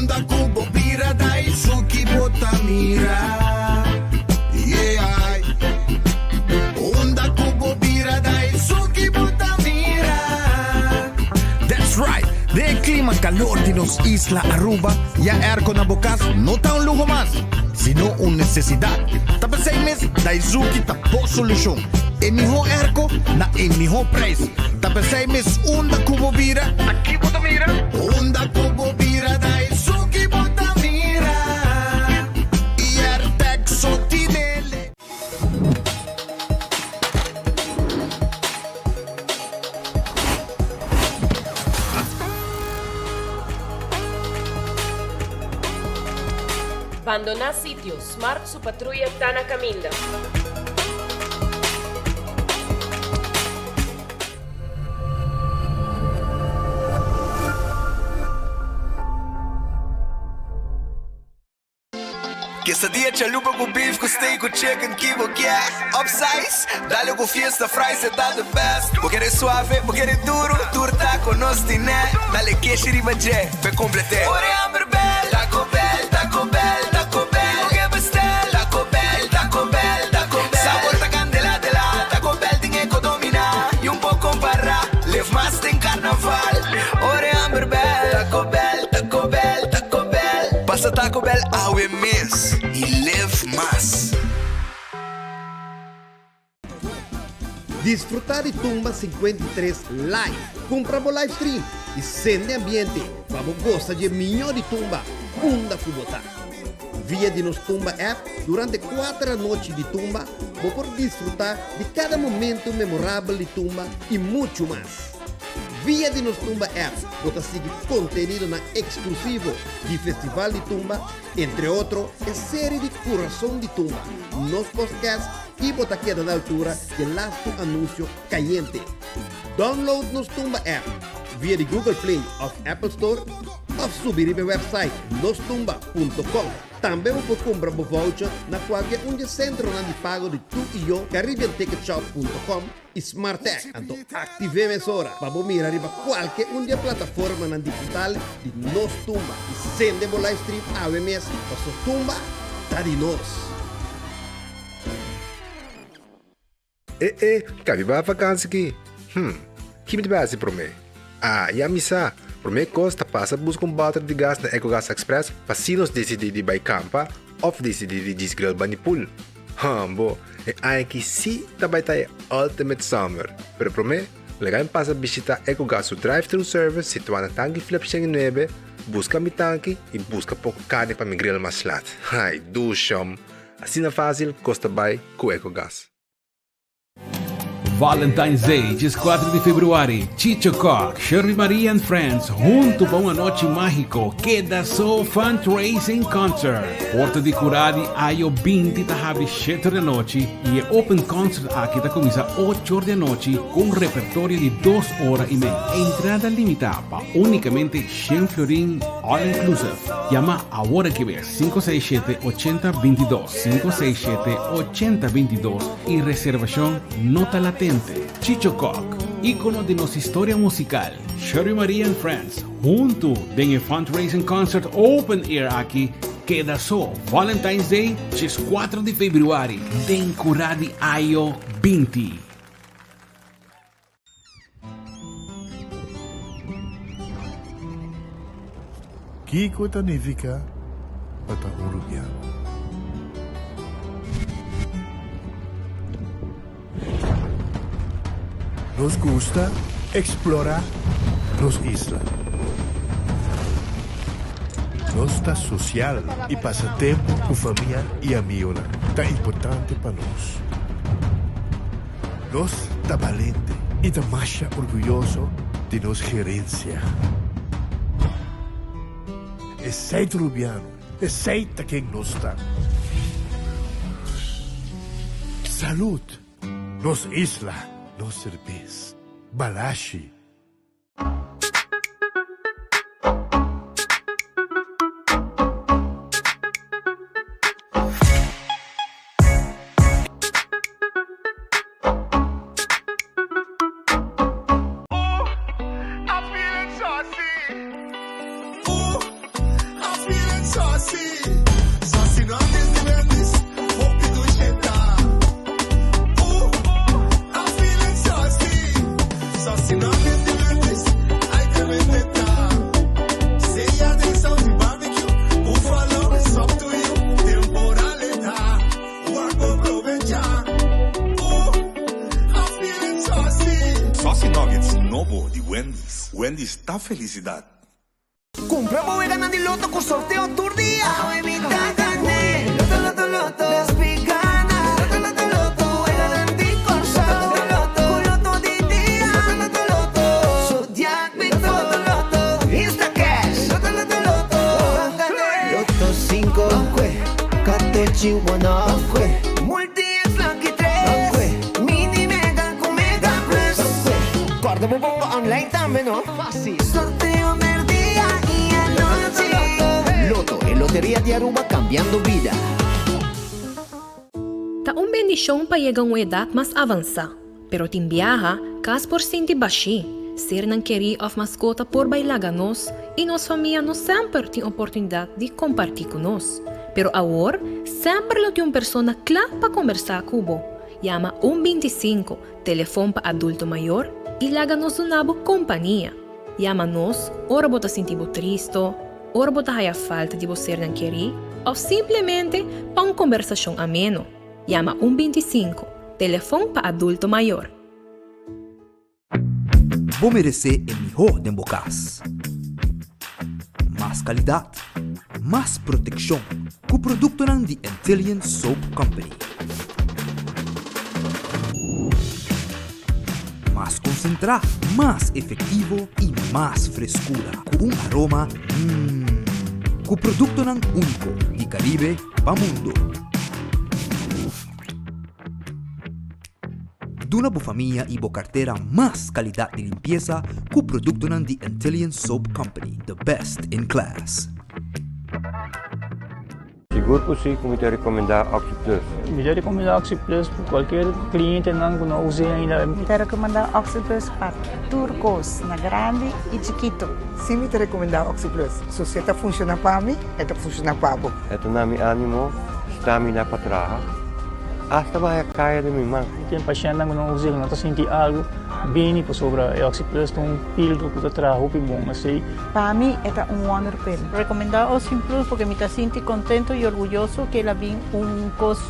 Unda ku bo bira Daisuki bo ta mira Yeah Unda ku bo bira Daisuki bo ta mira That's right! Den e klima kalor di nos isla Aruba, ya airco na bo kas no ta un luho mas, sino un nesesidat. Ta p'esei mes Daizuki ta bo solushon. E mihó airco na e mihó prijs. Ta p'esei mes unda ku bo bira, ta ki bo ta mira? Unda ku bo bira, Daizuki bo ta mira. I Airtec so tinele. Bandoná sitio, Smart su patruya ta na kaminda. Quesadilla chalupa cu beef cu steak cu chicken ki bo kier Upsize, dale cu fiesta fries e ta the best Bo kere suave, bo kere duro, tur taco nos tine Dale keshi riba dje, p'e complete Ora e hamber bel, Taco Bell, Taco Bell, Taco Bell Bo ke bestel, Taco Bell, Taco Bell, Taco Bell Sabor ta candela de la, Taco Bell tin e co domina Y un por compara, leef mas den carnaval Ora e hamber bel, Taco Bell, Taco Bell, Taco Bell. Pasa Taco Bell awe mes y live mas. Disfruta di Tumba 53 live! Cumpra bo live stream y sende ambiente pa bo gosa dje miño di Tumba unda cu bo ta. Via di nos Tumba app durante cuater anochi di Tumba bo por disfruta di cada momento memorabel di Tumba y mucho mas. Via di nos Tumba app bo ta sigui contenidonan exclusivo di Festival di Tumba, entre otro e serie di Curason di Tumba, nos podcast y bo ta keda na altura di e lastu anuncio cayente. Download nos Tumba app via di Google Play of Apple Store of subi riba e website nostumba.com. Tambe bo por kumpra bo voucher na kualke un di e sentronan di pago di Tu i Yo, caribbeanticketshop.com i Smartech. Anto aktiv'é mesora pa bo mira riba kualke un di e plataformanan digital di Nos Tumba i sende bo livestream awe mes paso tumba ta di nos! E e, ka mi bai vakansi ki? Hm, ki mi ta bai hasi promé? Ah, ya mi sa! Promé kos ta pasa buska un bòter di gas na Ecogas Express pa si nos disidí di bai kampa òf disidí di djis grill bani pool. Hambo, e aña aki sí ta bai ta e ultimate summer. Pero promé, laga mi pasa bishitá Ecogas su drive-thru service situá na Tanki Flip 109, buska mi tanki i buska poko karni pa mi grill mas lat. Ai, dushom! Asina fásil kos ta bai ku Ecogas. Valentine's Day, 14 di februari, Chicho Kock, Shirley Maria and Friends hunto pa un anochi magico, Keda So Fundraising Concert. Porta di Curadi Ayo 20 ta habri 7 di anochi y e open concert aki ta cuminsa 8 di anochi cu un repertorio di 2 ora y mei. Entrada limita pa unicamente 100 florin all inclusive. Yama awor aki mes. 567 80 22, 567 80 22 y reservacion no ta latente. Chicho Kock, icono di nos historia musical, Sherry Maria and Friends, hunto den e fundraising concert open air aki, keda so Valentine's Day, 4 di februari, den Cura di Ayo 20. Kiko ta nifiká pa ta un rubiano? Nos gusta eksplorá nos isla. Nos ta sosial i pasa tempu ku famia i amionan ta importante pa nos. Nos ta balente i ta masha orguyoso di nos gerensia. Esei ta Rubiano, esei ta ken nos ta. Salud! Nos isla, nos serbes. Balashi! Saucy Nuggets nobo di Wendy's. Wendy's ta felicidad. Cumpra bo weganan di loto cu sorteo tur dia. Awe mi ta gane. Loto, loto, loto. Las mi gana. Loto, loto, loto. Weganan di Corsou. Loto, loto. Cu loto di dia. Loto, loto, loto. Zodiac mi loto, loto, loto. Instacash. Loto, loto, loto. Gane. Loto 5. Katochi 1. Multi X Lucky 3. Mini Mega cu Mega Plus. Corda bo bongo online tambe no. Facil. Sorteo merdia y anochi. Lotto, e loteria di Aruba cambiando bida. Ta un bendishon pa yega un edat mas avansá, pero tin biaha, kas por sinti bashí, sernan kerí òf maskota por bai laga nos i nos famia no semper tin oportunidat di kompartí ku nos. Pero awor, semper lo tin un persona kla pa kombersá ku bo. Yama un 25, telefon pa adulto mayor, i laga nos duna bo kompania. Yama nos ora bo ta sinti bo tristo, ora bo ta haya falta di bo sernan kerí òf simplemente pa un kombersashon ameno. Yama un 25, telefon pa adulto mayor. Bo meresé e mihó den bo kas. Mas kalidat, mas protekshon ku produktonan di Antillian Soap Company. Mas konsentrá, mas efektivo i mas freskura ku un aroma mmm. Ku produktonan úniko di Karibe pa mundu. Duna bo famia i bo kartera mas kalidat di limpiesa ku produktonan di Antillian Soap Company, the best in class. Sigur ku si ku mi ta rekomendá Oxi Plus. Mi ta rekomendá Oxi Plus pa kualkier klientenan ku no a us'é ainda. Mi ta rekomendá Oxi Plus pa tur kos, na grandi i chikitu. Si mi ta rekomendá Oxi Plus. So si e ta funshoná pa mi, e ta funshoná pa bo. E ta na mi ánimo, stamina pa traha. Asta bahaya kaya den mi man. Tin pashèntnan ku no usa ku no ta sinti algu bini pasobra e Oxi Plus ta un pildo ku ta traha hopi bon esei. Pa mi e ta un wonder pill. Recomenda Oxi Plus porque mi ta sinti contento y orguyoso que el a bin un cos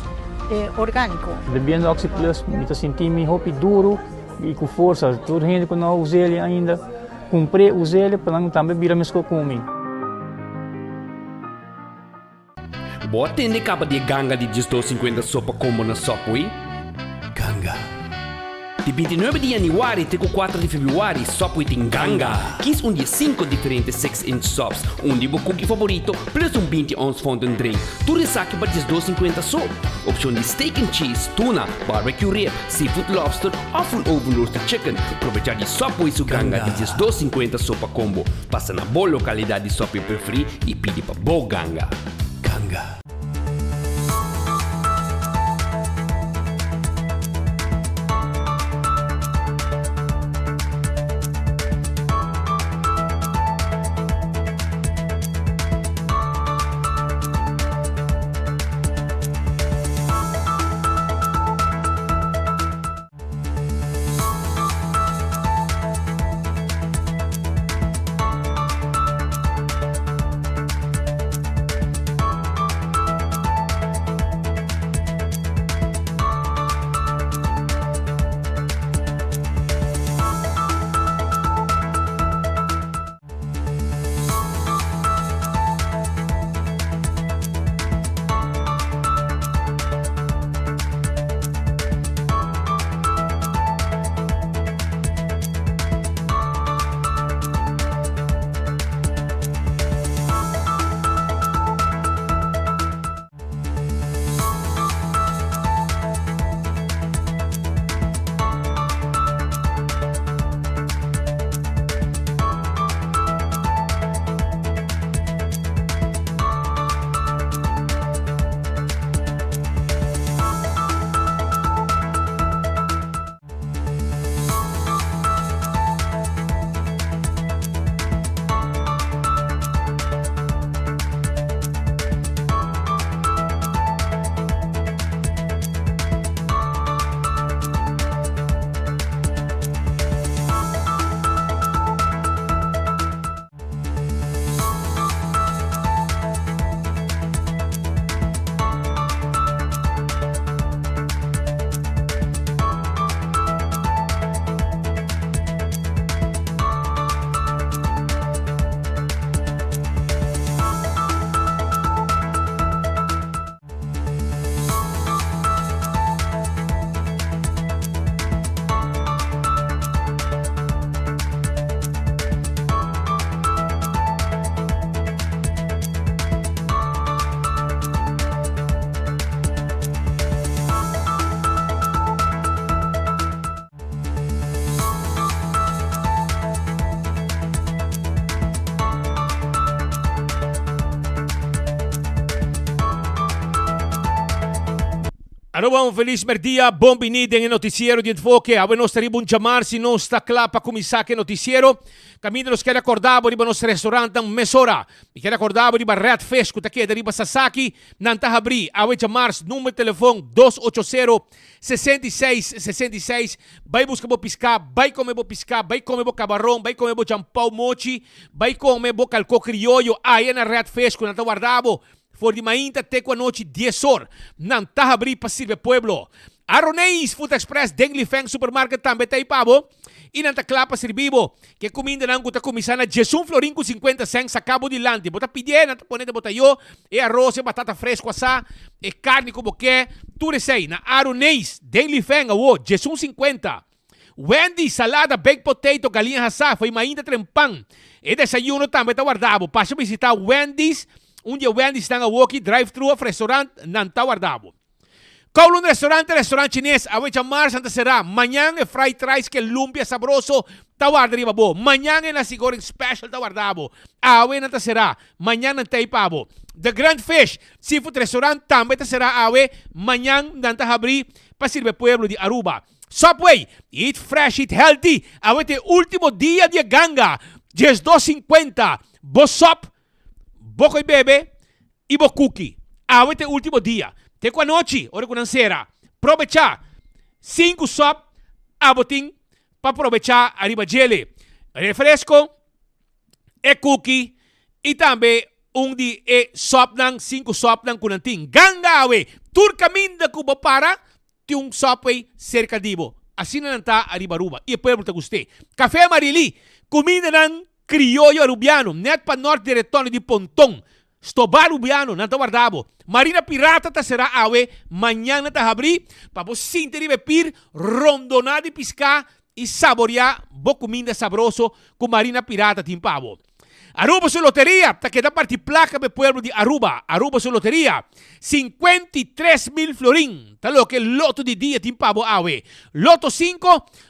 organico. Bebiendo Oxi Plus mi ta sinti mi hopi duro y cu forsa. Tur hende cu no a us'el ainda cumpr'e us'el pa nan tambe bira mesco cu mi. Bo a tende kaba di e ganga di 12.50 sopa combo na Subway? Ganga. Di 29 di januari te ku 4 di februari Subway tin ganga. Kies un di e 5 diferente 6-inch subs, un di bo cookie favorito plus un 20 ounce fountain drink. Tur esaki pa 12.50 so. Opcion di steak and cheese, tuna, barbecue rib, seafood lobster of un oven roasted chicken. Probecha di Subway su ganga di 12.50 sopa combo. Pasa na bo localidad di Subway preferi y pidi pa bo ganga. Ganga. Aruba un felis merdia, bon bini den e noticiero di Enfoke. Awe nos ta riba un djamar si nos ta kla pa kuminsá ku e noticiero. Kaminda nos kere akorda bo riba nos restaurantnan mesora. Mi kere akorda bo riba Red Fish ku ta keda riba Sasaki. Nan ta habrí awe djamars, number telefon 280 66 66. Bai buska bo piská, bai kome bo piská, bai kome bo kabaron, bai kome bo champou mochi, bai kome bo kalkó krioyo aya na Red Fish ku nan ta warda bo. For di mainta te ku anochi dies or, nan ta habrí pa sirbi e pueblo. Aroneis Food Express den Lifeng Supermarket tambe ta ei pa bo i nan ta kla pa sirbi bo. Ke kumindanan ku ta kuminsá na diesun florin ku sinkuenta sèn saká bo dilanti. Bo ta pidié, nan ta pone den bo tayó e aros, e batata fresku asá, e karni ku bo ke, tur esei na Aroneis den Lifeng awo, diesun sinkuenta. Wendy, salada, baked potato, galiña hasá, fo'i mainta tren pan. E desayuno tambe ta warda bo. Pasha bisitá Wendy's, un di e Wendy'snan awoki, drive-thru òf restaurant, nan ta warda bo. Kowloon Restaurant, restaurant chines, awe djamars nan ta será. Mañan e fried rice ke lumpia sabroso ta warda riba bo. Mañan e nasi goreng special ta warda bo. Awe nan ta será. Mañan nan ta ei pa bo. The Grand Fish Seafood Restaurant tambe ta será awe. Mañan nan ta habrí pa sirbi e pueblo di Aruba. Subway, eat fresh, eat healthy, awe ta e ultimo dia di e ganga, 12 cincuenta, bo sop, bo koe bebe y bo cookie, awe ta e ultimo dia, te cu anochi ora cu nan cera, probecha, cinco sop abo tin pa probecha ariba djele, refresco, e cookie y tambe un di e sopnan, cinco sopnan cu nan tin, ganga awe, tur caminda cu bo para, Tin un Subway serka di bo. Asina nan ta ariba Aruba y e pueblo ta gust'é. Café Marily, cumindanan crioyo arubiano, net pa nort di retondo di Ponton. Stoba Arubiano, nan ta warda bo. Marina Pirata ta será awe, mañan nan ta habrí pa bo sinti riba e pir rondoná di piská y saboreá bo cuminda sabroso cu Marina Pirata tin pa bo. Aruba su loteria ta keda parti placa pa e pueblo di Aruba. Aruba su loteria, 53 mil florin ta loke loto di dia tin pa bo awe. Loto 5,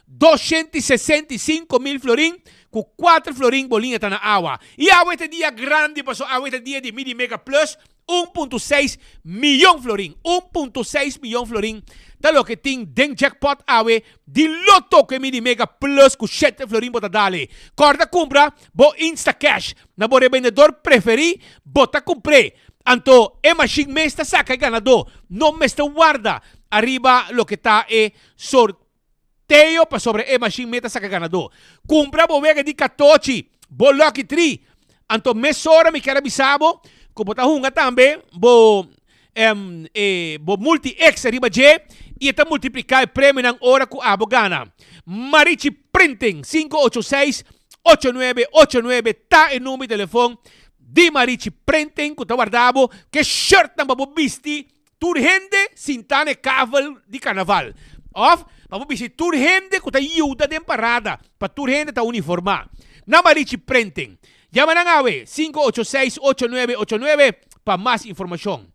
265 mil florin, cu 4 florin boliña ta na awa. Y awe ta dia grandi paso awe ta dia di Midi Mega Plus, 1.6 miyon florin. 1.6 miyon florin ta loke tin den jackpot awe di Lotto ku e Midi Mega Plus ku shete florin bo ta dale. Kòrda kumpra bo Instacash na bo rebendedor preferí, bo ta kumpr'é. Anto e mashin mes ta saka e ganadó. No mester warda ariba loke ta e sorteo pasobra e mashin mes ta saka e ganadó. Kumpra bo wega di katochi, bo Lucky Tree. Anto mesora mi kier a bisa bo ku bo ta hunga tambe bo e bo Multi X riba dje i e ta multipliká e premionan ora ku abo gana. Marichi Printing, 586 8989 ta e number di telefon di Marichi Printing ku ta warda bo ku e shirtnan pa bo bisti tur hende sintá na e kavel di karnaval òf pa bo bisti tur hende ku ta yuda den parada pa tur hende ta uniformá. Na Marichi Printing. Yama nan awe, 586 8989 pa mas informashon.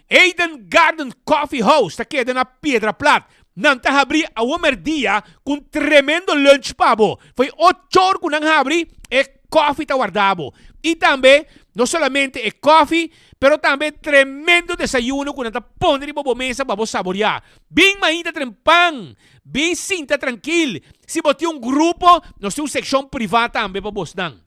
Eden Garden Coffee House ta keda na Piedra Plat. Nan ta habri awo merdia ku un tremendo lunch pa bo. Fo'i ocho or ku nan habri, e kofi ta warda bo. I tambe, no solamente e kofi, pero tambe tremendo desayuno ku nan ta pone riba bo mesa pa bo saboreá. Bin mainta trempan, bin sinta trankil. Si bo tin un grupo, nos tin un sekshon privá tambe pa bosnan.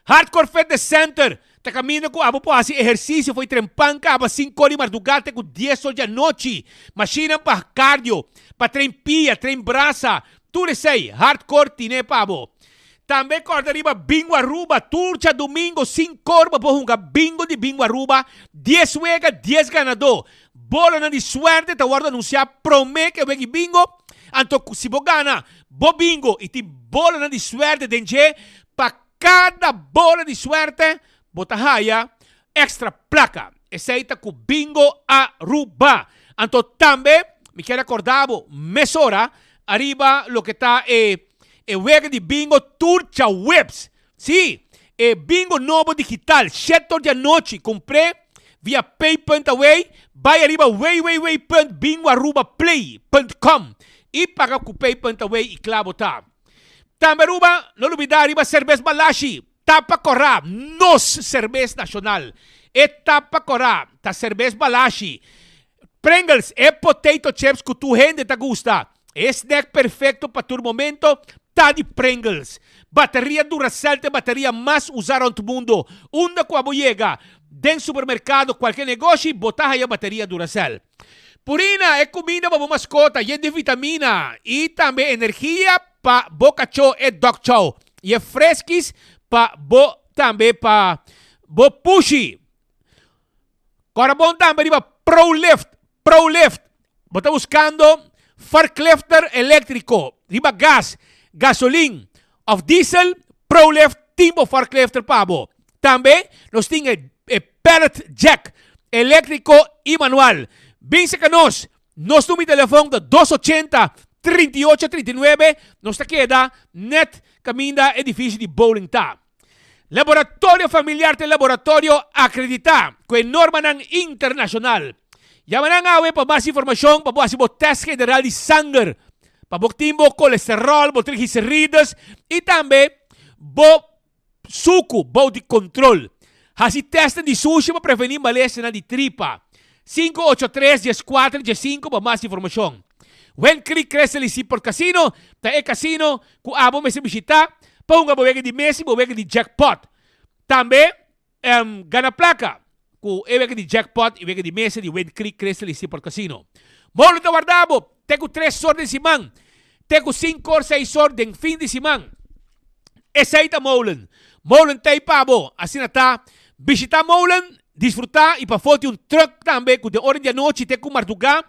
Hardcore Fitness Center ta kaminda ku abo por hasi ehersisio fo'i trempan kaba sinkor di mardugá te ku dies or di anochi. Mashinnan pa cardio, pa train pia, train brasa, tur esei Hardcore tine pa bo. Tambe kòrda riba Bingo Aruba, tur djadumingo sinkor bo por hunga bingo di Bingo Aruba, dies wega, dies ganadó. Bolonan di suerte ta wòrdu anunsiá promé ku e wega di bingo, anto si bo gana bo bingo i tin bolonan di suerte den dje, pa kada bola di suerte bo ta haya extra plaka. Esei ta ku Bingo Aruba. Anto tambe mi kier akorda bo mesora ariba loke ta e e wega di bingo tur djaweps. Sí, e bingo nobo digital shete or di anochi kumpr'é via pay.away, bai ariba www.bingoarubaplay.com i paga ku pay.away i kla bo ta. Tambe Aruba, no lubida riba Serbes Balashi, Tapa Kòrá, nos serbes nashonal. E Tapa Kòrá ta Serbes Balashi. Pringles, e potato chips ku tur hende ta gusta. E snack perfecto pa tur momento ta di Pringles. Bateria Duracell ta e bateria mas usa rond mundo. Unda ku abo yega, den supermercado, cualke negoshi, bo ta haya bateria Duracell. Purina, e cuminda pa bo mascota, yen di vitamina y tambe energia pa bo cacho e dog chow. Y e freskis pa bo tambe pa bo pushi. Kora bon tambe riba ProLift, ProLift. Bo ta buskando forklifter eléktriko riba gas, gasolin òf diesel? ProLift tin bo forklifter pa bo. Tambe nos tin e e pallet jack eléktriko i manual. Bin seka nos. Nos number di telefòn ta dos ochenta, 38, 39. Nos ta keda nèt kaminda edifisio di bowling ta. Laboratorio Familiar ta e laboratorio akreditá ku e normanan internashonal. Yama nan awe pa mas informashon pa bo hasi bo tèst general di sanger, pa bo tin bo kolesteròl, bo trigliserides i tambe bo suku bou di kontrol. Hasi tèstnan di sushi pa prevení malesianan di tripa. 583 14 15 pa mas informashon. Wen Creek Crystal Seaport Casino ta e casino ku abo mester bishitá pa hunga bo wega di mes i bo wega di jackpot. Tambe gana plaka ku e wega di jackpot i wega di mesa di Wind Creek Crystal i Seaport Casino. Molo ta warda bo te ku tres or den siman, te ku sinku or seis or den fin di siman. Esei ta Molen. Molen ta ei pa bo. Asina ta, bishitá Molen, disfrutá i pafó tin un truck tambe ku den ora di anochi te ku mardugá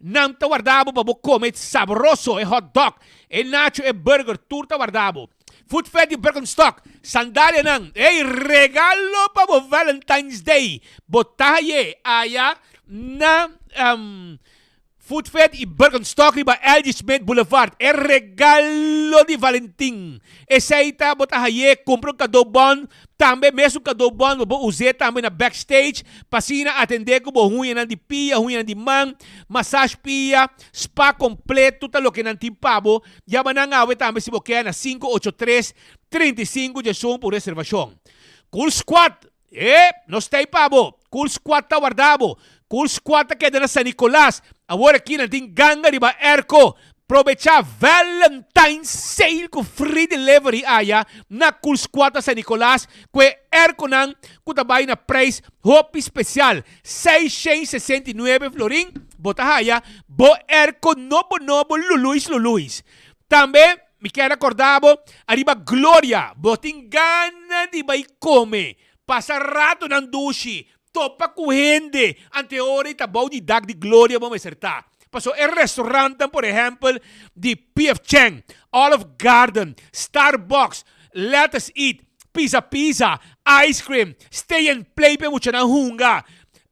Nan ta warda bo pa bo come sabroso, e hot dog, e nacho, e burger, tur ta warda bo. Food Fair di Birkenstock, sandalianan, ey regalo pa bo Valentine's Day, bo ta haye aya na Food Fair di Birkenstock riba LG Smith Boulevard, e regalo di Valentin. Esey ta bo ta haye, cumpra un cadeaubon, Tambe mesun cadeau bon bo por us'é tambe na backstage pa asina atendé ku bo huñanan di pia, huñanan di man, massage pia, spa completo ta loke nan tin pa bo. Yama nan awe tambe si bo ke na 583 35 diesun pa un reservacion. Cool Squad! E, nos ta ei pa bo! Cool Squad ta warda bo! Cool Squad ta keda na San Nicolas. Awor aki nan tin ganga riba airco. Probecha Valentine's Sale ku free delivery aya na Cool Squad na San Nicolas ku e airconan ku ta bai na prijs hopi special, 669 florin bo ta haya bo airco nobo nobo luluis luluis. Tambe mi kier recorda bo ariba Gloria, bo tin gana di bai come, pasa ratonan dushi, Topa ku hende ante ora i ta bou di dak di gloria bo mester ta. Pasobra e restaurantnan por ehèmpel di PF Chang, Olive Garden, Starbucks, Let Us Eat, Pizza Pizza, Ice Cream, Stay and Play pa e muchanan hunga,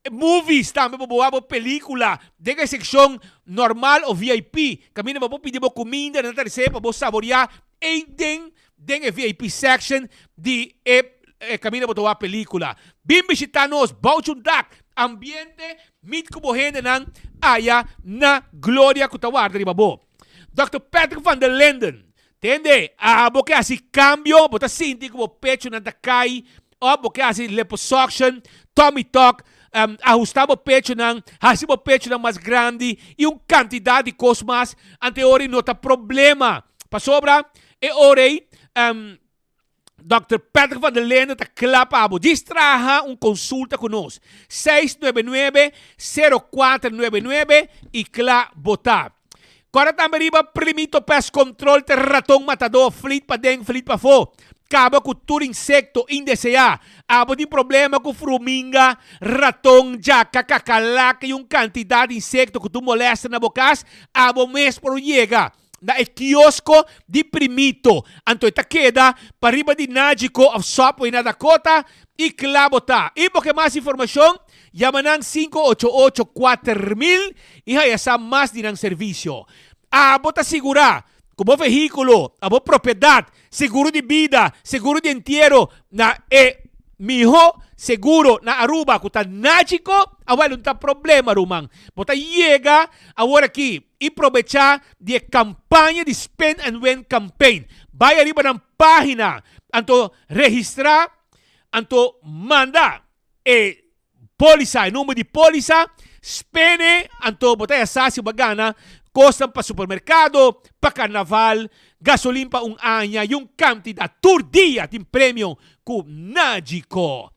movies tambe bo por wak bo pelikula den e sekshon normal o VIP kaminda bo por pidi bo kuminda nan ta rese pa bo saboreá eiden Den e VIP section di e caminda bo ta wak pelicula. Bin bishita nos, bou cu un dak, ambiente, meet cu bo hendenan aya na Gloria cu ta warda riba bo. Dòkter Patrick van der Linden, Tende, abo ke haci cambio, bo ta sinti cu bo pechonan ta cay, of bo ke haci liposuction, tummy tuck, ahusta bo pechonan, haci bo pechonan mas grandi y un cantidad di cos mas, ante ora no ta problema. Pasobra e ora ei Dòkter Patrick van der Linden ta kla pa bo. Djis traha un konsulta ku nos. 699 0499 i kla bo ta. Kòrda tambe riba Primito Pest Control te raton matadó, flit paden, flit pafó. Kaba ku tur insekto indeseá. Abo tin problema ku fruminga, raton, djaka, kakalaka i un kantidat di insekto ku tur molèster na bo kas? Abo mes por yega na e kiosko di Primito. Anto e ta keda pariba di Nagico of Subway na Dakota i kla bo ta. I bo ke mas informashon, yama nan 588 4000 i haya sa mas di nan servisio. Abo ta sigurá ku bo vehíkulo, abo propiedat, seguro di bida, seguro di entiero na e mihó seguro na Aruba ku ta Nagico? Awel no ta problema ruman. Bo ta yega awor aki. I probechá di e kampaña di Spin and Win Campaign. Bai ariba nan página, anto registrá, anto manda e pólisa, e number di pólisa. Spene, anto bo ta ya sa si bo a gana kosnan pa supermerkado, pa karnaval, gasolin pa un aña y un kantidat. Tur dia tin premio ku Nagico.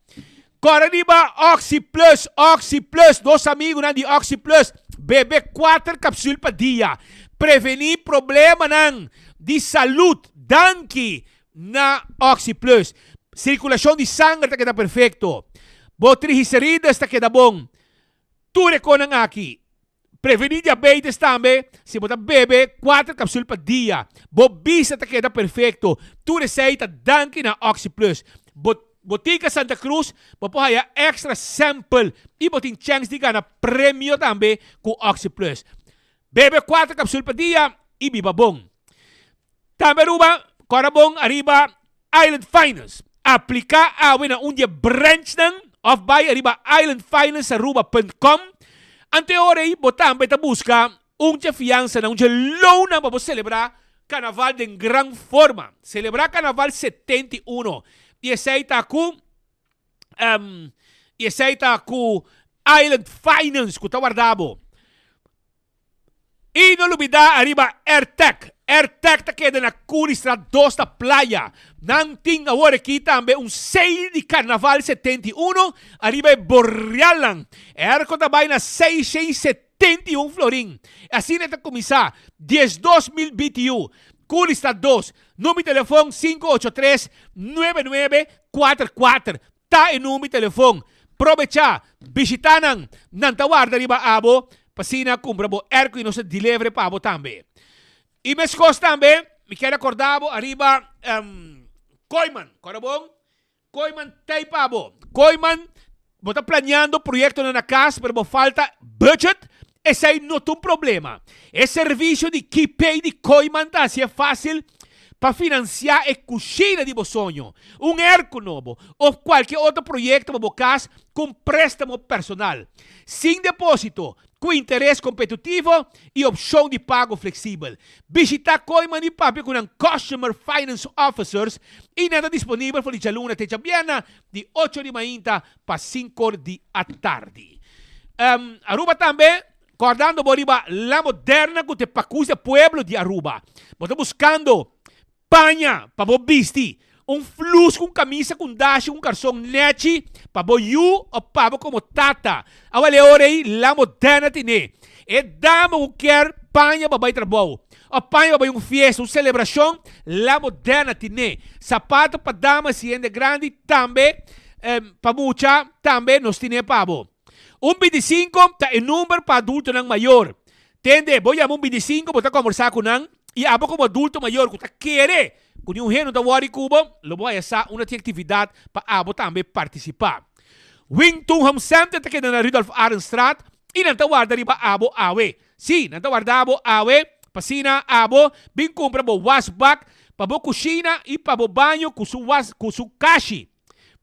Kòrda riba Oxi Plus, Oxi Plus, nos amigunan di Oxi Plus, bebe kuater kapsul pa dia. Prevení problemanan di salud danki na Oxi Plus. Sirkulashon di sanger ta keda perfekto. Bo triglicerides ta keda bon. Tur e konan aki. Prevení diabetes tambe si bo ta bebe kuater kapsul pa dia. Bo bista ta keda perfekto. Tur esei ta danki na Oxi Plus. Bo Botica Santa Cruz bo por haya extra sample y bo tin chèns di gana premio tambe ku Oxi Plus. Bebe kuater kapsul pa dia y biba bon. Tambe Aruba, kòrda bon ariba Island Finance. Apliká awe na un di e branchnan òf bai ariba islandfinancearuba.com. Ante ora ei bo tambe ta buska un dje fiansanan, un dje loannan pa bo selebrá Karnaval den gran forma. Selebrá Karnaval 71 i esei ta ku i esei ta ku Island Finance ku ta warda bo. I no lubidá ariba Airtec. Airtec ta keda na Koningstraat dos na Playa. Nan tin awor aki tambe un sale di Carnaval 71 ariba e borialnan. E airco ta bai na 671 florin. Asina e ta kuminsá, 12,000 BTU. Koningstraat dos. Number di telefon 583 9944. Ta e number di telefon. Probechá, bishitá nan. Nan ta warda riba abo pa asina kumpra bo airco i nos ta deliver pa abo tambe. I meskos tambe, mi kier akorda bo ariba Kooyman. Kòrda bon? Kooyman t'ei pa bo. Kooyman, bo ta planeando proyektonan na kas pero bo falta budget? Esei no ta un problema. E servisio di KeyPay di Kooyman ta hasié fásil pa finansiá e kushina di bo soño, un erko nobo òf kualke otro proyekto pa bo kas ku un préstamo personal, sin depósito, ku interes kompetitivo i opshon di pago fleksibel. Bishitá Kooyman i papia ku nan Customer Finance Officers i nan ta disponibel for di djaluna te djabièrnè di ocho di mainta pa sinkor di atardi. Aruba tambe, kòrdando bo riba La Moderna ku ta e pakus di e pueblo di Aruba. Bo ta buskando paña pa bo bisti, un flus ku un kamisa ku un dashi ku un karson nèchi pa bo yu òf pa bo komo tata. Awel e ora ei La Moderna tine. E dama ku kier paña pa bai trabou òf paña pa bai un fiesta, un selebrashon, La Moderna tine. Sapato pa damas i hende grandi tambe. Pa mucha tambe nos tine pa bo. Un bintisinko ta e number pa adultonan mayor. Tende, bo yama un bintisinko, bo ta kombersá ku nan, i abo komo adulto mayor ku ta kere ku niun hende no ta wòri ku bo, lo bo haya sa unda tin aktividat pa abo tambe partisipá. Wing Tun Home Center ta keda na Rudolf Arendstraat i nan ta warda riba abo awe. Sí, nan ta warda bo awe pa asina abo bin kumpra bo wasbak pa bo kushina i pa bo baño ku su was ku su kashi.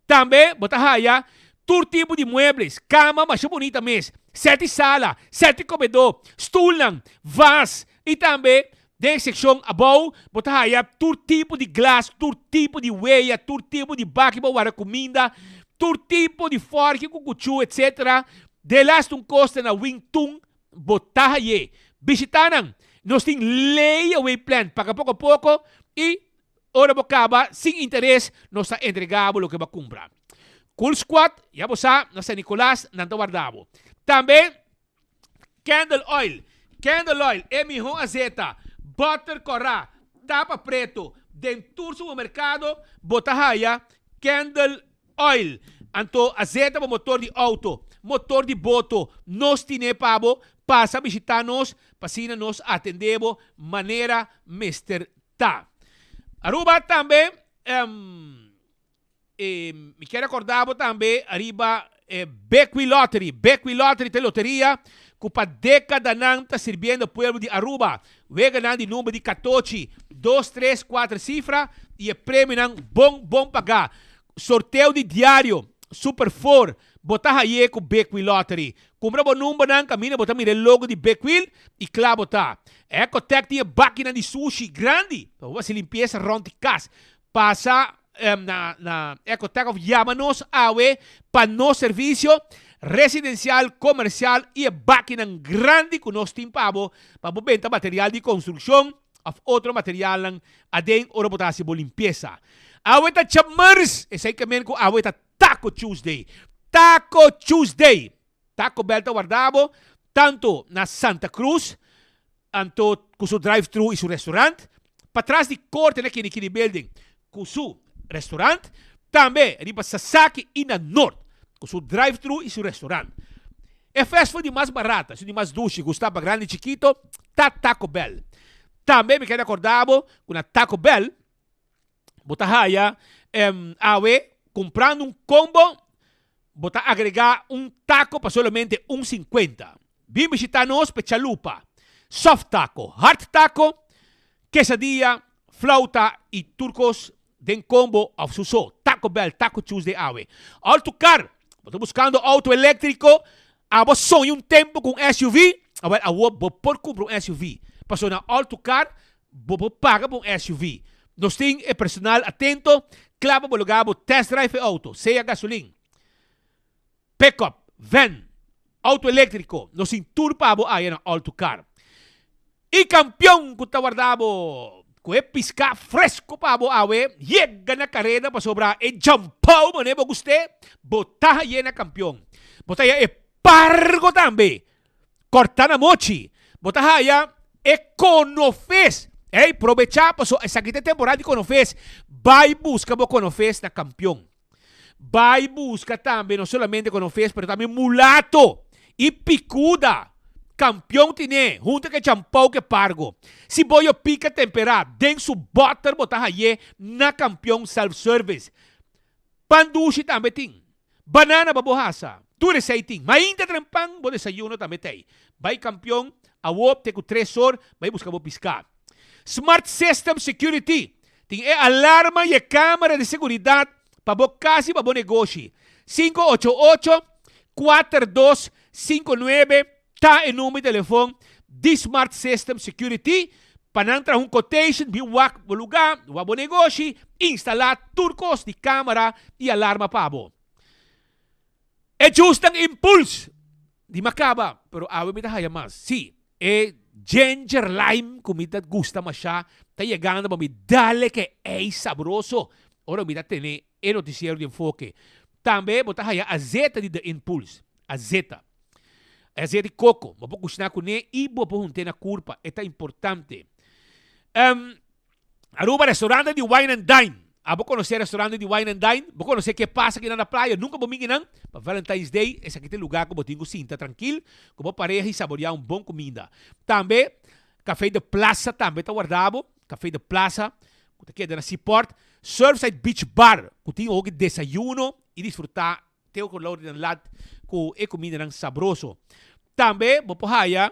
Tambe bo ta haya tur tipo di muebles, kama masha bunita mes, seti sala, seti komedó, stulnan, vas i tambe den e sekshon abou bo ta haya tur tipo di glas, tur tipo di weya, tur tipo di baki pa warda kuminda, tur tipo di fòrki ku kuchú etsetera. Delaste un kos ta na Wing Tun bo ta hay'é. Bishitá nan! Nos tin layaway plan, paga poko poko i Ora bo kaba, sin interes, nos ta entrega bo loke bo a kumpra. Cool Squad, ya bo sa, na San Nicolas, nan ta warda bo. Tambe, Candle Oil, Candle Oil, e mihó azeta, butter kòrá, tapa preto, den tur supermerkado bo ta haya Candle Oil. Anto, azeta pa motor di outo, motor di boto, nos tine pa bo, pasa bishita nos, pa asina nos atende bo manera mester Ta. Aruba tambe, e mi kier recorda bo tambe ariba e Bequi Lottery. Bequi Lottery ta e loteria cu pa decadanan ta sirbiendo pueblo di Aruba. Weganan di number di catochi, dos, tres, cuater cifra y e premionan bon bon paga. Sorteo di diario, Super Four, bo ta haye cu Bequi Lottery. Kumpra bo numbernan kaminda bo ta mira e logo di Big Wheel i kla bo ta. Ecotec tin e bakinan di sushi grandi pa bo hasi limpiesa rònt di kas. Pasa na na Ecotec òf yama nos awe pa nos servisio. Residencial, comercial y e bakinan grandi cu nos tin pa bo, pa bo benta material di construccion of otro materialnan aden ora bo ta haci bo limpieza. Awe ta djamars, esey ke men cu awe ta Taco Tuesday. Taco Tuesday! Taco Bell ta warda bo tanto na Santa Cruz, anto cu su drive-thru y su restaurant, patras di Corte na Kinikini Building cu su restaurant, tambe riba Sasaki y na Noord cu su drive-thru y su restaurant. E fast food di mas barata, esun di mas dushi, gusta pa grandi y chikito, ta Taco Bell. Tambe mi kere acorda bo cu na Taco Bell, Bo ta haya awe kumprando un combo bo ta agrega un taco pa solamente un 50. Bin bishita nos pa chalupa, soft taco, hard taco, quesadilla, flauta y tur cos den combo of su so. Taco Bell Taco Tuesday awe. All to car, bo ta buscando auto electrico, abo soña un tempo cu un SUV? Awel awo bo por cumpra un SUV pasobra na All to Car Bo por paga pa un SUV. Nos tin e personal atento, kla pa bo logra bo test drive e auto, sea gasolin, pickup, van, auto electrico, nos tin tur pa bo aya na All to Car. E campeon cu ta warda bo cu e pisca fresco pa bo awe yega na careda pasobra e jampao mane bo guste, bo ta haye na campeon. Bo ta haya e pargo tambe. Corta na mochi. Bo ta haya e konofes. Ey, probecha paso esaki ta e temporada di konofes. Bai buska bo konofes na Kampion. Bai buska tambe no solamente konofes pero tambe mulato y picuda. Kampion tine hunto ku e champou ku e pargo. Si bo yo pika tempera den su boter bo ta haye na Kampion Self Service. Pan dushi tambe tin. Banana pa bo hasa. Tur esei tin. Mainta trempan bo desayuno tambe t'ei. Bai Kampion awo te ku tres or bai buska bo piská. Smart System Security tin e alarma i e kamera di seguridat pa bo kas i pa bo negoshi. 588 4259 ta e number di telefon di Smart System Security pa nan traha un quotation bin wak bo lugá, wak bo negoshi, instalá tur kos di kamera i alarma pa bo. E justan impuls di mi a kaba, pero awe mi ta haya mas. Sí, e ginger lime ku mi ta gusta mashá ta yegando pa mi dale ke ei sabroso ora mi ta tene e noticiero di Enfoke. Tambe bo ta haya azeta di The Impulse. Azeta. E azeta di coco. Bo por cushina cune y bo por hunte na curpa. E ta importante. Um, Aruba restaurante di Wine and Dine. Abo conoce restaurante di Wine and Dine? Bo conoce ke pasa kinan na playa? Nunca bo mingi nan? Pa Valentine's Day, esaki ta e lugar cu bo tin cu sinta trankil cu bo pareha y saborea un bon cuminda. Tambe, Café de Plaza tambe ta warda bo. Café de Plaza, cu ta keda na Seaport. Surfside Beach Bar, cu tin hopi desayuno y disfruta te cu lor di nan lat cu e cumindanan sabroso. Tambe bo por haya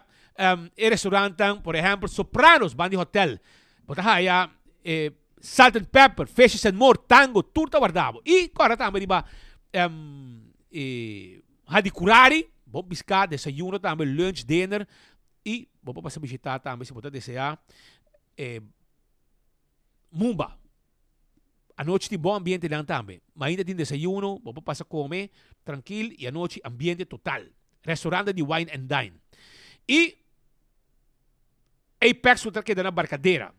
e restaurantnan, por ehempel Sopranos, banda di hotel. Bo ta haya e Salt and Pepper, Fishes and More, Tango, tur ta warda bo. Y corda tambe riba e Hadicurari, bo bisca desayuno tambe, lunch, dinner y bo por pasa bishita tambe si bo ta desea e Mumba. Anochi tin bon ambiente nan tambe. Mainta tin desayuno, bo por pasa come trankil y anochi ambiente total. Restaurante di Wine and Dine. Y Apex cu ta keda na Barcadera.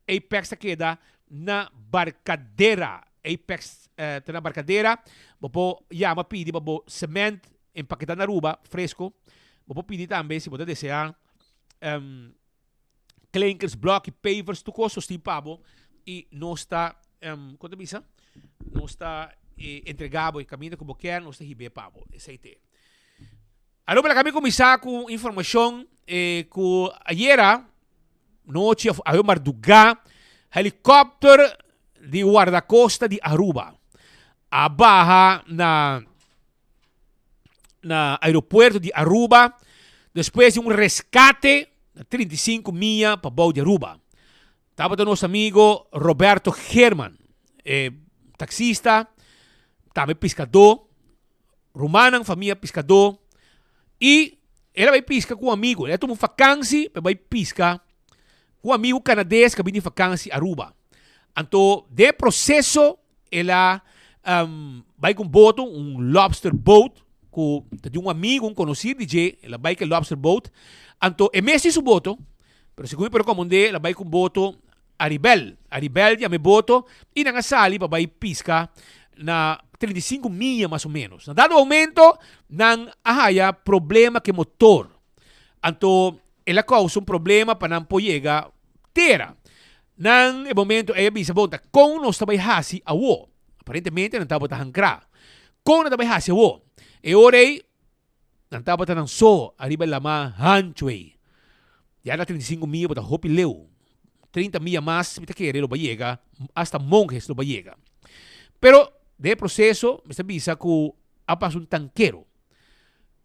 Apex ta keda na Barcadera. Apex ta na Barcadera. Bo por yama pidi pa bo cement empaketa na Aruba, fresco. Bo por pidi tambe si bo ta desea klinkers, blòk i pavers, tur kos nos tin pa bo i nos ta, kon ta bisa? Nos ta entregá bo e kaminda ku bo kier, nos ta hib'é pa bo. Esei t'e. Aruba laga mi kuminsá ku un informashon ku ayera nochi òf awe mardugá helikòpter di Wardakosta di Aruba a baha na na aeropuerto di Aruba despues di un rescate na 35 milla pa bou di Aruba. Tabata nos amigo Roberto Geerman, e taxista, tambe piscadó, rumannan famia piscadó y el a bay pisca cu un amigo. El a tuma un vakantie pa bay pisca cu un amigo Canades cu a bini vakantie Aruba. Anto den e proceso El a bai ku un boto, un lobster boat, ku ta di un amigo, un konosir di dje, el a bai ku e lobster boat. Anto e mes tin su boto, pero segun mi por rekomend'é, el a bai ku un boto Aribel. Aribel yama e boto i nan a sali pa bai piska na 35 mia mas o menos. Na dado momento nan a haya problema ku e motor. Anto el a kousa un problema pa nan por yega tera. Nan e momento ei a bisa, bon, ta kon nos ta bai hasi awo? Aparentemente nan tabata hankrá. Kon nan ta bai hasi awo? E ora ei nan tabata nan so ariba e lama hanchu ei. Ya na 35 mia bo ta hopi leu. 30 mia mas mi ta kere lo bai yega, hasta Monjes lo bai yega. Pero den e proseso mi ta bisa ku a pasa un tankero.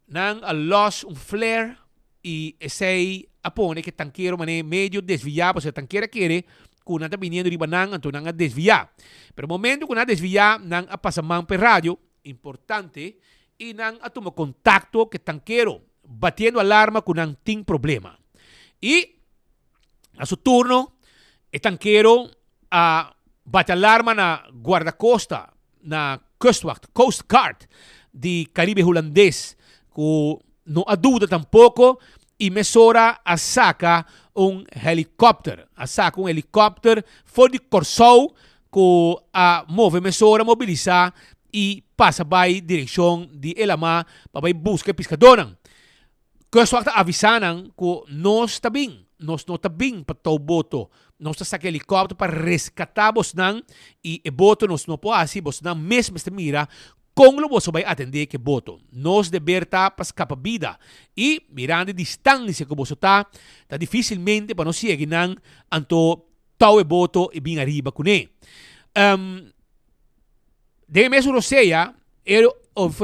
Nan a los un flare y esey a pone ke tankero mane medio desvia pasobra e tankero a kere ku nan ta biniendo riba nan anto nan a desvia. Pero momento ku nan a desvia nan a pasa man p'e radio, importante, y nan a tuma kontakto ke tankero batiendo alarma ku nan tin problema. Y na su turno e tankero a bati alarma na guardacosta, na Kustwacht, Coast Guard, di Caribe Hulandes, ku no a duda tampoko i mesora a saka un helikòpter. A saka un helikòpter for di Kòrsou ku a move mesora, mobilisá i pasa bai direkshon di e lamá pa bai buska e piskadónan. Kustwacht ta avisá nan ku nos ta bin, nos no ta bin pa tou boto, nos ta saka helikòpter pa reskatá bosnan i e boto nos no por hasi, bosnan mes mester mira kon lo boso bai atendé ku e boto. Nos deber ta pa skapa bida i mirando e distansia ku boso ta, ta difísilmente pa nos yega nan anto tou e boto i bin ariba kuné. Den e mesun rosea e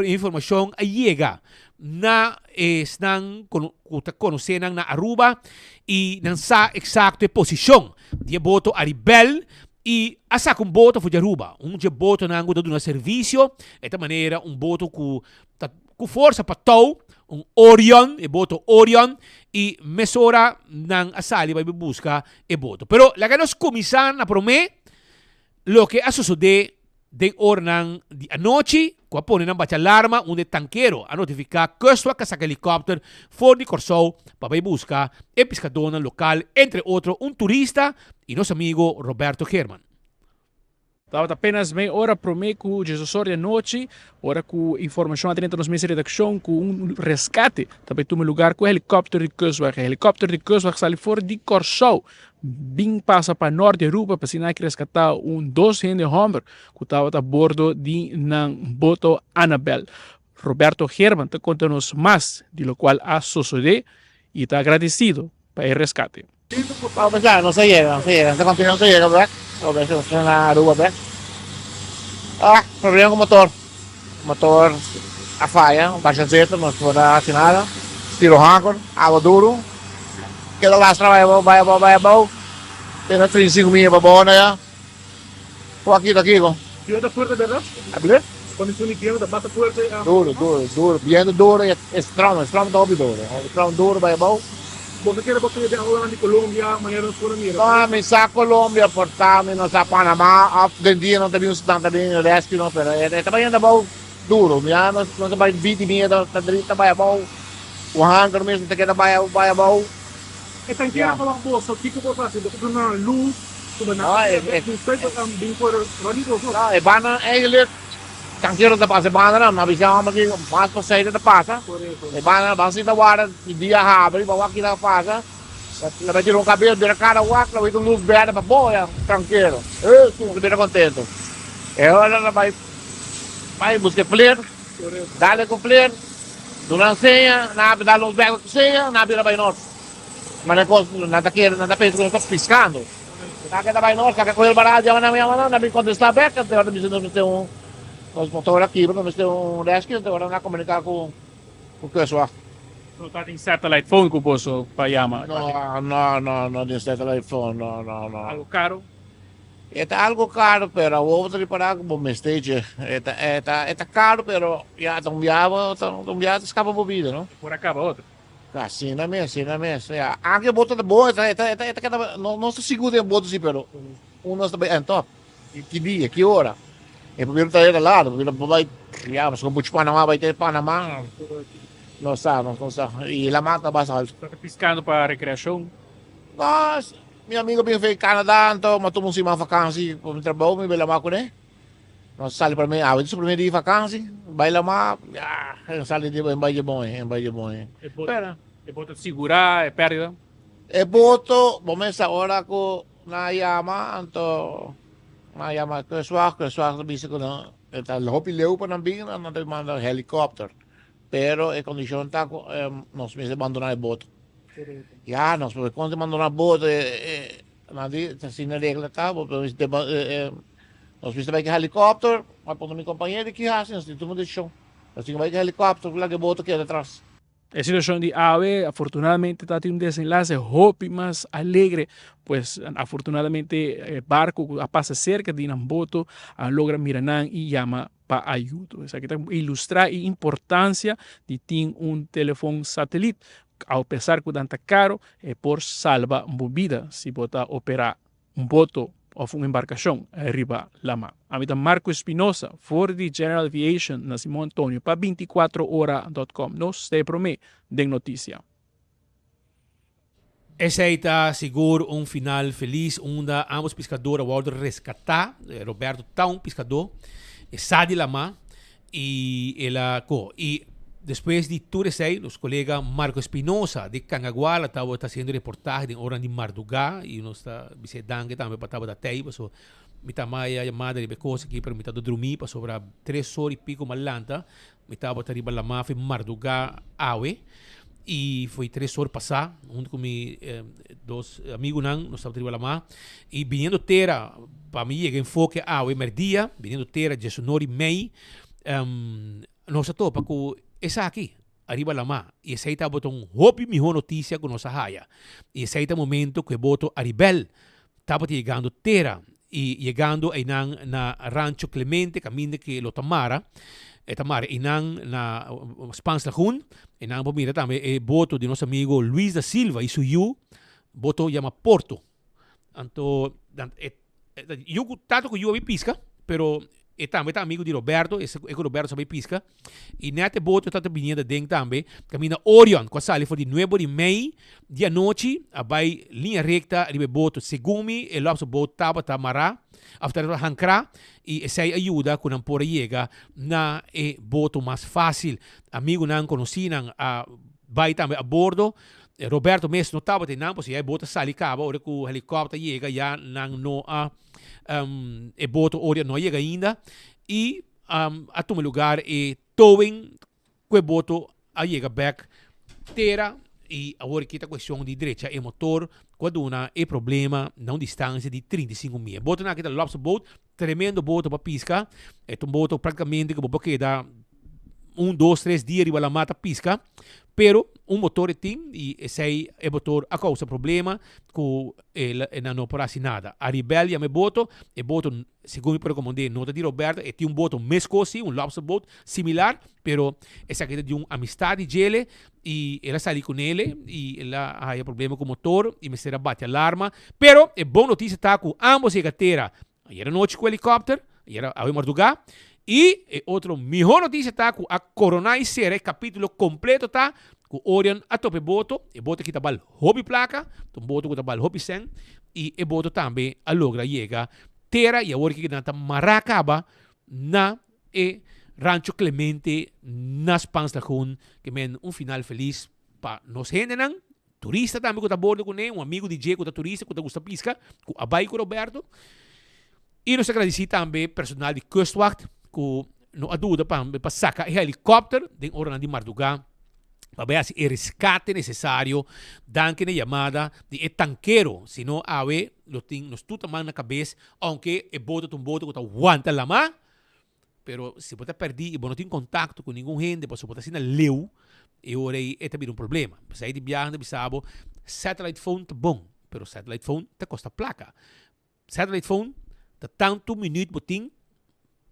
informacion a yega na esnan cu ta conoce nan na Aruba y nan sa exacto e posicion di e boto Aribel y a saca un boto for di Aruba, un dje botonan cu ta duna servicio, e ta manera un boto cu ta cu forsa pa tou, un Orion, e boto Orion y mesora nan a sali bay busca e boto. Pero laga nos cuminsa na prome. Loke a sosodé den oranan di anochi ku a pone nan bacha alarma unda e tankero a notifiká Kustwacht a saka helikòpter for di Kòrsou pa bai buska e piskadónan lokal, entre otro un turista i nos amigo Roberto Geerman. Tabata apenas mei ora promé ku diesosor di anochi, ora ku informashon a drenta nos mes redakshon ku un reskate ta bai tuma lugar ku e helikòpter di Kustwacht. E helikòpter di Kustwacht sali for di Kòrsou Bin pasa pa nort di Aruba pa asina aki reskatá un dos hende hòmber ku tabata bordo di nan boto Annabel. Roberto Herman ta konta nos mas di lokual a sosodé i ta agradesido pa e reskate. Nos a yega, nos a yega, nos ta kontinua nos a yega bek, nos ta na Aruba bek. Ah, problema ku motor, motor a faya, basha zeta, no por a hasi nada, tiro haker, awa duru. Keda lastra bai abou, bai abou, bai abou. Te na 35 mia pa bou ya. Ku aki ta kiko? Biento ta fuerte berdad? Ablief? Kondishon di biento ta basta fuerte. Duro, duro, duro. Biento duro i e strom, e strom ta hopi duro. E strom duro bai abou. Bo ta kere bo kere den awanan di Colombia manera nos por a mira? No, mi sa Colombia por ta, mi no sa Panama of den dia nan ta bin nan ta bin rescue nos pero e ta bayendo abou duro. Mi a nos ta bai 20 mia ta ta bai abou. Un hanker mes ta keda bai bai abou. E tankera pa wak boso, kiko bo ta hasi? Bo ta duna nan lus, suba nan No, e, e, Usted ta bin for rond di boso? No, e banda eigenlijk tankero ta pasa e banda nan, ma bisa homber ki mas pasahero ta pasa. E banda nan ban sinta warda di dia habri pa wak kila pasa. La bai tira un kabes bira kara wak, la bai un lus berde pa bo ya tankero. Eh, su bira kontento. E ora la bai bai buska e fler, dale ku fler. Duna nan seña, nan a da lus berde ku seña, nan a bira bai nos. Ma nan kos, nan ta kere, nan ta pensa ku nos ta piskando. Nan a keda bai nos, nan a kohe el barato, yama nan, yama nan, nan bin kontestá bèk, anto ora bisa nos mester un, nos motor a kibra, nos mester un rescue, anto ora nan a komuniká ku ku Kustwacht. No ta tin satellite phone ku boso pa yama? No, no, no, no tin satellite phone, no, no, no. Algo karo? E ta algo caro pero awor bo ta ripara cu bo mester dje. E ta e ta e ta caro pero ya ta un biaha bo ta un biaha ta scapa bo bida no. E por a caba otro. Asina mes asina mes ya anke bo ta bo e ta e ta e ta keda no no ta sigur den boto si pero uno ta bay en top ki dia ki ora. E primero ta era laat, porque no bai, ya, pasobra mucho Panama bai te Panama, no sa, nos no sa. Y la mar ta bas alto. Ta piscando pa recreacion? No, mi amigo bin fe Canada, anto mi a tuma un siman vakantie pa mi trabou, mi bai la mar cune. Nos sali prome, awe ta su prome dia di vakantie, bai la mar, ya, sali di bai dje bon, bai dje bon. E boto ta sigura e perdida? E boto, bo mester ora cu nan a yama, anto nan a yama Kustwacht, Kustwacht ta bisa cu nan e ta hopi leu pa nan bin, nan ta manda helicopter. Pero e condicion ta cu nos mester bandona e boto. Ya, nos por con bandona boto, nan di ta asina regla ta, bo mester nos mester bai cu helicopter, mi a puntra mi compañero di ki haci, nos tin tuma decision, nos tin cu bai cu helicopter, laga e boto keda atras. E situacion di awe afortunadamente ta tin un desenlace hopi mas alegre, pues afortunadamente e barco cu a pasa cerca di nan boto a logra mira nan y yama pa ayudo. Esaki ta ilustra e importancia di tin un telefon satelit, a pesar cu nan ta caro e por salba bo bida si bo ta opera un boto of un embarcacion riba lama. Ami ta Marco Espinosa for di General Aviation na Simon Antonio pa binticuatroora dot com. Nos ta e prome den noticia. Esey ta sigur un final feliz unda ambos piscador a wordo rescata. Roberto ta un piscador, e sa di lama y el a co. Y despues di tur esey nos colega Marco Espinosa di Cangaguala tabata haciendo reportahe den oranan di marduga y nos ta bis'e danki tambe pa tabata tey pasobra mi ta maya yamada riba e cos aki pero mi ta drumi pasobra tres ora y pico mi a lanta. Mi tabata riba lamá fi mardugá awe i foi tres or pasá huntu ku mi dos amigunan nos tabata riba lamá i biniendo tera pa mi yega enfoke awe mèrdia biniendo tera diesunor i mei nos a topa ku esaki ariba lamá i esei tabata un hopi mihó notisia ku nos a haya i esei ta momento ku e boto Aribel tabata yegando tera i yegando einan na Rancho Clemente kaminda ke lo ta mara, e ta mara einan na Spaans Lagoen, einan por mira tambe e boto di nos amigo Luis da Silva i su yu, boto yama Porto. Anto e yu ku tanto ku yu a bin piska, pero e tambe ta amigo di Roberto, e ku Roberto sa bai piska. I net e boto ta ta biniendo aden tambe, kaminda Orion ku a sali for di nuebe di mei di anochi a bai liña rekta riba e boto. Segun mi e lobster boat tabata mará òf tabata hankrá i esei a yuda ku nan por a yega na e boto mas fásil. Amigunan, konosínan a bai tambe a bordo. Roberto mes no tabata einan pasobra ya e boto a sali kaba ora ku helikòpter a yega ya nan no a e boto Orion no a yega ainda i a tuma lugar e towing ku e boto a yega bek tera i awor aki ta kuestion di drecha e motor ku a duna e problema na un distansia di 35 mia. E botonan aki ta lobster boat, tremendo boto pa piska, e ta un boto praktikamente ku bo por keda un, dos, tres dia riba lamá ta piska, pero un motor e tin i esei e motor a kousa problema ku e nan no por hasi nada. Aribel yama e boto, e boto Segun mi por recomendé, no ta di Roberto, e tin un boto mescos si, un lobster boat similar, pero esaki ta di un amistad di djele y el a sali cu nele y el a haya problema cu motor y mester a bati alarma. Pero e bon noticia ta cu ambos yega tera ayer anochi cu helicopter, ayer awe marduga, y e otro miho noticia ta cu a corona y cera e capitulo completo ta cu Orion a topa e boto, e boto aki ta bal hopi placa, ta un boto cu ta bal hopi cen, y e boto tambe a logra yega tera y awor ki nan ta mará caba na e Rancho Clemente na Spaans Lagoen ke men un final feliz pa nos hendenan, turista tambe cu ta bordo cune, un amigo di dje cu ta turista cu ta gusta pisca cu a bay cu Roberto y nos ta gradici tambe personal di Kustwacht cu no a duda pa pa saca e helicopter den oranan di marduga pa bai hasi e rescate necesario danki na e yamada di e tankero, si no awe lo tin nos tur ta man na cabes, aunke e boto ta un boto cu ta wanta lama, pero si bo ta perdi y bo no tin contacto cu ningun hende pasobra bo ta asina leu, e ora ey e ta bira un problema. P'esey di biaha nan ta bisa bo, satellite phone ta bon, pero satellite phone ta costa placa. Satellite phone ta tantu minuut bo tin,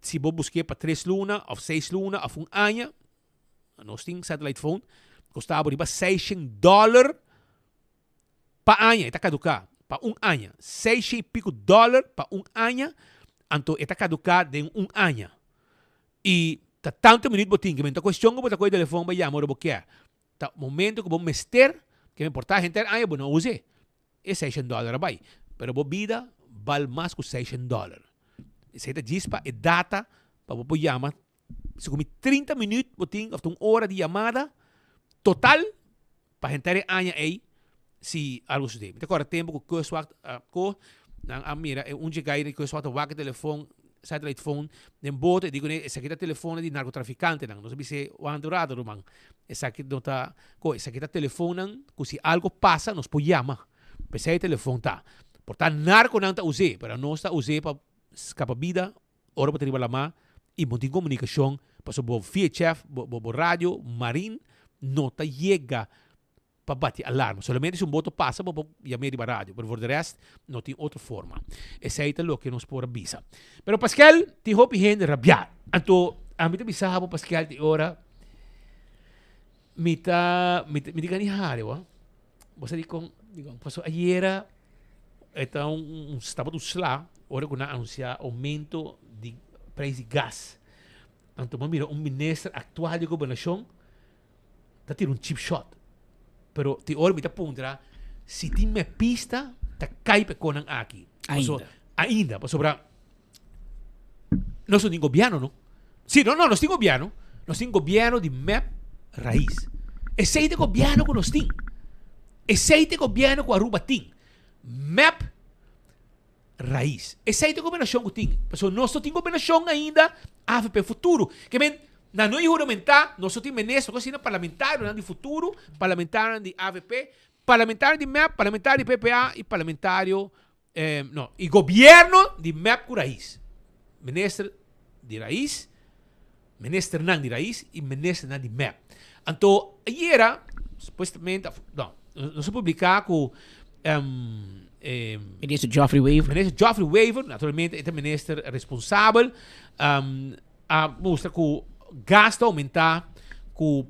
si bo busk'é pa tres luna of seis luna of un aña, nos tin satellite phone, kosta bo riba seishen dòler pa aña, e ta kaduká pa un aña, seishen i piku dòler pa un aña. Anto e ta kaduká den un aña. I ta tantu minüt bo tin ke men ta kuestion ku bo ta kohe telefon bai yama ora bo kier. Ta momento ku bo mester ke men por ta henter aña bo no us'é. E seishen dòler a bai. Pero bo bida bal mas ku seishen dòler. Esei ta djis pa e data pa bo por yama. Segun mi 30 minüt bo tin òf ta un ora di yamada total pa henter e aña ei si algo sucede. Mi ta corda tempo cu Kustwacht a co, nan a mira e un dje guy di Kustwacht a wak e telefon, satellite phone, den boto, e di cune esaki ta telefono di narcotraficantenan. Nos a bis'e wanta un rato ruman, esaki no ta co, esaki ta telefonnan cu si algo pasa nos por yama. P'esei e telefon ta. Por ta narconan ta us'e, pero anos ta us'e pa scapa bida ora bo ta riba lamá i bo tin komunikashon pasobra bo VHF, bo bo radio marin no ta yega pa bati alarma. Solamente si un boto pasa bo por yam'é riba radio, pero for de rest no tin otro forma. Esei ta loke nos por a bisa. Pero Paskel, tin hopi hende rabiá. Anto ami ta bisa bo Paskel tin ora mi ta mi ta mi tin gana di hari bo. Bo sa dikon? Pasobra ayera e ta un tabata un sla ora ku nan a anunsiá oumento di preis di gas. Anto bo a mira un minister aktual di gobernashon ta tira un cheap shot. Pero tin ora mi ta puntra si tin mepista ta kai pa e konan aki. Ainda. Ainda, pasobra nos no tin gobierno no. Si, no, no, nos tin gobierno. Nos tin gobierno di mep Raiz. Esey ta e gobierno cu nos tin. Esey ta e gobierno cu Aruba tin. Mep Raiz. Esey ta e gobernacion cu tin. Pasobra nos no tin gobernacion ainda avp Futuro. Ke men, na no juramenta, nos no tin minister, nos tin parlamentarionan di Futuro, parlamentarionan di avp, parlamentario di mep, parlamentario di PPA y parlamentario No, y gobierno di mep cu Raiz. Minister di Raiz, ministernan di Raiz y ministernan di mep. Anto ayera, supuestamente, no, nos a publica cu Minister Geoffrey Wever. Minister Geoffrey Wever, naturalmente e ta minister responsabel, a mustra cu gas ta aumenta cu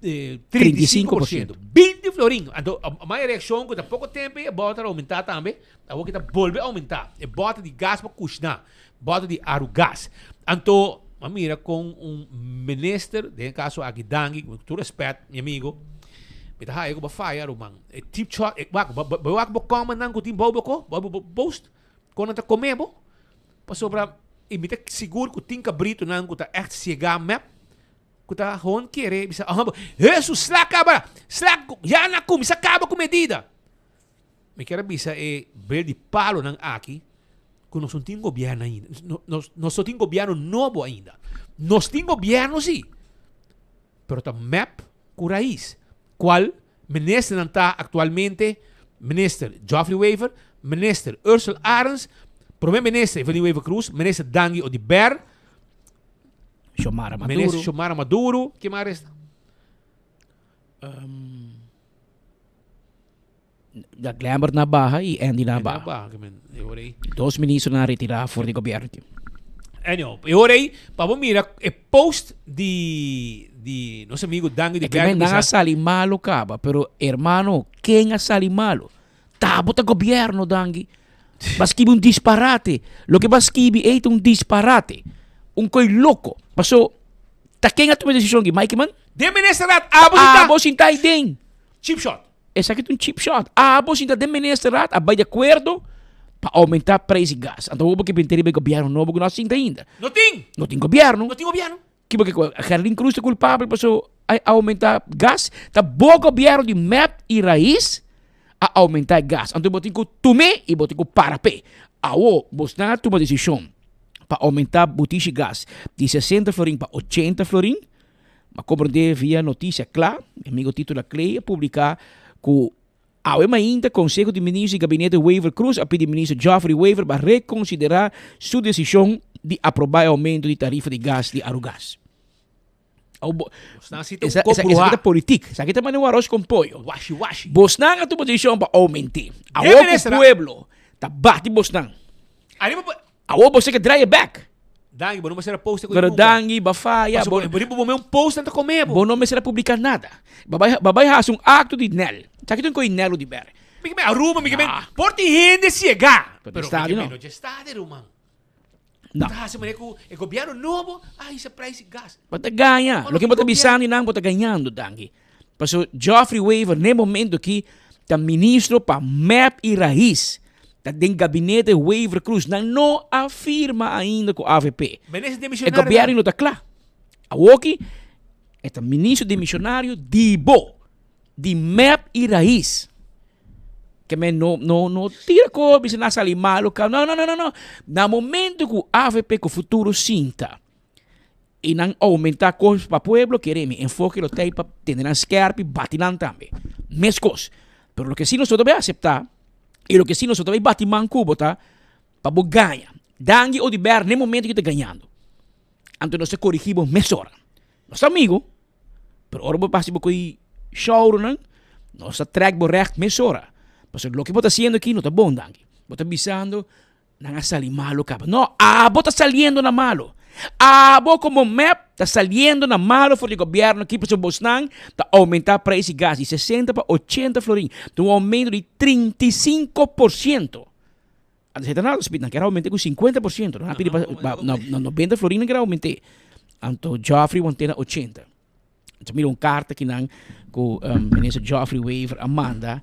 35%. 20 florin. Anto, mai reaccion cu ta poco tempo e bota a aumenta tambe. Awor ki ta bolbe aumenta. E bota di gas pa cushna. Bota di Arugas. Anto, a mira con un minister, den e caso aki Dangui, cu tur respet, mi amigo, mi ta haya cu bo faya, ruman. E tip shot, e, wak, bo wak bo comment nan cu tin bou bo ko, bou bo post, con nan ta come bo. Pasobra, y mi ta sigur cu tin cabritonan cu ta echt ciega mep, Ku ta hon kere bisa oh bo Hesus sla kaba sla ya na kuminsa kaba ku medida. Mi kier a bisa e bel di palonan aki ku nos no tin gobierno ainda. Nos nos no tin gobierno nobo ainda. Nos tin gobierno si, pero ta mep ku rais. Kual ministernan ta aktualmente? Minister Geoffrey Wever, Minister Ursell Arends, Prome Minister Evelyn Wever Croes, Minister Dangui Oduber, Xiomara Maduro. Minister Xiomara Maduro. Ken mas resta? Um, da Glambert na baha y Andy na baha. baha, que men, e ora aí. Dos ministro na retira for di gobierno. Anyhow, e ora aí, pa bo mira e post di di nos amigo Dangui de É que men Berg nan a sali malo caba, pero hermano, ken a sali malo? Ta bo ta gobierno, Dangui. Ba skibi un disparate. Loke ba skibi ei ta un disparate. Un koi loko. Paso, ta ken a tuma e desishon aki? Mike man? Den ministerraad, abo sinta. Abo sinta ei den. Cheap shot. Esaki ta un cheap shot. Abo sinta den ministerraad a bai di akuerdo pa aumenta prijs di gas. Anto bo ke bini riba e gobierno nobo ku no a sinta ainda. No tin. No tin gobierno. No tin gobierno. Kibo ke Gerlin Cruz ta kulpabel paso a aumenta gas? Ta bo gobierno di mep y Raiz a aumenta e gas. Anto bo tin ku tume y bo tin ku para p'e. Awo bosnan a tuma desishon pa aumenta butishi gas di sesenta florin pa ochenta florin. M'a komprende via Noticia Cla, mi amigo Tito Laclay a publica ku Awe mainta Conseho di Ministro y Gabinete Wever Croes a pidi Minister Geoffrey Wever pa reconsidera su decision di aproba e aumento di tarifa di gas di Arugas. Bosnan si ta un kop bruha. Esaki ta politik. Esaki ta manera un aros con pollo. Washi washi. Bosnan a tuma decision pa aumente. Awor cu pueblo ta bati bosnan. Awor bo ke draai e bek. Danki, bo no mester a post e Pero danki, bo a faya. Pasobra bo riba bo me un post nan ta come bo. Bo no mester a publica nada. Bo bai, bo bai haci un acto di nel. Sa ki ta un coi nel di ber? Mi ke men Aruba, mi ke men por tin hende ciega. Pero mi ke men no dje sta de ruman. No. Ta hasi manera ku e gobièrnu nobo a hisa prijs di gas. Bo ta gaña. Loke bo ta bisando nan bo ta gañando, Dangui. Paso Geoffrey Wever n'e momento aki ta ministro pa mep y Raiz. Ta den gabinete Wever Croes. Nan no a firma ainda cu avp. Minister E demisionario gobierno no ta cla. Awoki e ta ministro demisionario di bo, di mep y Raiz. Ke men no no no tira ko bisa nan sali malo ka. No no no no no. Na momento ku avp ku futuro sinta i nan aumenta kos pa pueblo kere mi enfoke lo ta pa tene nan skerp i bati nan tambe. Meskos. Pero loke si nos no ta bai asepta i loke si nos no ta bai bati man ku bo ta pa bo gaña. Dangui Oduber n'e momento ku ta gañando. Anto nos ta korigi bo mesora. Nos ta amigo. Pero ora bo pasa bo koe shourunan, nos ta trek bo recht mesora. Pasobra loke bo ta haciendo aki no ta bon, danki. Bo ta bisando nan a sali malo caba. No, abo ta saliendo na malo. Abo como mep ta saliendo na malo for di gobierno aki pasobra bosnan ta aumenta prijs di gas di 60 pa 80 florin. Ta un aumento di 35%. Anto esei ta nada speed, nan kier aument'é ku 50%, nan a pidi pa na 90 florin nan kier aument'é. Anto Geoffrey want'é na 80. Anto mira un karta ki nan ku minister Geoffrey Wever a manda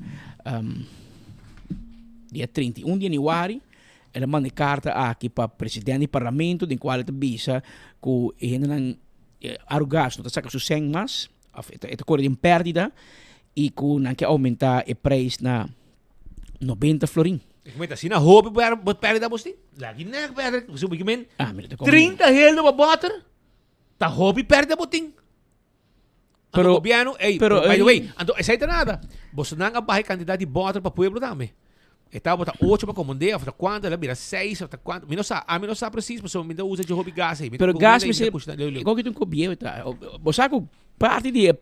dia 31 di januari, el a manda e karta aki pa president di parlamento den kual e ta bisa ku e hendenan Arugas no ta saka su sèn mas, òf e ta kore den pèrdida i ku nan ke oumentá e preis na 90 florin. Ik weet asina hopi bo perdida bos tin. Lagi nek perde, so ik men. Ah, mira, te 30 heldo pa boter. Ta hopi perdida bo tin. Pero, gobierno, ey, pero, by the ey. way, anto esey ta nada. Boso nan a baha e cantidad di boter pa pueblo tambe. E tabata 8 pa comandé, of ta cuanto, el a bira 6, of ta cuanto. Mi no sa, ami no sa precies, pasobra mi ta usa dje hopi gas ey. Mi ta Pero cushina gas y mi mi ta se, cushina leu leu. kon ki ta un kobieu ta. Bo sa ku parti di e,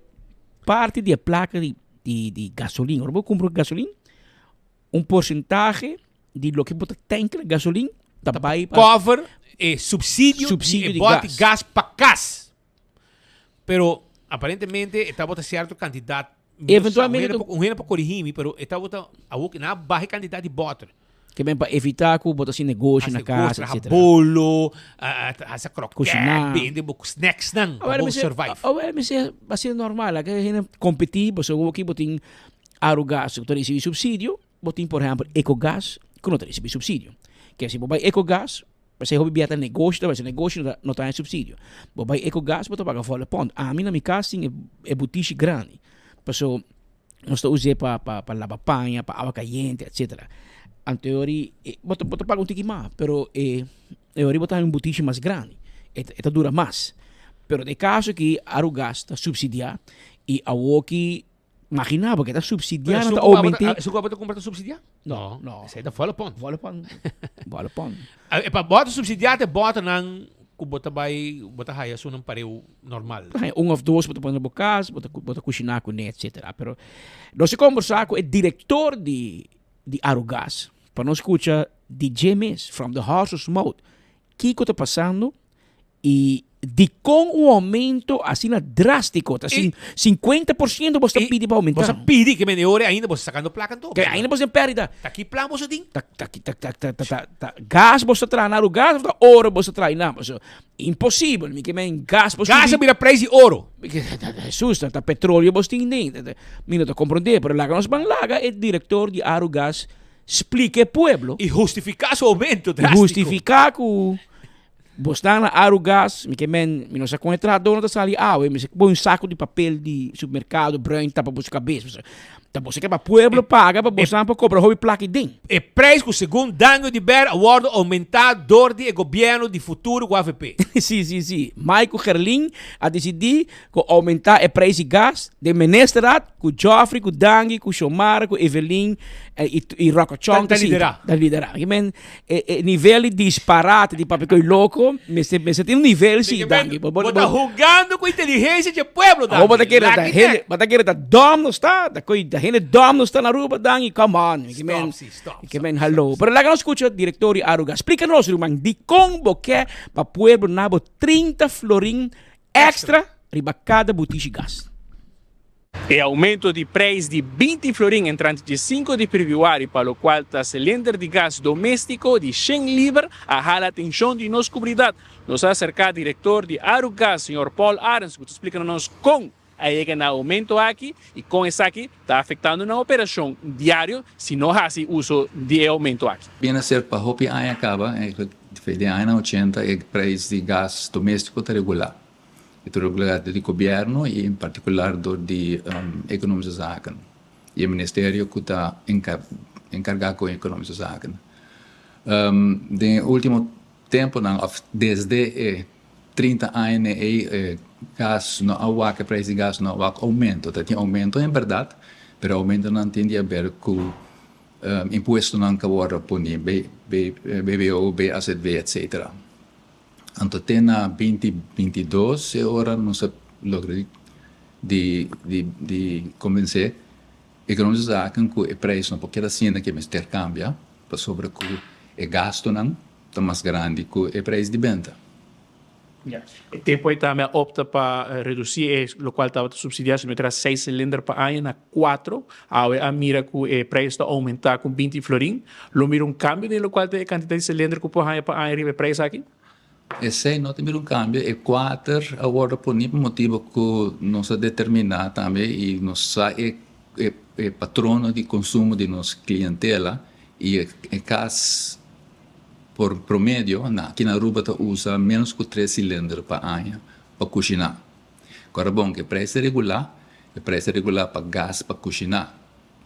parti di e plaka di di di gasolin. Ora bo kumpra gasolin, un porsentahe di loke bo ta tank na gasolin ta bai pa Cover e subsidio, Subsidio di di e bòt di gas. gas pa kas. Pero aparentemente e tabata sierto kantidat. Mi no sa, Eventualmente un hende un hende por korigí mi, pero e tabata awor nan a baha e kantidat di bòter. Ke men pa evitá ku bo ta hasi negoshi na kas, Traha etcetera. bolo, hasi kroket, Kushiná. bende bo snacksnan pa Awor bo mi se, survive. awor mi se asina normal, laga e hende kompetí, pasobra awor aki bo tin Arugas ku ta risibí supsidio, bo tin por ehèmpel Ecogas ku no ta risibí supsidio. Ke si bo bai Ecogas, pasobra hopi bia ta negoshi ta bai, si negoshi no ta no ta haña supsidio. Bo bai Ecogas bo ta paga volle pond. Ami na mi kas tin e butishi grandi, pasobra Nos ta us'é pa pa pa laba paña, pa awa kayente, etcetera. Anto e ori bo ta bo ta paga un tiki mas, pero e e ori bo ta haña un butishi mas grandi, e ta e ta dura mas. Pero den e kaso aki Arugas ta supsidiá i awoki maginá bo ke ta supsidiá nan ta oument'é. Esun ku abo ta kumpra ta supsidiá? No, no. Esei ta volle pond. Volle pond, volle pond. E pa bo ta supsidiá ta e bòternan ku bo ta bai bo ta haya esunnan pareu normal. Bo ta haya un of dos bo ta pone na bo kas, bo ta bo ta kushiná kuné etcetera. Pero nos a kombersá ku e direktor di di Arugas pa nos skucha di dje mes, from the horse's mouth, kiko ta pasando i dikon un oumento asina drástiko, ta 50% bo sta pidi pa oumentá. Bo sta pidi, ke men e ora ainda bo sta sakando plaka anto. Ke ainda bo sta den pèrdida. Ta ki plan bo sta tin? Ta ta ta ta ta ta gas bo sta traha na Arugas of ta oro bo sta traha na? Pasobra imposibel, mi ke men gas bo Gas a bira prijs di oro. Hesus, ta petroleo bo tin den. Mi no ta komprondé, pero laga nos ban laga e direktor di Arugas splika e pueblo. I hustifiká su oumento drástiko. I hustifiká ku Bo sta na Arugas, mi ke men, mi no sa kon e trahadornan ta sali awe, mi sa poi un saku di papel di supermerkado bruin tapa boso kabes, pasobra ta boso ke pa pueblo paga pa boso nan por kobra hopi plaka ei den. E prijs ku segun Daniel de Ber a wòrdu oumentá dor di e gobièrnu di futuro ku avp. Si, si, si. Mike ku Gerlin a disidí ku oumentá e prijs di gas den Ministerraad ku Geoffrey, ku Dangui, ku Xiomara, ku Evelyn i Rockochon Ta liderá. Ta liderá. Ke men E e nivel di disparate di papia koe loko mester mester tin un nivel si danki. Bo ta hugando ku inteligencia dje pueblo danki. Bo ta kere ta hende bo ta kere ta dom nos ta ta koe ta hende dom nos ta na Aruba danki come on. Stop si stop. Ke men hallo. Pero laga nos skucha direktor di Arugas. Splika nos ruman dikon bo ke pa pueblo na bo 30 florin extra riba kada butishi gas. E aumento di prijs di 20 florin entrante dje 5 di febrüari pa locual ta cilinder di gas domestico di shen liber a hala atencion di nos comunidad. Nos a acerca director di Arugas, señor Paul Arends, cu ta splica na nos con a yega na aumento aki y con esaki ta afectando nan operacion diario si no haci uso di e aumento aki. Bien a ser pa hopi aña caba, eigenlijk den añanan ochenta e prijs di gas domestico ta regula. E ta regulá dor di gobièrnu i en partikular dor di Ekonomische Zaken i e ministerio ku ta enkargá ku Ekonomische Zaken. Den e último tempunan òf desde e 30 añanan ei e gas no a wak, e preis di gas no a wak oumento. Ta tin oumento en bèrdat, pero e oumentonan tin di aber ku impuestonan ku a wòrdu poni, BBO, BAZV, etcetera. Anto te na 2022 e ora nos a logra di di convence Economische Zaken cu e prijs no por keda asina ke mester cambia pasobra cu e gastonan ta mas grandi cu e prijs di benta. Ya. E tempo ei tambe a opta pa reduci e locual tabata subsidia si mester a seis cilinder pa aña na cuatro. Awe a mira cu e prijs ta aumenta cu 20 florin. Lo mira un cambio den locual ta e cantidad di cilinder cu por haña pa aña riba e prijs aki? Esei no ta mira un cambio. E cuater a wordo poni pa motibo cu nos a determina tambe y nos sa e e patrono di consumo di nos clientela y e cas por promedio na aki na Aruba ta usa menos cu tres cilinder pa aña pa cushina. Ora bon cu e prijs ta regula, e prijs ta regula pa gas pa cushina.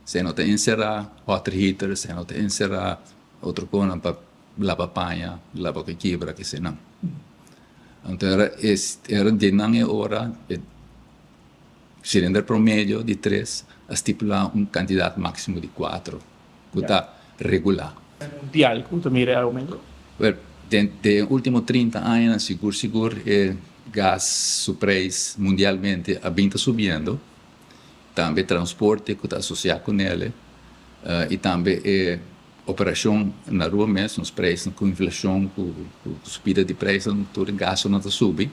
Esei no ta encera water heater, esei no ta encera otro conan pa laba paña, laba cu kibra, kesenan. Anto era era di nan e ora e cilinder promedio di tres a stipula un cantidad maximo di cuatro cu ta regula. Mundial cu ta mira e aumento? Wel, den den ultimo 30 añanan sigur sigur e gas su prijs mundialmente a bin ta subiendo, tambe transporte cu ta asocia cu nele y tambe e operacion na Aruba mes, nos prijsnan cu inflacion cu subida di prijsnan tur e gastonan ta subi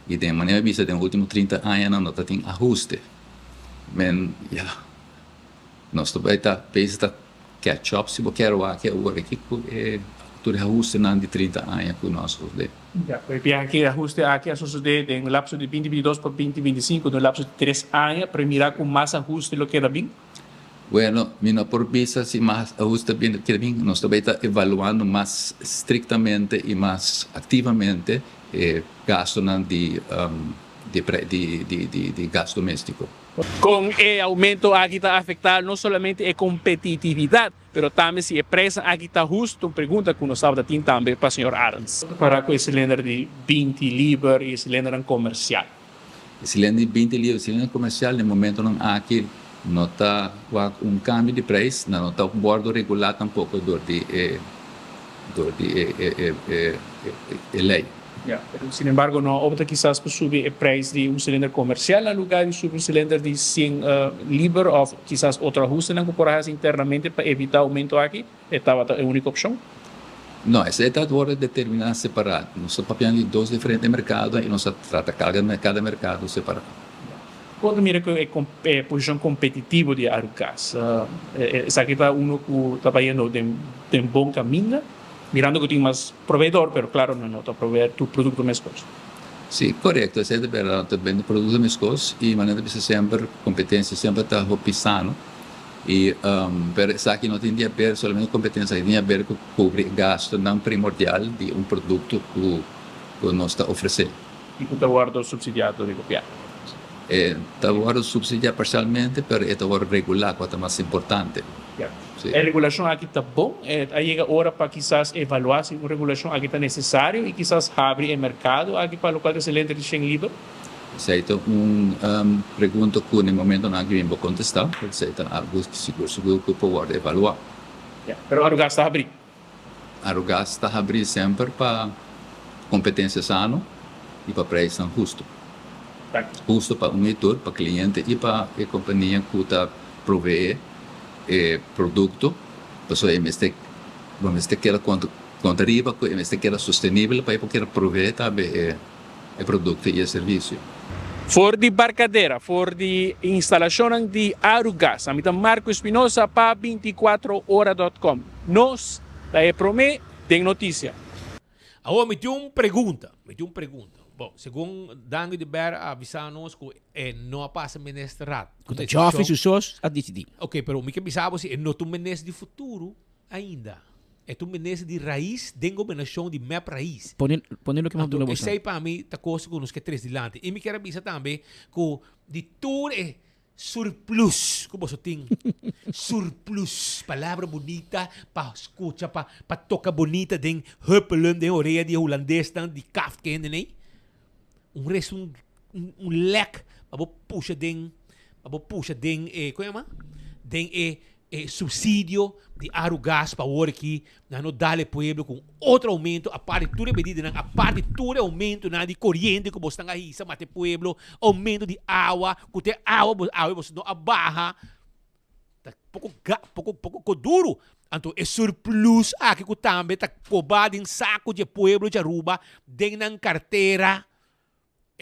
y den manera bisa den ultimo 30 añanan no ta tin ahuste. Men ya nos ta bay ta bezig ta Catch up si bo kier wak e awor aki ku e tur e ahustenan di 30 aña ku no a sosodé. Ya, pero e biaha ki e ahuste aki a sosodé den un lapso di 2022 pa 2025, den un lapso di tres aña, pero mira ku mas ahuste lo keda bin? Bueno, mi no por bisa si mas ahuste bin keda bin. Nos ta bay ta evaluando mas estrictamente y mas activamente e gastonan di di gas domestico. Kon e aumento aki ta afektá no solamente e kompetitividat, pero tambe si e preisnan aki ta hustu, un pregunta ku nos tabata tin tambe pa señor Arends. Para ku e silinder di 20 liber i e silindernan komersial. E silinder di 20 liber i e silinder komersial den momentonan aki no ta wak un kambio di preis, nan no ta wòrdu regulá tampoko dor di e dor di e e lei. Ya, pero sin embargo no a opta kisas pa subi e prijs di un cilinder comercial na lugar di subi un cilinder di 100 liber of kisas otro ahustenan cu por a haci internamente pa evita aumento aki, e tabata e unico opcion? No, esey ta worde determina separa. Nos ta papiando di dos diferente mercado y nos ta trata cada mercado separa. Con ta mira cu e posicion competitivo di Arugas? Esaki ta uno cu ta bayendo den bon caminda? Mirando cu tin mas proveedor, pero claro nan no ta proveer tur producto mescos. Sí, corecto, esey ta berdad, nan ta bende producto mescos y manera ta bisa semper competencia semper ta hopi sano y pero esaki no tin di haber solamente cu competencia, esaki tin di haber cu cubri e gastonan primordial di un producto cu nos ta ofrece. Y cu ta wordo subsidia door di gobierno. E ta wordo subsidia parcialmente, pero e ta wordo regula, cua ta mas importante. Ya. E regulacion aki ta bon? E a yega ora pa kisas evalua si un regulacion aki ta necesario y kisas habri e mercado aki pa locual ta e lente di shen liber? Esey ta un pregunta cu na e momentonan aki mi por contesta, pero esey ta algo sigur sigur cu por wordo evalua. Ya. Pero Arugas ta habri? Arugas ta habrí semper pa kompetensia sano i pa preisnan hustu. Hustu pa un i tur, pa kliente i pa e kompania ku ta proveé e produkto, pasobra e mester bo mester keda konta riba ku e mester keda sostenibel pa e por keda proveé tambe e produkto i e servisio. For di Barcadera, for di instalashonnan di Arugas, ami ta Marco Espinosa pa binticuatroora dot com. Nos ta e promé den notisia. Awor mi tin un pregunta, mi tin un pregunta. Bon, segun Dangui de Ber a avisa nos cu e no a pasa ministerraad. Cu ta Geoffrey su sos a dicidi. Ok, pero mi ke bisa bo si e no ta un minister di futuro ainda. E ta un minister di raiz den gobernacion di mep raiz. Pone, pone loke mi a Anto duna boso. esey pa mi ta cos cu nos ke tres dilanti. Y mi kier a bisa tambe cu di tur e Surplus ku boso tin. Surplus, palabra bunita pa skucha, pa pa toka bunita den huppelen, den orea di e hulandesnan di kaft kende nei. Un res un un lek pa bo pusha den, pa bo pusha den e, kon yama? Den e e subsidio di Arugas pa awor aki nan no dal e pueblo ku un otro aumento apart di tur e medidanan, apart di tur e aumentonan di koriente ku bosnan a hisa mata e pueblo, aumento di awa ku te awa bo awe boso no a baha, ta poko ga poko poko ko duru. Anto e surplus aki ku tambe ta koba den saku di e pueblo di Aruba den nan kartera.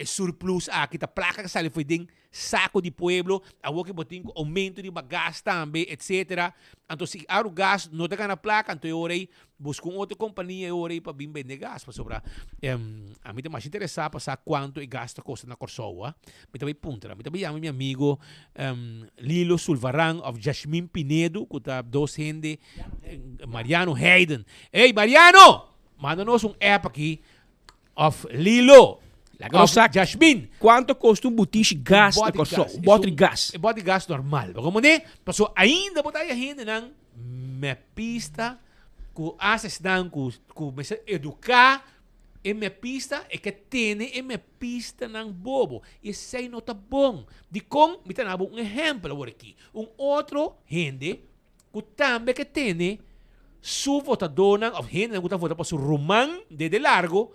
E surplus aki ta plaka ka sali fo'i den saco di pueblo, awor ke bo tin ku aumento riba gas tambe etc. Anto si Arugas no ta gana plaka anto e ora ei buska un otro kompania e ora ei pa bin bende gas pasobra ami ta mas interesa pa sa kuantu e gas ta kosta na Kòrsou a. Mi ta bai puntra, mi ta bai yama mi amigo Lilo Sulvaran òf Jashmin Pinedo ku ta dos hende Mariano Heiden. Ey Mariano! Manda nos un app aki Of Lilo. Laga nos Of sa Jasmine. Kuanto kosta un butishi gas na Kòrsou? Un bòter di gas. E bòter di gas normal. Bo komprendé? Pasobra ainda bo ta haya hendenan mepista ku hasta esnan ku ku mester eduká e mepista e ke tene e mepistanan bobo. I esei no ta bon. Dikon? Mi ta duna bo un ehèmpel awor aki. Un otro hende ku tambe ke tene su votadónan òf hendenan ku ta vota pa su ruman desde largo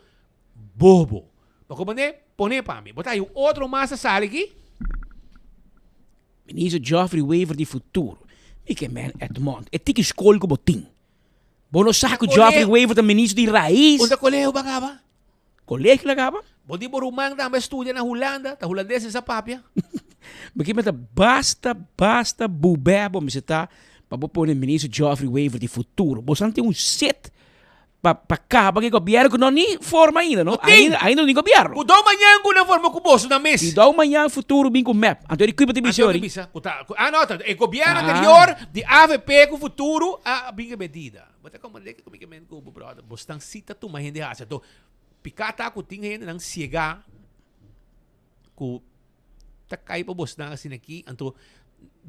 bobo. Bo komprendé? Pone pa mi. Bo ta hay un otro mas a sali aki? Minister Geoffrey Wever di futuro. Mi ke men Edmond, e tiki skol ku bo tin. Bo no sa ku Geoffrey Wever ta minister di rais. Unda kolegio bo a kaba? Colegio la caba? Bo di bo ruman tambe studia na Hulanda, ta hulandes e sa papia. Mi kier mester basta, basta bubè bo mester ta pa bo pone minister Geoffrey Wever di futuro. Boso nan tin un set pa pa caba cu e gobierno cu no ni forma ainda no. No tin. Ainda ainda no tin gobierno. Cu dou mañan cu nan forma cu boso nan mes. Y dou mañan futuro bin cu mep. Anto di cu bo ta bisa Anto ori? di bisa cu ta cu ah no ta e gobierno anterior di avp cu futuro a bin cu e medida. Bo ta comprende kico mi ke men cu bo brother. Bo stan si ta tuma hende haci. Anto pica ta cu tin hendenan ciega cu ta cay pa bosnan asina aki. Anto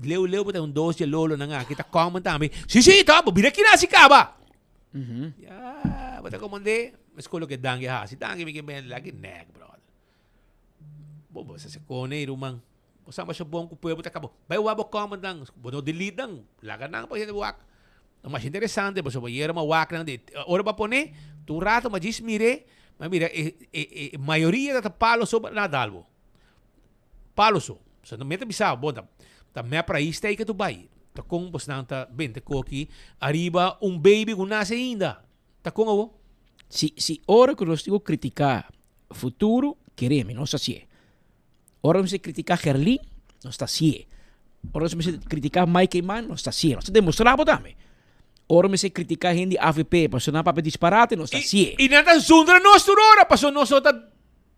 leu leu bo ta un dos dje lolonan aki ta comment tambe. Si si ta bo bira kina si caba. Ya bo ta comprende. Mesco loke Dangui a haci. Dangui mi ke men laki nek brother. Bo bo sa se cone ruman. Bo sa masha bon ku pueblo ta kaba. Bai wak bo comment nan. Bo no delete nan. Laga nan pa hende wak. Ta masha interesante pasobra bo yera ma wak nan di ora bo a pone tur rato ma djis mire ma mira e e e mayoria ta ta palo so na dal bo. Palo so. So no mi ta bisa bo ta ta mep rais ta ei ke tu bai. Ta kon bosnan ta bente koki ariba un baby ku nase ainda. Ta kon awo? Si si ora ku nos tin ku kritika futuro keremi nos ta hacié. Ora nos mester critica Gerlin, nos ta hacié. Ora nos mester critica Mike Eman, nos ta hacié. Nos ta demostra bo tambe. Ora mester critica hende di avp, pasobra nan papia disparate, nos ta hacié. I nan ta zundra nos tur ora, pasobra nos no ta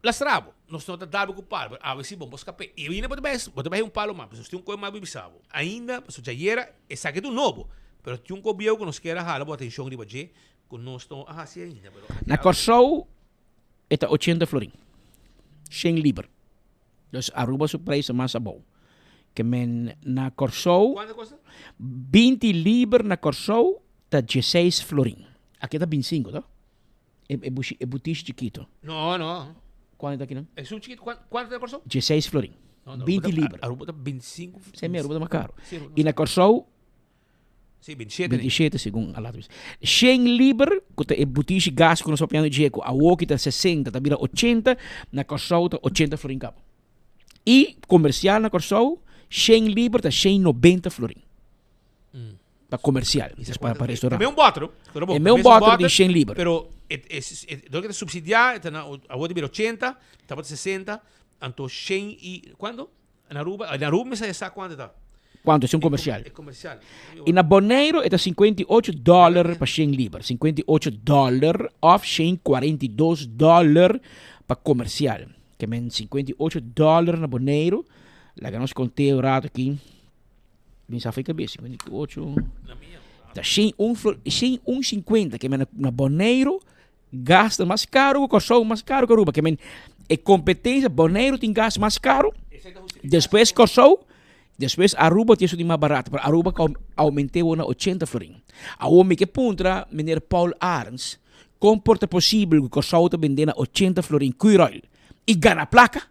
lastra bo. Nos no ta dal bo ku palo. Pero awe si bon bo skap'é. I ainda bo ta bai, bo ta bai un palo mas. Pasobra nos tin un koe mas bisa bo. Ainda, pasobra djayera esaki ta un nobo. Pero tin un koe bieu ku nos kier a hala bo atenshon riba dje, ku nos no a hasi ainda. Pero Na Kòrsou e ta ochenta florin, shen liber. Dus Aruba su prijs ta mas abou. Ke men na Kòrsou, Kuantu kosta? binti liber na Kòrsou ta dieseis florin. Aki ta bintisinku to? E e bushi e butishi chikito. No, no. Kuantu ta akinan? Esun chikito, kuantu ta na Kòrsou? Dieseis florin. No, no, Binti liber. Aruba ta bintisinku. Si mi Aruba ta mas karo. Si, Aruba. I na Kòrsou Sí, 27. 27 segun a laat bisa. Shen liber, ku ta e butishi gas ku nos papiando dje, ku awoki ta 60, ta bira 80, na Kòrsou ta 80 florin kaba. I komersial na Kòrsou, shen liber ta shen 90 florin. Mm. Pa komersial, dus pa, pa restaurant. E un bòter, pero bon, E me un bòter di shen liber. Pero et, es, et, dor ke ta subsidiá, e ta na, awor ta bira 80, tabata 60. Anto shen i cuanto? Na Aruba, na Aruba mi sa sa cuanto ta. Cuanto es un comercial? E comercial. Y na Boneiro e ta 58 dollar pa shen liber. 58 dollar of shen 42 dollar pa comercial. Ke men 58 dollar na Boneiro. Laga nos contea un rato aki. Mi sa fai cabeza, 58. Ta shen un flor, shen un 50. Ke men na Boneiro Gas ta mas caro cu Corsou, mas caro cu Aruba. Ke men e competencia, Boneiru tin gas mas caro, despues Corsou, despues Aruba tin esun di mas barato, pero Aruba cu aumente awor na ochenta florin. Awor mi ke puntra meneer Paul Arends, con por ta posibel cu Corsou ta bende na ochenta florin curoil y gana placa?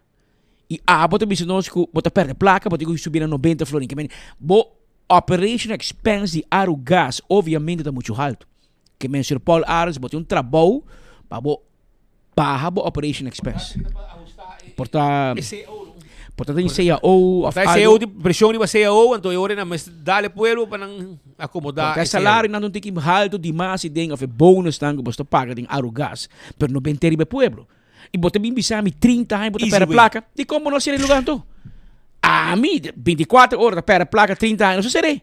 Y abo ta bisa nos cu bo ta perde placa, bo tin cu subi na nobenta florin. Ke men bo operation expense di Arugas obviamente ta mucho halto. Ke men Sir Paul Arends bo tin un trabou pa bo baha bo operation expense. Por ta por ta tin CAO of Ta algo. CAO tin presion riba CAO anto e ora nan mester dal e pueblo pa nan acomoda Por ta e salario nan ta un tiki halto dimas y den of e bonus nan ku bo ta paga den Arugas pero no bente riba e pueblo. Y bo ta bin bisa mi 30 aña bo ta perde placa. Dikon bo no sere lugar anto? Ami 24 ora ta perde placa 30 aña no sa sere.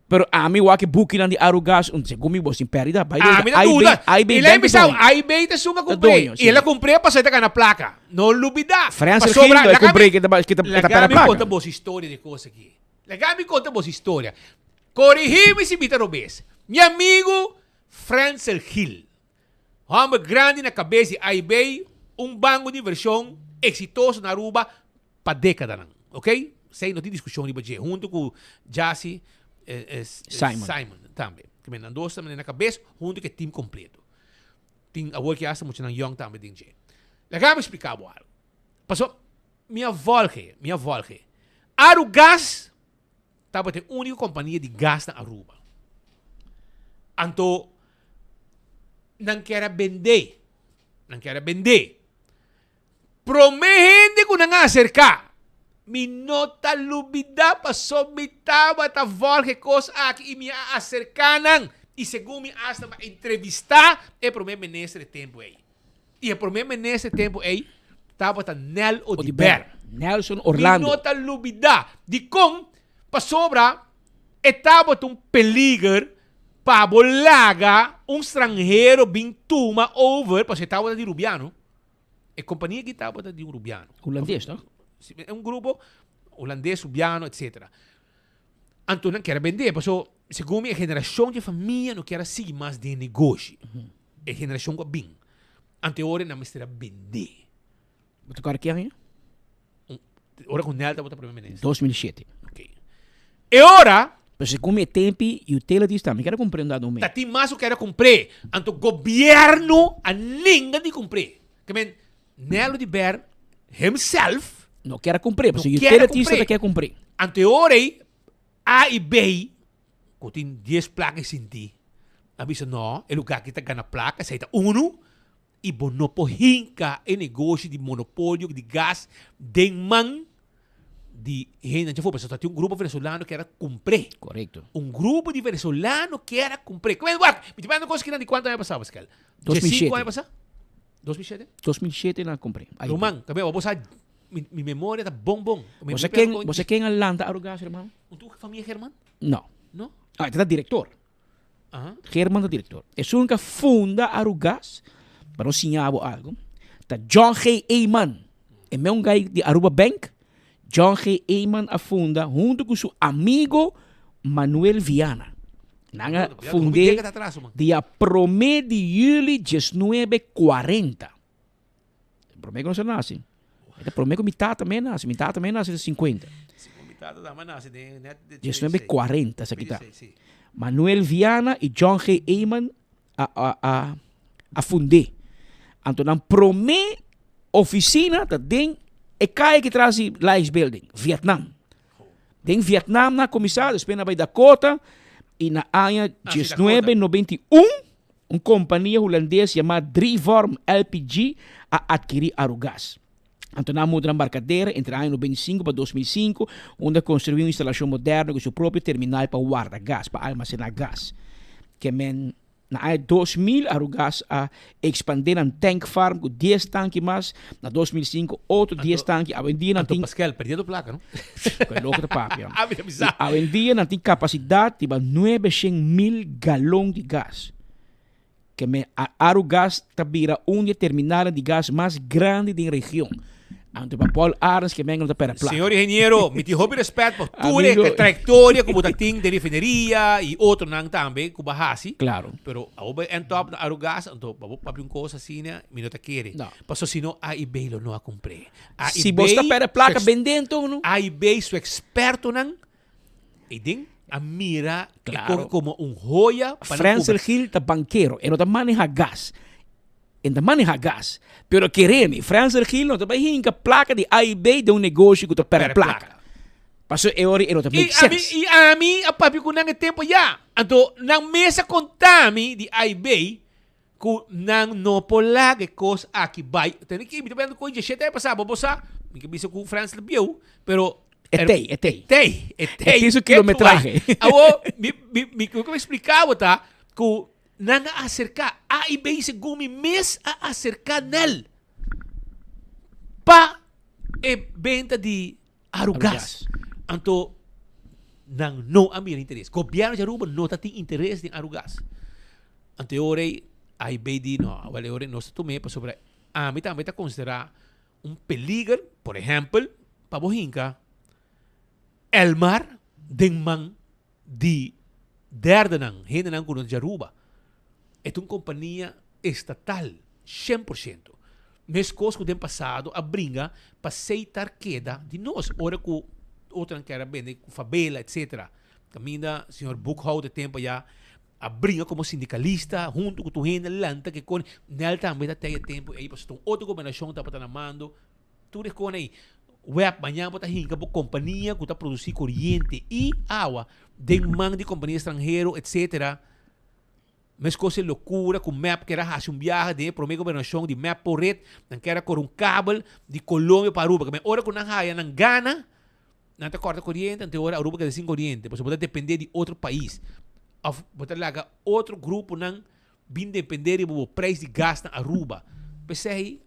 Pero ami wak e bukinan di Arugas, un segun mi bo sin perdida. By the way, Ami ta duda. AIB Y lei Bank bisa, doño. AIB ta esun a Ta compré. doño, Y sí. el a compré pasobra e ta gana placa. No lubida. Frans Pasobra, Gildo e laga compré mi- ke ta ba- ke ta- ke ta laga perde mi placa. conta bos historia di cos aki. Laga mi conta bos historia. Corigi mi si mi ta robes. Mi amigo Frensel Gil. Homber grandi na cabes di AIB, un banco di inversion exitoso na Aruba pa decadanan. Ok? Esey no tin discusion riba dje. Hunto cu Jassy Simon. Simon tambe. Ke men nan dos ta na cabes hunto cu e team completo. Tin awor ki hasta muchanan young tambe den dje. Laga mi explica bo algo. Paso mi a volge, mi a volge. Arugas tabata e unico compania di gas na Aruba. Anto nan kier a bende, nan kier a bende. Prome hende ku nan a aserká. Mi no ta lubidá paso mi tabata vòlg e kos aki i mi a aserká nan i segun mi asta mi a entrevistá e prome minister e tempu ei. I e prome minister e tempu ei tabata Nel Oduber. Nelson Orlando. Mi no ta lubidá. Dikon? Pasobra e tabata un peliger pa bo laga un stranhero bin tuma over pasobra e tabata di Rubiano. E kompania aki tabata di un rubiano. Hulandes, no? Si, un grupo hulandes, rubiano, etcetera. Anto nan kier a bende, paso segun mi e generashon di e famia no kier a sigui mas den negoshi. E generashon ku a bin. Anto e ora nan mester a bende. Bo ta kòrda ki aña? Ora ku Nel tabata prome minister. 2007. Ok. E ora. Pero segun mi e tempi utilities tambe kier a kumpré un dado momento. Ta tin mas ku kier a kumpré. Anto gobierno a ninga di kumpré. Ke men Nelo di Ber himself. No kier a kumpré, pasobra utilities tabata kier kumpré. Anto e ora ei A i B ku tin dies plaka i sinti a bisa no e lugar aki ta gana plaka esei ta unu. I bo no por hinka e negoshi di monopolio di gas den man di hendenan djafó, pasobra ta tin un grupo venezolano kier a kumpr'é. Korekto. Un grupo di venezolano kier a kumpr'é. Kome wak, mi ta pasa kos kinan di kuantu aña pasá, Pascal? 2007. Diesinku aña pasá? 2007? 2007 nan a kumpr'é. Ruman, ta bo sa, mi memoria ta bon bon. Bo sa ken, bo sa ken a lanta Arugas, hermano? Un tu famia German? No. No? Ah, e ta direktor. German ta director. Esun ka funda Arugas, pa no siña bo algo, ta John G. Eman. E meun guy di Aruba Bank, John G. Eman a funda hunto cu su amigo Manuel Viana. Nan a fund'é dia prome di juli diesnuebe cuarenta. Prome ku nos a nase. E ta prome ku mi tata me nase. Mi tata me nase den 50. Diesnuebe kuarenta esaki ta. Manuel Viana i John G. Eman a a a a fund'é. Anto nan prome ofisina ta den e kaya ki tras di Lions Building, Vietnam. Den Vietnam nan a kuminsá, despues nan a bai Dakota i na aña diesnuebe nobenta i un Un kompania hulandes yamá Drievorm LPG a atkirí Arugas. Anto nan a muda na Barcadera entre aña 95 pa 2005, unda a konstruí un instalashon moderno ku su propio terminal pa warda gas, pa almasená gas. Ke men. Na aña 2000 Arugas a expande nan tank farm cu 10 tanki mas, na 2005 otro 10 tanki, awendia nan Anto tin Pascal perdiendo placa no? Cu e loco ta papia. A mi ta bisa. Y awendia nan tin capacidad di ba 900 mil galon di gas. Ke men Arugas ta bira un di e terminalnan di gas mas grandi den region. Anto pa Paul Arends ke men no ta pera placa. Señor ingeniero, mi tin hopi respet pa tur e Amigo. trayectoria cu bo ta tin den refineria y otronan tambe cu bo a haci. Claro. Pero abo bo end up na Arugas, anto pa bo papia un cos asina, mi no ta kere. No. Paso si no A y B lo no a cumpr'e. A y Si bo B sta pera placa, su ex- bende anto, no? A y B su expertonan e den a mira e Claro. coge como un joya pa nan Frensel cubra. Gil ta bankero, e no ta maneha gas. E ta maneha gas. Pero kere mi, Frensel Gil no ta bai hinka plaka di A i B den un negoshi ku ta perde Perde plaka. plaka. Paso e ora e no ta I make ami, sense. i ami a papia ku nan e tempo ya. Anto nan mes a konta mi di A i B ku nan no por laga e kos aki bai. Tene ki mi ta pensando ku djeshete aña pasá, bo bo sa, mi ke bisa ku Frensel bieu, pero E tei, e tei. E tei, e tei. E tin su Ketu bai. kilometrahe. Awo, mi, mi, mi, mi, mi explica bo ta ku Nan a aserká A i B segun mi mes a aserká nel pa e benta di Arugas. Anto nan no a mira interes. Gobièrnu di Aruba no ta tin interes den Arugas. Anto e ora ei A i B di no, awel e ora ei nos ta tum'é pasobra ami tambe ta konsiderá un peliger, por ehèmpel, pa bo hinka Elmar den man di derdenan, hendenan ku no ta di Aruba. E ta un kompania estatal, 100%. Meskos ku den pasado a bringa pa Seitar keda di nos, ora ku otronan kier a bende ku Fabela etcetera. Kaminda señor Boekhoudt e tempo ya a bringa komo sindikalista huntu ku tur hende lanta ke kone. Nel tambe ta tei e tempo ei pasobra ta un otro gobernashon tabata na mando. Tur e kone ei. Web, mañana bo ta hinka bo kompania ku ta produsí koriente i awa den man di kompania estranhero etcetera. Meskos e lokura ku mep kier a hasi un biaha den e promé gobernashon di mep por ret, nan kier a kore un kabel di Colombia pa Aruba. Keme ora ku nan haya nan gana, nan ta kòrta koriente, anto e ora Aruba keda sin koriente, pasobra bo ta dependé di otro pais òf bo ta laga otro gruponan bin dependé riba bo preis di gas na Aruba. P'esei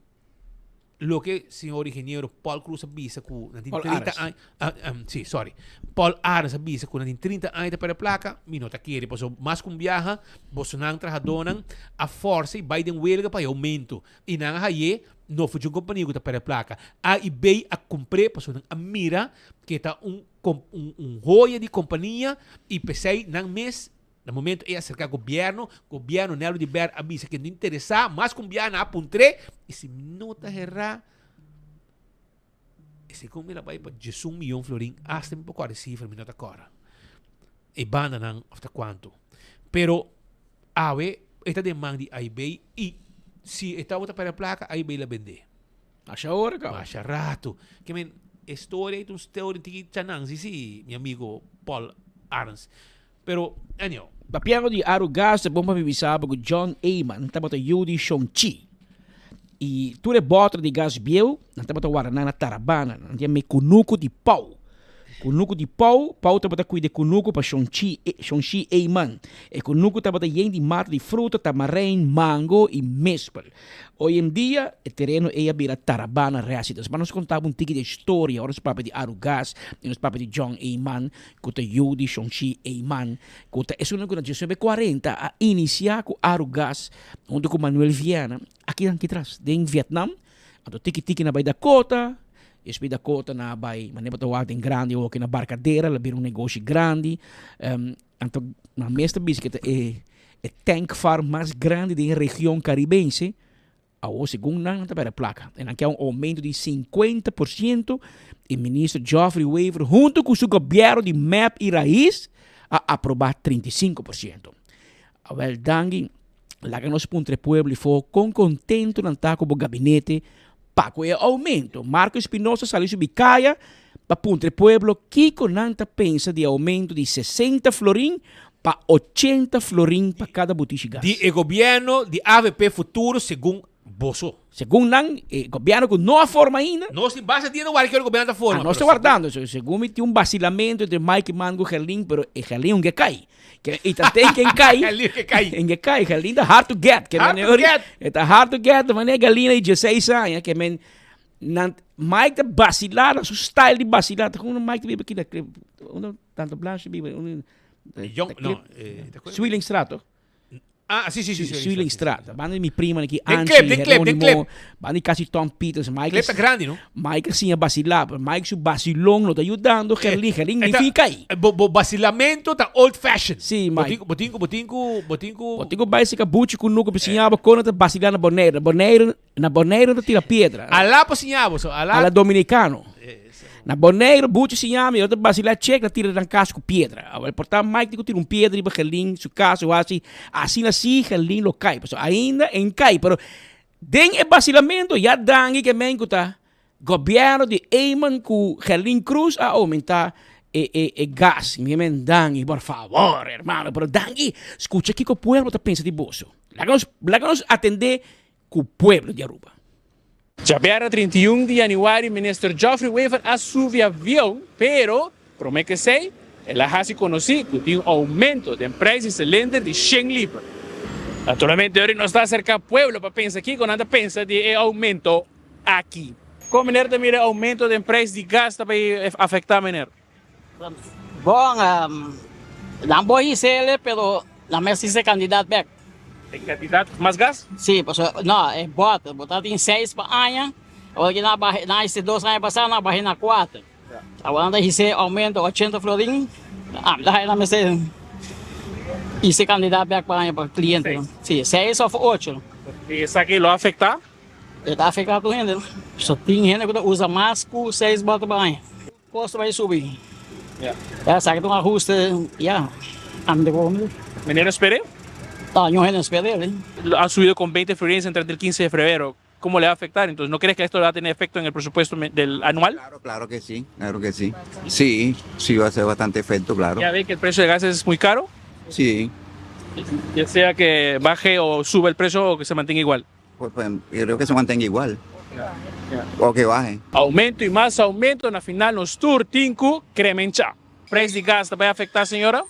Loke señor ingeniero Paul Cruz a bisa ku nan tin Paul 30 Arends. aña, ah, um, sí, sorry. Paul Arends a bisa ku nan tin 30 aña ta perde plaka, mi no ta kere, pasobra mas ku un biaha, bosonan trahadónan a forsa i bai den welga pa e oumento. I nan a haye, no for dje un kompania ku ta perde plaka. A i B a kumpr'é pasobra nan a mira ke ta un kom un un hoya di kompania i p'esei nan mes Na momento ei a acerca gobierno, gobierno Nello de Ber a bisa ke no interesa, mas ku un biaha nan a puntr'é, i si mi no ta herá, esei kon mi la bai pa diesun miyon florin, hasta mi por kòrda e sifra, mi no ta kòrda e bandanan òf ta kuantu. Pero awe e ta den man di AIB i si e tabata pèrdè plaka, AIB la bend'é. Masha ora kaba. Masha rato. Ke men, e storia ei ta un storia tiki chanansi si, mi amigo Paul Arends. Pero, anyhow. Papiando di Arugas ta bon pa mi bisa bo ku John Eman tabata yu di Shon Chi. I tur e bòter di gas bieu nan tabata warda nan na Tarabana. Nan tin me kunuku di Pau. Kunuku di Pau, Pau tabata kuida e kunuku pa Shon Chi, Shon Shi Eman. E kunuku tabata yen di mata di fruta, tamarein, mango i mespel. Hoy en dia e tereno ei a bira Tarabana Residence. Mas nos konta bo un tiki di e storia ora nos papia di Arugas i nos papia di John Eman. ku ta yu di Shonshi Eyman, ku ta esunnan ku na diesnuebe kuarenta a inisiá ku Arugas huntu ku Manuel Viana aki nan kitras den Vietnam. Anto tiki tiki nan bai Dakota, despues Dakota nan a bai manera bo ta wak den grandi awoki na Barcadera, la bira un negoshi grandi. Anto nan mes ta bisa ku ta e tank farm mas grandi den e region karibense. Awor segun nan, nan ta perde plaka i nan ke un oumento di 50 por siento i minister Geoffrey Wever hunto ku su gobièrnu di mep i Raiz a aprobá 35 por siento. Awel danki, laga nos puntra e pueblo ifo kon kontento nan ta ku bo gabinete pa ku e oumento. Marco Espinosa sali subi kaya pa puntra e pueblo kiko nan ta pensa di e oumento di 60 florin pa 80 florin pa kada butishi gas. Di e gobierno di avp Futuro segun Boso. Segun nan, e gobierno cu no a forma ainda. Nos tin basta dia na warda ki ora gobierno ta forma. Ah, nos ta wardando. Segun mi tin un basilamentu entre Mike Eman cu Gerlin, pero e Gerlin un ke cay. Ke i ta ten ken cay. Gerlin ke cay. En ke cay. Gerlin ta hard to get. Ke Hard to get. E ta hard to get. Manera galina di dieseis aña. Ke men nan Mike ta basila na su style di basila. Ta con Mike ta biba aki na unda Tante Blanche biba? Unda Jong, no, eh, ta cu- Swillingstraat toch? Ah, si, si, si. Swillingstraat. Banda di mi prima aki, Den Angie, clip, den clip, den Geronimo. clip. Banda di casi Tom Peters. Mike Clip ta grandi, no? Mike a siña basila, pero Mike su basilon no ta yudando Gerlin. Gerlin ni Eta- fin kai. Bo, bo basilamento ta old fashion. Si, Mike. Bo tin ku, bo tin ku, bo tin ku, bo tin ku. Bo tin ku bai sika buchi ku nuku pa siña bo kon no ta basila na Bonaire. Na Bonaire, na Bonaire no ta tira piedra. Alá pa siña bo, so alá. Ala dominicano. Na Boneiru, buchi siña mi, otro basila chek ta tira nan kas ku piedra. Awor por ta Mike tin ku tira un piedra riba Gerlin su kas o asi. Asina si Gerlin lo kai. Pasobra ainda en kai. Pero den e basilamento ya dangi ke men ku ta gobièrnu di Eman ku Gerlin Cruz a oumentá e e e gas. Mi men dangi por favor hermano. Pero dangi skucha kiko pueblo ta pensa di boso. Laga nos laga nos atendé ku pueblo di Aruba. Djabièrnè 31 di yanüari Minister Geoffrey Wever a subi avion, pero promé ku esei el a hasi konosí ku tin un oumento den preis di silinder di shen liber. Naturalmente ora nos ta aserká pueblo pa pensa kiko nan ta pensa di e oumento aki. Kon meneer ta mira e oumento den preis di gas ta bai afektá meneer? Bon, nan bo hisele pero nan mester hise kandidat bek. E kandidat mas gas? Si, pasobra no, e bòter, bo ta tin seis pa aña, awor ki nan a baha, nan a hise dos aña pasá nan a baha na kuater. Awor nan ta hise oumento ochenta florin, ami ta haya nan mester hise kandidat bek pa aña pa kliente. Si, seis òf ocho. I esaki lo afektá? E ta afektá tur hende. So tin hende ku ta usa mas ku seis bòter pa aña. Kosto bai subi. Ya esaki ta un ahuste ya ami ta komo. Meneer a sper'é? Ta ño hende a sper'é. Ha subido con 20 florines entre el 15 de febrero. ¿Cómo le va a afectar? Entonces, ¿no crees que esto va a tener efecto en el presupuesto del anual? Claro, claro que sí, claro que sí. Sí, sí va a ser bastante efecto, claro. ¿Ya ve que el precio de gas es muy caro? Sí. Ya sea que baje o suba el precio o que se mantenga igual. Pues, pues, yo creo que se mantenga igual. O que baje. Aumento y mas aumento, na final nos tur tin cu cremencha. Prijs di gas ta bay afecta señora?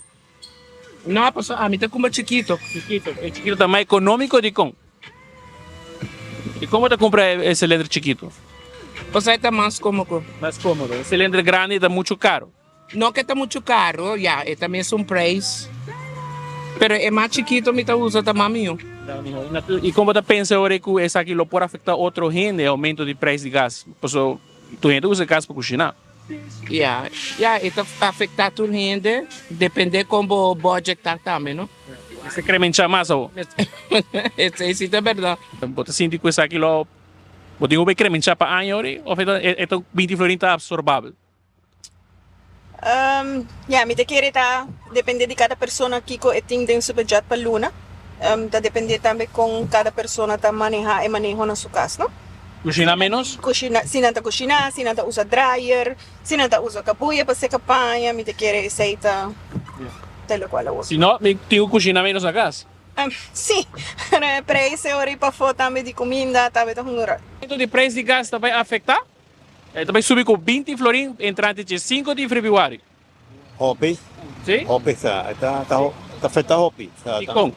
No, pasobra ami ta cumpra chikito. Chikito, e chikito ta mas economico dicon? Y como ta cumpra e cilindro chikito? Pasobra e ta mas comodo. Mas comodo, e cilindro grandi ta mucho caro. No ke ta muchu karo, ya, e ta mesun preis. Pero e mas chikito mi ta usa ta mas mihó. I kon bo ta pensa ora ku esaki lo por afektá otro hende, e oumento di preis di gas? Pasobra tur hende ta usa gas pa kushiná. Ya, ya, e ta afektá tur hende, dependé kon bo budget ta tambe, no? Mester kremenchá mas awor. Esei si ta bèrdat. Bo ta sinti ku esaki lo bo tin ku bai kremenchá pa aña ora òf e ta binti florin ta absorbabel? Ya, mi ta kere ta depende di kada persona kiko e tin den su budget pa luna. Ta depende tambe kon kada persona ta maneha e maneho na su kas, no? Kushina menos? Kushina, si nan ta kushina, si nan ta usa dryer, si nan ta usa kabuya pa seka paña, mi ta kere esei ta ta lokual awor. Si no, mi tin ku kushina menos na kas. Si, pero e preis e ora i pafó tambe di kuminda tambe ta hunga ròl. Aumento di preis di gas ta bai afektá? E ta bai subi ku binti florin entrante dje sinku di febrüari. Hopi. Sí? Hopi sa. E ta ta ta afecta hopi. Sa I kon?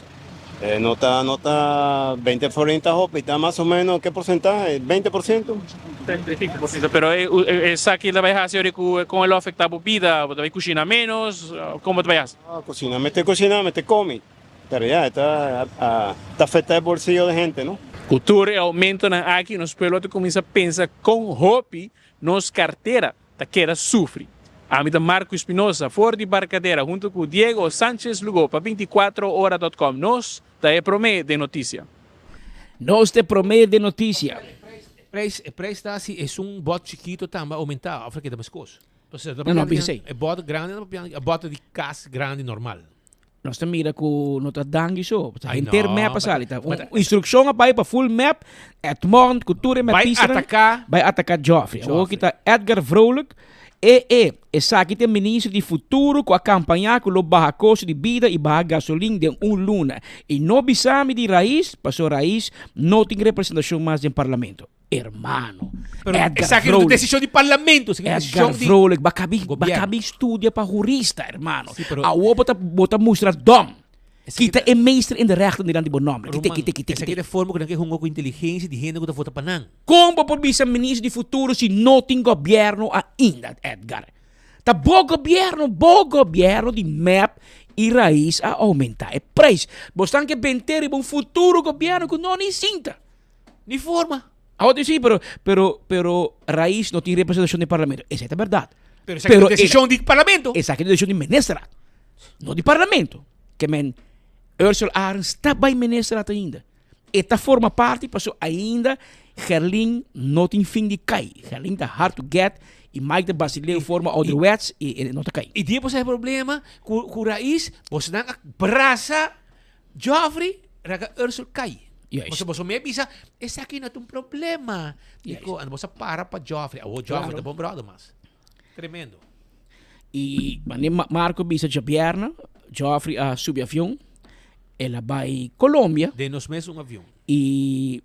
E no ta no ta beinti florin ta hopi, ta mas o menos ke porcentahe? 20%? 35%. Pero e esaki ta bai hasi ora ku kon e lo afecta bo bida? Bo ta bai kushina menos? Kon bo ta bai hasi? Ah, kushina mester kushina, mester komi. Pero ya, e ta ta afecta e bolsillo de hente, no? Ku tur e oumentonan aki nos pueblo ta kuminsá pensa kon hopi nos kartera ta keda sufri. Ami ta Marco Espinosa for di Barcadera hunto ku Diego Sanchez Lugo pa binticuatrohora dot com. Nos ta e promé den notisia. Nos ta e promé den notisia. E prijs ta si esun bot chikito tambe a oumentá of ta keda meskos? No, no, bisa esei. E bot grandi no papia, e bot di kas grandi normal. Nos ta mira ku no ta dangi so. Ay, Henter no, map a but- sali. Ta un but- instrukshon a bai pa full map. Edmond ku tur e Bai mapistanan ataká bai ataká Geoffrey. Awor Geoffrey. ki ta Edgar Vrolijk. E e, esaki ta e minister di futuro ku a kampañá ku lo baha kosto di bida i baha gasolin den un luna. I no bisa mi di Raiz, pasobra Raiz no tin representashon mas den parlamento. Hermano, Pero Edgar esaki no ta Vrolijk. desishon di parlamento, esaki ta Edgar desishon di Vrolijk, ba kabi, ba gobierno. kabi studia pa hurista, hermano. Sí, pero- Awor bo ta, bo ta mustra dom. Kita e meester in de rechten dilanti bo nomber. Kite, Ruman, kite, kite, esaki kite. ta e forma ku nan ke hunga ku inteligensia di hende ku ta vota pa nan. Kon bo por bisa minister di futuro si no tin gobierno ainda, Edgar? Ta bo gobierno, bo gobierno di mep y Raiz a aumenta e prijs. Bo stan ke bente riba un futuro gobierno ku no ni sinta. Ni forma. Awor di si, pero, pero, pero Raiz no tin representacion den parlamento. Esei ta berdad. Pero esaki ta decision di parlamento. Esaki ta decision di ministerraad. No di parlamento. Ke men Ursula Arends ta bai ministerraad ainda. E ta forma parti paso ainda Gerlin no tin fin di kai. Gerlin ta hard to get y Mike ta Basileo forma ouderwets y e no ta kai. Y dia boso hay problema cu cu Raiz, boso nan a brasa Geoffrey raga Ursula kai. Juist. Boso boso me bisa esaki no ta un problema. Dico, and boso a para pa Geoffrey. Awo Geoffrey Claro. ta bon brother mas. Tremendo. Y mane Marco bisa djabièrnè, Geoffrey a subi avion, el a bai Colombia. Den nos mes un avion. Y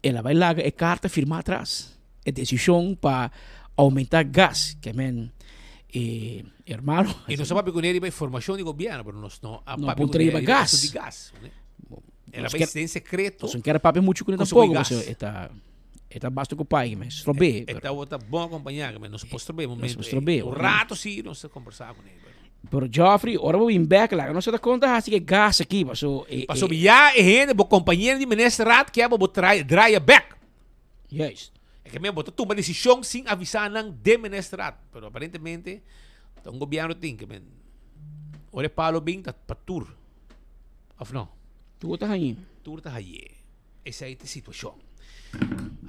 el a bai laga e carta firma atras, e decision pa aumenta gas, ke men e hermano. Y nos a papia cune riba e formacion di gobierno, pero nos no a No papia puntra cune riba riba gas. asunto di gas. El a Nos bai kier den secreto. Nos no kier papia mucho cune Con su tampoco, gas. pasobra e ta E ta basta ku pai, men strobé. E tabata bon akompañá, men no se por strobé momento. No se por strobé. Un rato sí nos a kombersá kuné. Pero Geoffrey, ora bo bin bek, laga nos ta konta hasi ke gas aki, paso e. Paso ya e hende, bo kompañero di ministerraad ke bo bo trae, draai bek. Juist. E ke men bo ta tuma desishon sin avisá nan den ministerraad. Pero aparentemente ta un gobièrnu tin ke men ora e palo bin ta pa tur. Of no? Tur ta hañ'é. Tur ta hañ'é. Esei ta e situacion.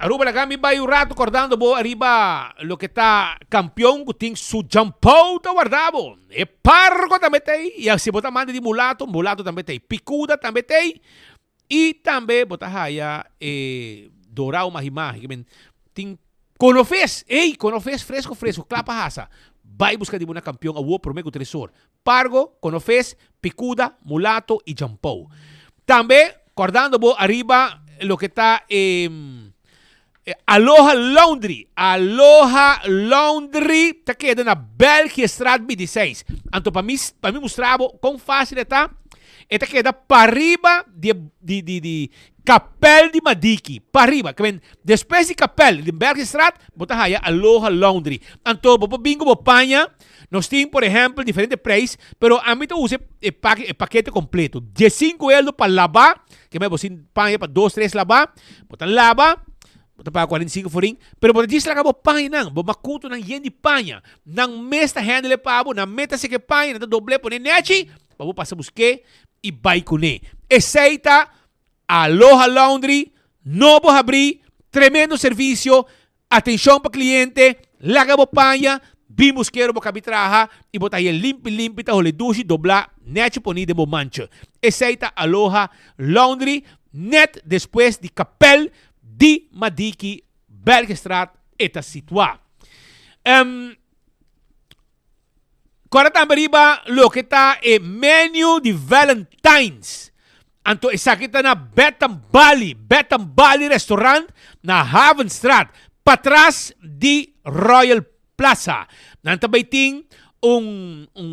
Aruba laga mi bai un rato cordando bo ariba loke ta campeon cu tin su jampou ta warda bo. E pargo tambe ta ei y si bo ta amante di mulato, mulato tambe ta ei. Picuda tambe ta ei y tambe bo ta haya e dorao mahi mahi. Ki men tin conofes, ey conofes fresco fresco cla pa hasa. Bai busca di bo na campeon awo prome cu tresor. Pargo, konofes, pikuda, mulato i jampou. Tambe, kòrdando bo ariba loke ta e Aloha Laundry. Aloha Laundry ta keda na Belgiestraat 26. Anto pa mi pa mi mustra bo kon fásil e ta, e ta keda pariba di di di di Kapèl di Madiki. Pariba. Ke men despues di kapèl di Belgiestraat bo ta haya Aloha Laundry. Anto bo por bin ku bo paña. Nos tin por ehempel diferente prijs, pero ami ta usa e e pakete completo. Diesinco eldo pa laba, ke me bo sin paña pa dos tres laba, bo ta laba, bo ta paga 45 florin, pero bo ta djis laga bo pañanan, bo makutonan yen di paña. Nan mes ta handle e pa bo, nan mes ta seka e paña, nan ta dobl'e pone nechi, pa bo pasa busk'e i bai kuné. Esei ta Aloha Laundry, nobo habrí, tremendo servicio, Atenshon pa kliente, laga bo paña, bin buskero bo kabi traha i bo ta haña limpi limpi ta hole dushi doblá nèchi poní den bo mancha. Esei ta Aloha Laundry nèt despues di Kapèl di Madiki Belgestraat e ta situá. Kòrda tambe riba loke ta e menu di Valentine's. Anto esaki ta na Betam Bali, Betam Bali Restaurant na Havenstraat, patras di Royal Plaza. Nan ta bai tin un, un,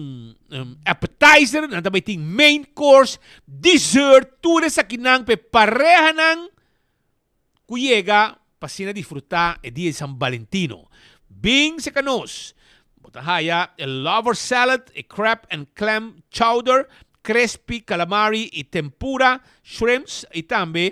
un appetizer, nan ta bai tin main course, dessert, tur esakinan pa e parehanan ku yega pa asina disfrutá e dia di San Valentino. Bin seka nos! Bo ta haya e lover salad, e crab and clam chowder, crispy calamari i tempura shrimps i tambe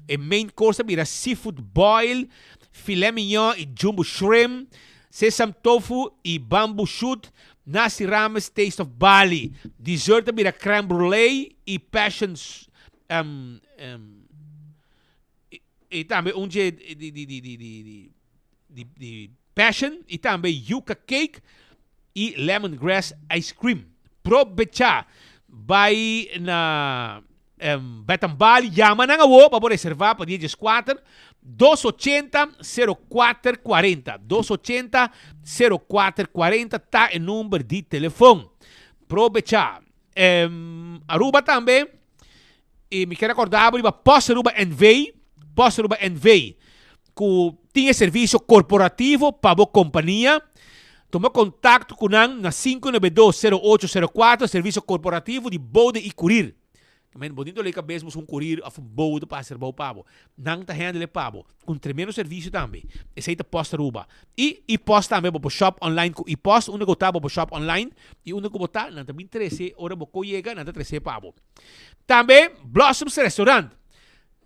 e main course ta bira seafood boil, filet mignon i jumbo shrimp, sesam tofu i bamboo shoot, nasi rames taste of Bali. Dessert ta bira crème brulee i passion I tambe un dje di di di di di di di passion i tambe yuca cake i lemongrass ice cream. Probecha! Bai na Betan Bali, yama nan awo pa bo reserva pa dia dieskuater, 280 04 40. 280 04 40 ta e number di telefon. Probecha. Aruba tambe, y mi kier acorda bo riba Post Aruba NV, Post Aruba NV, cu tin e servicio corporativo pa bo compania. Tuma contacto cu nan na 592 0804, servicio corporativo di bode y curir. Men, bo tin dole cabes busca un curir of un bode pa hacer bou pa bo. Nan ta handle pa bo. Cu un tremendo servicio tambe. Esey ta Post Aruba. Y e-post tambe, bo por shop online cu e-post. Unda cu ta bo por shop online. Y unda cu bo ta, nan ta bin trece, ora bo ko yega, nan ta trece pa bo. Tambe Blossoms Restaurant,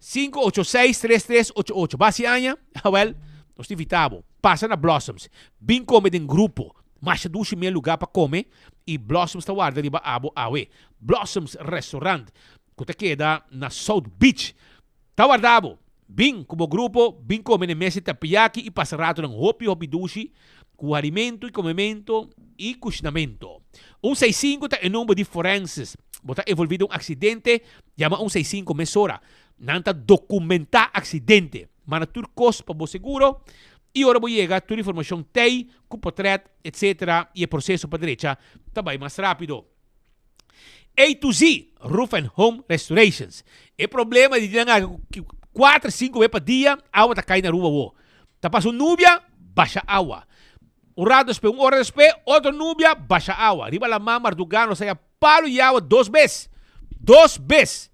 586 3388. Basi aña? Awel, nos ta invita bo. Pasa na Blossoms. Bin come den grupo. Masha dushi mia luga pa come y Blossoms ta warda riba abo awe. Blossoms Restaurant, cu ta keda na South Beach, ta warda bo. Bin cu bo grupo, bin come n'e mesa di tapiyaki y pasa ratonan hopi hopi dushi cu harimento y comemento y cushinamento. Un seis sinku ta e number di forenses. Bo ta envolvi den un accidente, yama un seis sinku mesora. Nan ta documenta accidente, manda tur cos pa bo seguro y ora bo yega tur informacion tey cu potret etc. Y e proceso pa drecha ta bay mas rapido. A to Z, Roof and Home Restorations. E problema di nan aki ku kuater, sinku be pa dia awa ta kai na Aruba awo. Ta pasa un nubia, basha awa. Un rato despues, un ora despues, otro nubia, basha awa. Riba laman mardugá nos haya palu di awa dos bes. Dos bes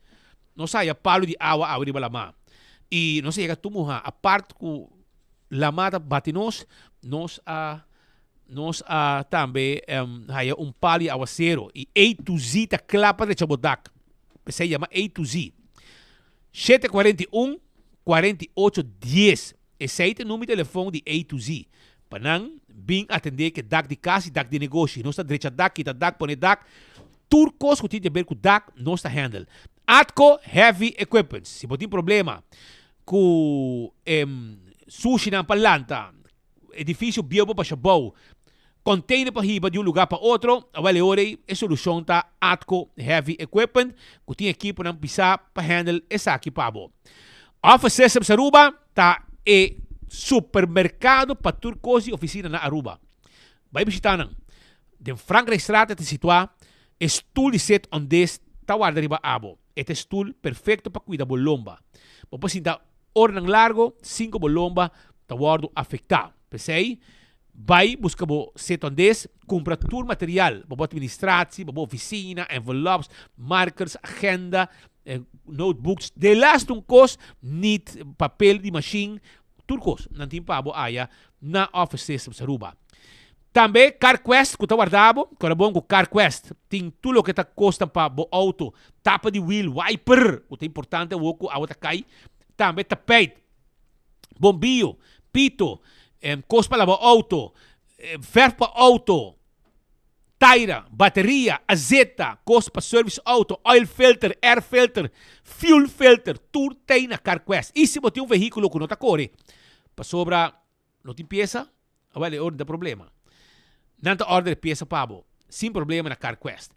nos haya palu di awa awe riba laman. I nos a yega tur muhá. Apart ku laman ta bati nos, nos a Nos a tambe haya un palo di awasero y A to Z ta kla pa drecha bo dak. P'esei yama A to Z. 741 48 10. Esei ta e number di telefon di A to Z. Pa nan bin atende ke dak di kas y dak di negoshi. Nos ta drecha dak, kita dak, pone dak. Tur kos ku tin di haber ku dak nos ta handle. Atco Heavy Equipments. Si bo tin problema ku sushinan pa lanta, Edifisio bieu pa basha bou, container pa hiba di un lugar pa otro, awel e ora ei e solucion ta Atco Heavy Equipment cu tin ekiponan pisa pa handle esaki pa bo. Office Systems Aruba ta e supermercado pa tur cos di oficina na Aruba. Bai bishita nan. Den Frankrijkstraat e ta situa, e stoel di sit on this ta warda riba abo. E ta e stoel perfecto pa cuida bo lomba. Bo por sinta Oranan largo sin ku bo lomba ta wòrdu afektá. P'esei, bai buska bo setondes, kumpra tur material pa bo administratie, pa bo ofisina, envelops, markers, agenda, notebooks, delaste un kos, nit, papel di mashin, tur kos nan tin pa bo aya na Office Systems Aruba. Tambe CarQuest ku ta warda bo, kòrda bon ku CarQuest tin tur loke ta kosta pa bo outo, tapa di wiel, wiper, ku ta importante awor ku awa ta kai, tambe tapijt, bombiyo, pito, kos pa laba outo, verf pa outo, taira, bateria, azeta, kos pa service outo, oil filter, air filter, fuel filter, tur t'ei na CarQuest. I si bo tin un vehíkulo ku no ta kore pasobra No tin piesa? Awel e ora ta problema. Nan ta order e piesa pa bo, sin problema na CarQuest.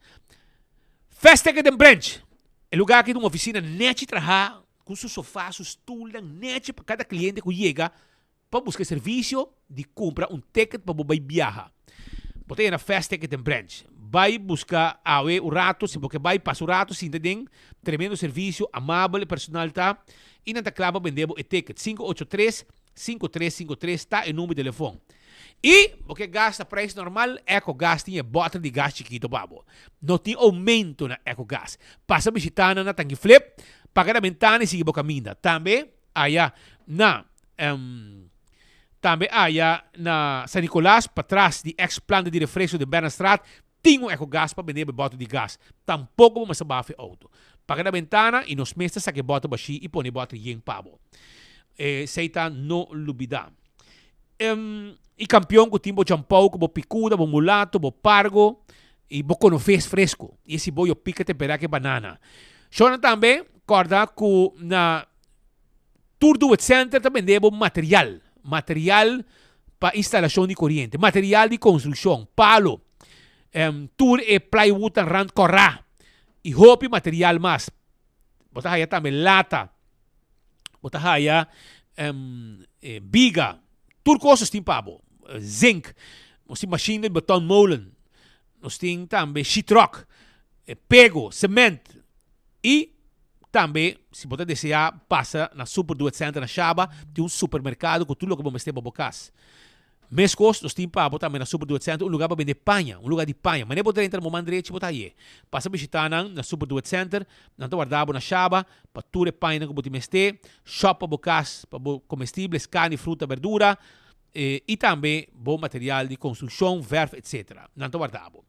Fast Ticket and Branch, e lugar aki ta un oficina nechi traha cu su sofa, su stoelnan nechi pa cada cliente cu yega pa busca e servicio di cumpra un ticket pa bo bay biaha. Bo ta yena Fast Ticket and Branch. Bay busca awe un rato, si bo ke bay pasa un rato sinta den, tremendo servicio, amabel e personal ta y nan ta cla pa bende bo e ticket. 583. 5353 ta e number di telefon. I bo ke gas na prijs normal, Ecogas tin e bòter di gas chikito pa bo. No tin oumento na Ecogas. Pasa bishita nan na Tanki Flip, paga na bentana i sigui bo kaminda. Tambe aya na Tambe aya na San Nicolas, patras di ex planta di refresco den Bernardstraat, tin un Ecogas pa bende bo e bòter di gas. Tampoko bo mester baha e outo. Paga na bentana i nos mes ta saka e bòter bashí i pone e bòter yen pa bo. Esei ta no lubidá. E kampion ku tin bo champou ku bo pikuda, bo mulato, bo pargo i bo konofes fresku. I e siboyo pika temperá ku e banana. Shownan tambe kòrda ku na Tur Do It Center ta bende bo material, material pa instalashon di koriente, material di konstrukshon, palo, tur e plywoodnan rand kòrá i hopi material mas. Bo ta haya tambe lata. Bo ta haya biga. Tur kos nos tin pa bo. Zink. Nos tin machine di betonmolen. Nos tin tambe sheetrock, pego, cement y tambe si bo ta desea pasa na Super Do It Center na Shaba tin un supermercado cu tur loke bo mester pa bo cas. Mescos nos tin pa bo tambe na Super Do It Center un lugar pa bende paña, un lugar di paña. Manera bo drenta na bo man drechi bo ta haye. Pasa bishita nan na Super Do It Center, nan ta warda bo na Shaba pa tur e pañanan cu bo tin mester, shop pa bo cas, pa bo comestibles, carni, fruta, berdura. I tambe bo material di konstrukshon, vèrf etc. Nan ta warda bo.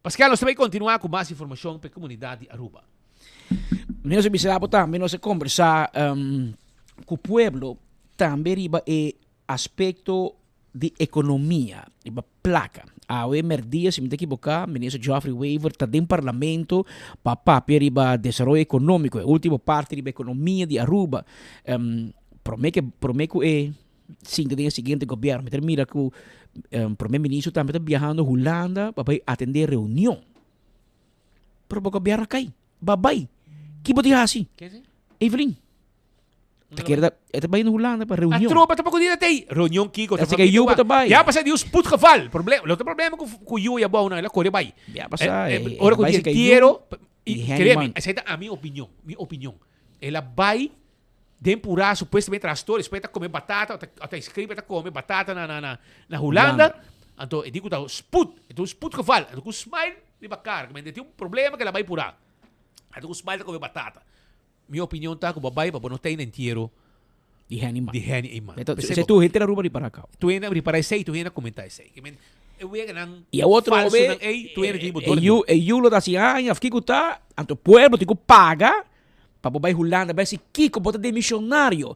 Paskel, nos ta bai kontinuá ku mas informashon pa e komunidat di Aruba. Nos a bisa bo tambe, nos a kombersá ku pueblo tambe riba e aspekto di ekonomia, riba plaka. Awe mèrdia, si mi ta ekiboká, Minister Geoffrey Wever ta den Parlamento pa papia riba desaroyo ekonómiko, e último parti riba ekonomia di Aruba. Promé ke promé ku e Sinta den e siguiente gobierno. Mi ta mira cu Prome Ministro tambe ta biahando Hulanda pa bay atende reunion. Pero bo gobierno a cay. Ba bay. Ki bo tin haci? Evelyn. Ta kere ta, e ta bay na Hulanda pa reunion. A tropa tampoco di dat Reunion kiko. Así que yu ta bay. Ya pasa di un spoedgeval. Problem, lo problema cu cu yu ya bou na el a core bay. Ya pasa. Ora cu di entiero, y créeme, esa ta a mi opinion, mi opinion. El a bay Den purá supuestamente trastor, despues ta come batata, o ta, o ta escribe ta come batata na, na, na, na Hulanda. Anto e di ku ta spoed, e ta un spoedgeval. Anto ku smile riba kara, ku tin un problema ku el a bai purá. Anto ku smile ta come batata. Mi opinion ta ku bo a bai pa bo no ta na entiero Di Henny man. di Henny Eman. Eta, P'esei se bo- tu henter Aruba ripará kau. Tu hende a ripará esei, tu hende a komentá esei. Ke men, e weganan Y a otro falso be, nan ei, tu hende tin bo e dor yu, e yu lo ta hasi aña of kiko ta, anto pueblo tin ku paga Pa bo bai Hulanda bai si kiko bo ta demisionario.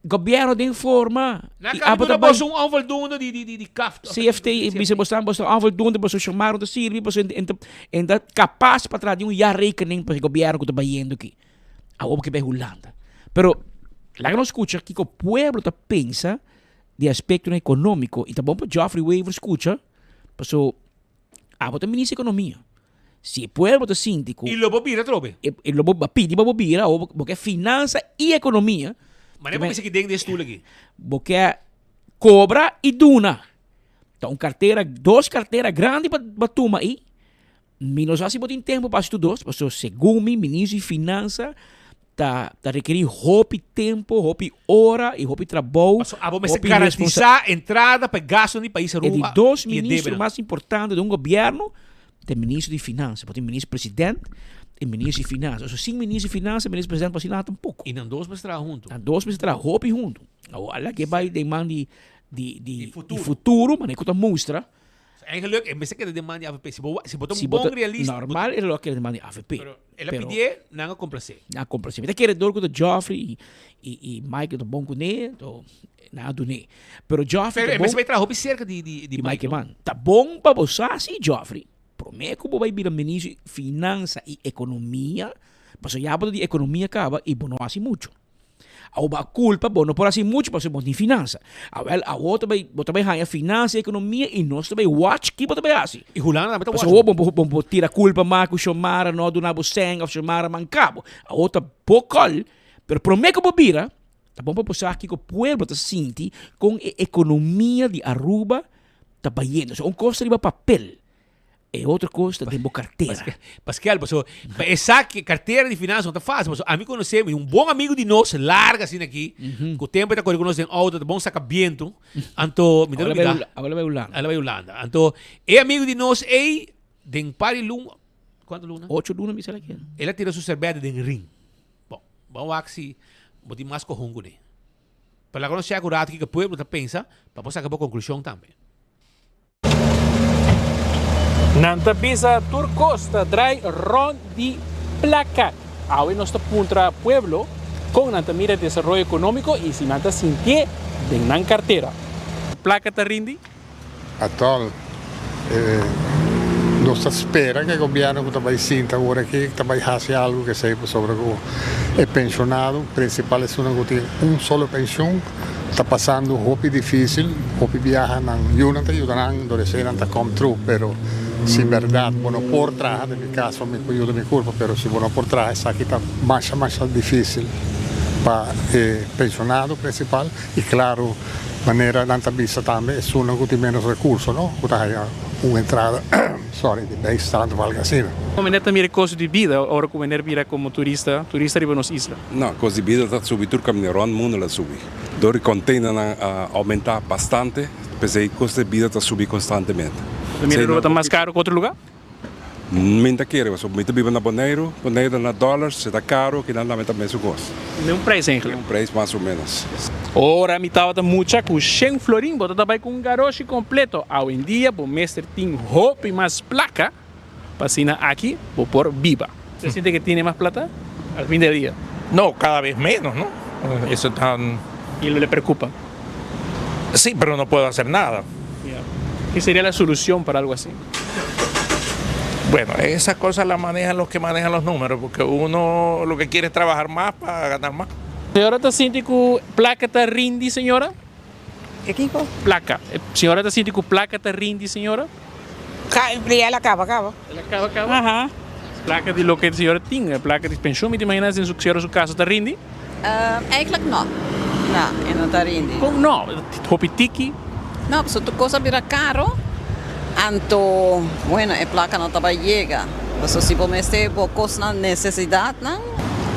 Gobierno den forma. Na Y cambio abo ta duna bai boso un onvoldoende di di di di kaft. CFT bisa bo stan bo sta onvoldoende boso shomaro ta sirbi boso en en ta kapas pa traha di un jaarrekening pa e gobierno ku ta bayendo aki. Awor bo ke bai Hulanda. Pero laga nos skucha kiko pueblo ta pensa di aspektonan ekonómiko i ta bon pa Geoffrey Wever skucha paso abo ta minister di ekonomia. Si e pueblo ta sinti ku. I lo bo bira atrobe. E lo bo pidi pa bo bira o bo ke finansa i ekonomia. Manera bo bisa ki den den stul aki. Bo ke kobra i duna. Ta un kartera, dos kartera grandi pa pa tuma ei. Mi no sa si bo tin tempu pa hasi tur dos, pasobra segun mi minister di finansa ta ta rekerí hopi tempu, hopi ora i hopi trabou. Pasobra abo mester garantisá entrada pa e gastunan di pais E di Aruba dos i e ministro debenan. mas importante den un gobièrnu ta e ministro di finansa. Bo tin minister president i ministro di finansa. So sin ministro di finansa, minister president por hasi nada tampoco. I nan dos mester traha huntu. Nan dos mester traha hopi huntu. Awor ala ke bai den man di di di futuro, manera ku ta mustra. Eigenlijk, e mester keda den man di avp. Si bo, si bo ta un Si bo bon ta realista, bo normal e lo a keda den man di avp. Pero el a pidié, nan a complacé. Nan a complacé. Mi ta kere dor ku ta Geoffrey i, i, i Michael ta bon kuné, to nan a dun'é. Pero Geoffrey Pero ta e bon. mester bai traha hopi serka di, di, di Di Mike Mike, no? Eman. Ta bon pa bo sa si, Geoffrey, promé ku bo bai bira ministro di Finansa i Ekonomia, pasobra ya bo ta di ekonomia kaba i bo no hasi mucho. Awor bo a culpa, bo no por haci mucho pasobra bo no tin finansa. Awel, awor ta bay, bo ta bay haya finansa y economia y nos ta bay watch ki bo ta bay haci. Y Hulanda tambe ta watch Pasobra awor bo, bo, bo tira culpa mas cu Xiomara no a duna bo cen of Xiomara manca bo. Awor ta bo call, pero prome cu bo bira, ta bon pa bo sa kico pueblo ta sinti con e economia di Aruba ta bayendo. So un cos ta riba papel. E otro cos ta den bo cartera. Pascal, paso, pa e sa que cartera di finanzas no ta fácil, paso, ami conoce mi, un bon amigo di nos, larga asina aki, cu tempo e ta core cu nos den auto, ta bon saca biento, anto, mi ta Ahora bai olbida. Hula- ahora bai Hulanda. Ahora bai Hulanda. Anto, e amigo di nos ey, den par di luna, cuanto luna? Ocho luna mi sa la keda. El a tira su serbete den ring. Bon, ban wak si bo tin mas cojon cune. Pero laga nos check un rato kiko e pueblo ta pensa, pa bo saca bo conclusion tambe. Nan ta bisa tur kos ta drai rond di plaka. Awe nos ta puntra pueblo kon nan ta mira desaroyo ekonómiko i si nan ta sintié den nan kartera. Plaka ta rindi? Atòl, nos ta spera ku e gobièrnu ku ta bai sinta awor aki ta bai hasi algu ku esei pasobra ku e penshonado, prinsipal esunnan ku tin un solo penshon, Ta pasando hopi dificil, hopi biaha nan yunan ta yuda nan, dor esey nan ta come through, pero Si berdad bo no por traha, den mi caso mi por yuda mi curpa, pero si bo no por traha esaki ta masha masha dificil pa e pensionado principal y claro manera nan ta bisa tambe esunnan cu tin menos recurso no cu ta haya un entrada sorry di bijstand of algo asina. Con meneer ta mira e costo di bida ora cu meneer bira como turista turista riba nos isla? No, costo di bida ta subi tur caminda rond mundo la subi. Dor di containernan a aumenta bastante. P'esei kos di bida ta subi konstantemente. Bo ta mira Aruba ta mas karu ku otro lugá? Mi ta kere, pasobra mi ta biba na Boneiru, Boneiru ta na dòlars, si ta karu, kinan tambe ta mesun kos. Mesun preis eigenlijk? Mesun preis mas o ménos. Ora mi tabata mucha ku shen florin bo ta bai ku un garoshi kompleto. Awendia bo mester tin hopi mas plaka pa asina aki bo por biba. Se siente que tiene mas plata al fin del dia? No, cada vez menos, no? Eso ta. Y lo le preocupa? Sí, pero no puedo hacer nada. ¿Qué sería la solución para algo así? Bueno, esas cosas las manejan los que manejan los números, porque uno lo que quiere es trabajar más para ganar más. Señora ta sinti cu placa ta rindi, señora? E kiko? Placa. Señora ta sinti cu placa ta rindi, señora? Ka, el a caba, caba. El a caba, caba? Aha. Placa di loke señora tin, e placa di pensioen, mi ta imagina si señora su casa ta rindi? Eigenlijk no. No, e no ta rindi. Con no? Hopi tiki? No, pasobra tur cos a bira caro, anto, bueno, e placa no ta bay yega. Pasobra si bo mester bo cosnan, necesidadnan.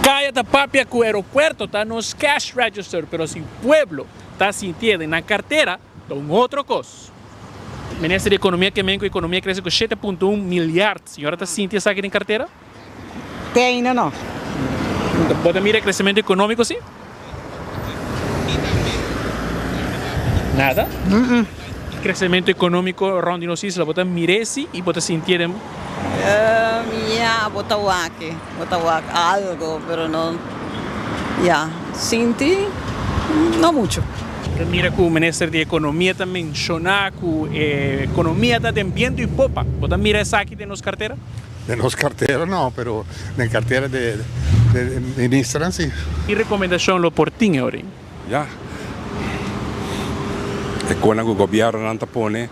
Caya ta papia cu aeropuerto ta nos cash register, pero si pueblo ta sintié den nan kartera ta un otro kos. Minister di Ekonomia ke men ku ekonomia krese ku shete punto un milyard. Señora ta sinti esaki den kartera? Te ainda no. Bo ta mira e kresementu ekonómiko si? Nada? Kresementu ekonómiko rònt di nos isla bo ta mir'é si i bo ta sintié den. Ya, bo ta wak. Bo ta wak algo pero no ya sinti no mucho. Ta mira cu minister di economia ta menciona cu e economia ta den biento y popa. Bo ta mira esaki den nos cartera? Den nos cartera no, pero den cartera de ministernan si. Ki recomendacion lo por tin Eury? Ya. E konan ku gobiernonan ta pone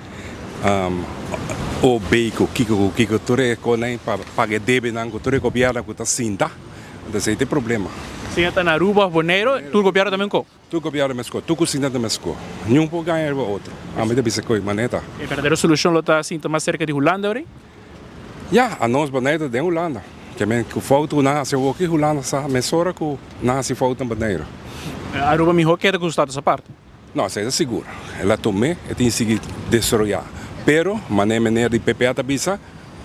OB ku kiko ku kiko tur e konan pa paga e debenan ku tur e gobierno ku ta sinta. Entonces ei ta e problema. Sinta ta na Aruba of Boneiru, tur gobierno ta meskó? Tur gobierno meskó, tur ku sinta ta meskó. Niun por gaña riba otro. Ami ta bisa ku e manera ta. E berdadero solushon lo ta sinta mas serka di Hulanda ori? Ya, anos Boneiru ta den Hulanda. Ke men ku fout ku nan hasi awoki Hulanda sa mesora ku nan hasi fout na Boneiru. Aruba mihó keda ku su status apart. No, esei ta sigur. El a tum'é, e tin sigui desaroyá. Pero, manera meneer di PPA ta bisa,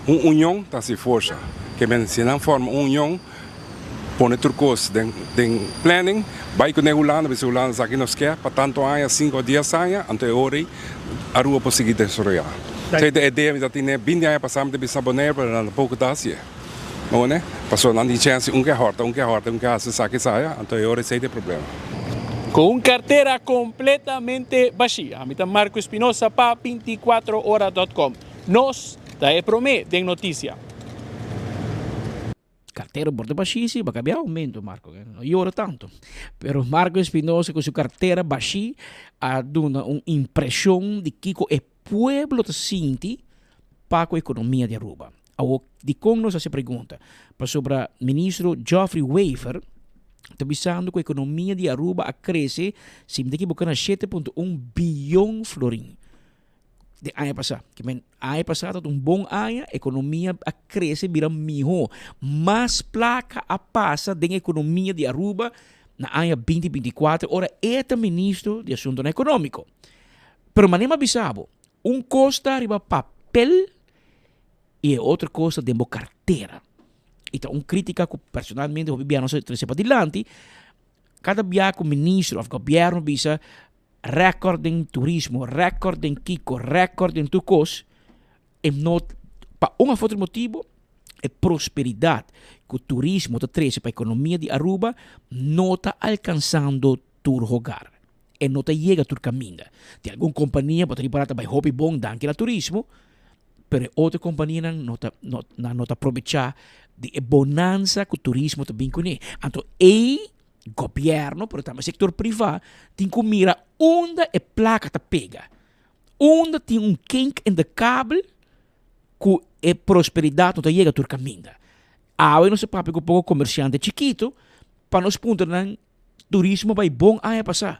un union ta hasi forsa. Ke men si nan forma un union, pone tur kos den den planning, bai kuné Hulanda, bisa Hulanda esaki nos ke pa tantu aña, sinku o dies aña, anto e ora ei Aruba por sigui desaroyá. Esei ta e idea mi ta tene binti aña pasá mi ta bisa Bonaire, pero nan tampoco ta hasié. Bo Pasobra nan tin chèns un ke hòrta, un ke hòrta, un ke hasi esaki esaya, anto e ora esei ta e problema. Ku un kartera kompletamente bashí. Ami ta Marco Espinosa pa binticuatrohora dot com. Nos ta e promé den notisia. Kartera por ta bashí si, baka bia aumento Marco, no yora tanto. Pero Marco Espinosa ku su kartera bashí a duna un impreshon di kiko e pueblo ta sinti pa ku ekonomia di Aruba. Awor, dikon nos hasi pregunta? Pasobra Ministro Geoffrey Wever ta bisando ku ekonomia di Aruba a krese, si mi ta ekiboká, na 7.1 biyon florin di aña pasá. Ke men, aña pasá tabata un bon aña, ekonomia a krese bira mihó. Mas plaka a pasa den ekonomia di Aruba na aña 2024 ora e ta Ministro di Asuntonan Ekonómiko. Pero manera mi a bisa bo, un kos ta riba papel i e otro kos ta den bo kartera. I ta un krítika ku personalmente hopi bia nos a trese padilanti, kada bia ku ministro òf gobièrnu bisa rèkòrt den turismo, rèkòrt den kiko, rèkòrt den tur kos, e no, pa un òf otro motibu e prosperidat ku turismo ta trese pa ekonomia di Aruba no ta alkansando tur hogar. E no ta yega tur kaminda. Tin algun kompania bo ta ripará ta bai hopi bon danki na turismo, pero e otro kompanianan no ta no nan no ta probechá di e bonansa ku turismo ta bin kuné. Anto ei gobièrnu pero tambe sektor privá tin ku mira unda e plaka ta pega, unda tin un kink in de kabel. ku e prosperidat no ta yega tur kaminda. Awe nos a papia ku poko komersiante chikitu pa nos puntra nan turismo bai bon aña pasá.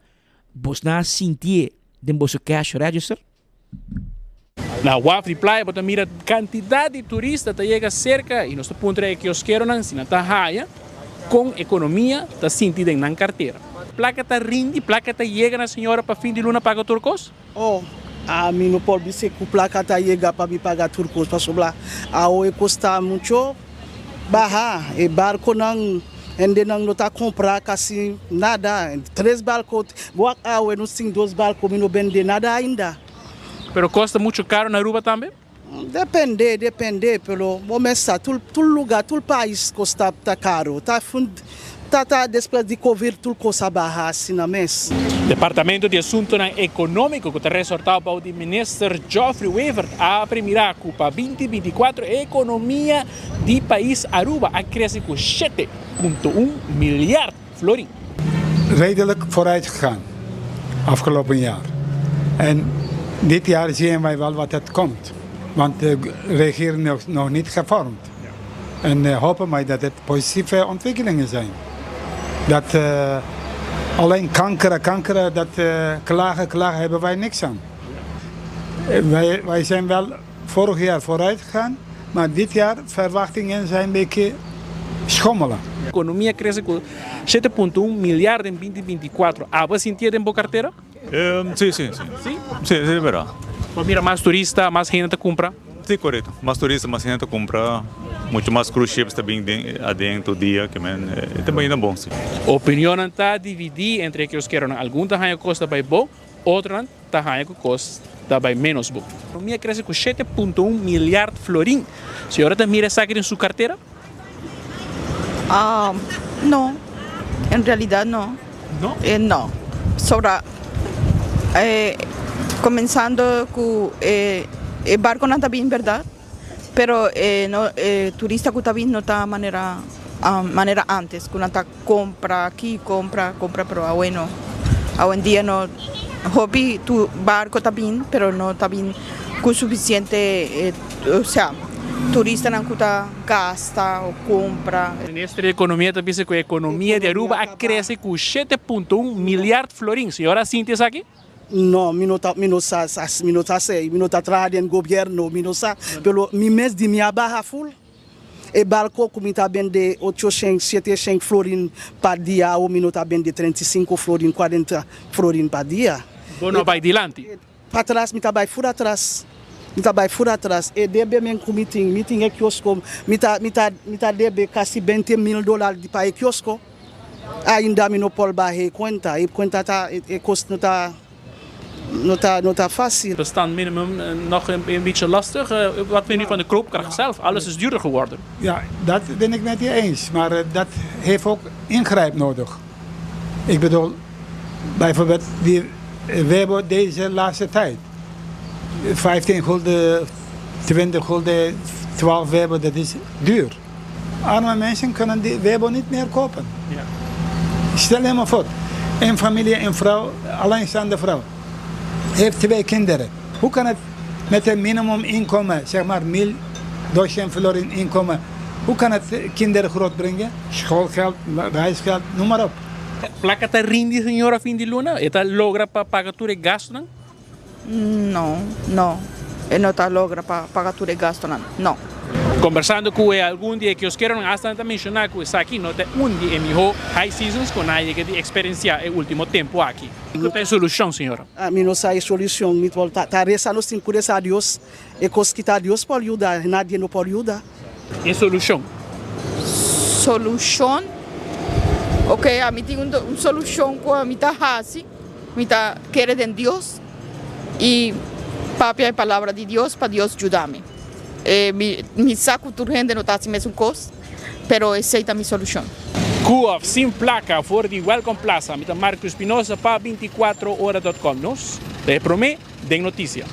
Bosnan a sintié den boso cash register? Na waf di playa bo ta mira kantidat di turista ta yega serka i nos ta puntra e kioskeronan si nan ta haya kon ekonomia ta sinti den nan kartera. Plaka ta rindi, plaka ta yega na señora pa fin di luna paga tur kos? Oh, ami no por bisa ku plaka ta yega pa mi paga tur kos pasobra awo e kos ta mucho baha. E barkonan, hendenan no ta kompra kasi nada. Tres barko, wak awe nos tin dos barko mi no bende nada ainda. Pero kos ta mucho karo na Aruba tambe? Depende, depende, pero bo mes sa tur tur lugar, tur pais kos ta ta karo. Ta fun ta ta despues di covid tur kos a baha asina mes. Departamento di Asuntonan Economico cu ta resortao bao di Minister Geoffrey Wever a premira cu pa 2024 e economia di pais Aruba a crece cu 7.1 miljard florin. Redelijk vooruit gegaan afgelopen jaar. En dit jaar zien wij wel wat het komt. Want de regering is nog niet gevormd. En uh, hopen wij dat het positieve ontwikkelingen zijn. Dat uh, alleen kankeren, kankeren, dat uh, klagen, klagen hebben wij niks aan. Wij, wij zijn wel vorig jaar vooruit gegaan, maar dit jaar verwachtingen zijn een beetje schommelen. Economia crece cu 7.1 miljard den 2024. Abo a sintié den bo cartera? Sí, sí, sí. Sí? Sí, sí, es verdad. Bo a mira mas turista, mas hende ta cumpra? Sí, correcto. Mas turista, mas hende ta cumpra. Mucho mas cruise ships ta bin den aden tur dia, ke men e ta bayendo bon, sí. Opinionnan ta dividí entre e kioskeronan. Algun ta haña cos ta bay bo, otronan ta haña ku kos ta bai ménos bon. Ekonomia krese ku 7.1 milyard florin. Señora ta mira esaki den su kartera? Ah, no. En realidad no. No? Eh, no. Sobra, eh, comenzando cu e, e barconan ta bin, berdad? Pero e no, e turista cu ta bin no ta manera, manera antes, cu nan ta compra aki, compra, compra, pero awe no. Awendia no, hopi tu barco ta bin, pero no ta bin cu suficiente, o sea, turistanan cu ta gasta o compra. Minister di Economia ta bisa cu e economia di Aruba a crece cu 7.1 milyard florin. Señora sinti esaki? No, mi no ta, mi no sa, mi no ta sey, mi no ta traha den gobierno, mi no sa, pero mi mes di mi a baha ful. E barco cu mi ta bende 800, 700 florin pa dia, awo mi no ta bende 35 florin, 40 florin pa dia. Bo no bay dilanti? Patras, mi ta bay ful atras, mi ta bay ful atras. E debe men cu mi tin, mi tin e kiosco, mi ta, mi ta, mi ta debe casi 20 mil dollar di pa e kiosco. Ainda mi no por baha e cuenta, e cuenta ta, e cos no ta, no ta, no ta facil. Bestand minimum nog een beetje lastig. Wat vindt u van de koopkracht zelf? Alles is duurder geworden. Ja, dat ben ik met u eens. Maar dat heeft ook ingrijp nodig. Ik bedoel, bijvoorbeeld die Webo deze laatste tijd. 15 gulden, 20 gulden, 12 Webo, dat is duur. Arme mensen kunnen die Webo niet meer kopen. Ja. Stel je maar voor, een familie, een vrouw, alleenstaande vrouw, heeft twee kinderen. Hoe kan het met een minimuminkomen, zeg maar 1200 florin inkomen, hoe kan het kinderen grootbrengen? Schoolgeld, reisgeld, noem maar op. Placa ta rindi señora fin di luna? E ta logra pa paga tur e gastonan? No, no. E no ta logra pa paga tur e gastonan, no. Kombersando ku e algun di e kioskeronan asta nan ta menshoná ku esaki no ta un di e mihó high seasons ku nan a yega di eksperensiá e último tempu aki. Kiko ta e solushon, señora? Mi no sa e solushon. Mi por ta resa, nos tin ku resa a Dios. E kos ki ta Dios por yuda, nadie no por yuda. E solushon? Solushon? Oke, ami tin un solushon ku ami ta hasi. Mi ta kere den Dios i papia e palabra di Dios pa Dios yuda mi. Mi mi sa ku tur hende no ta hasi mesun kos, pero esei ta mi solushon. Ku of sin plaka for di Welcome Plaza. Mi ta Marco Espinosa pa 24 ora dot com. Nos ta e prome den notisia.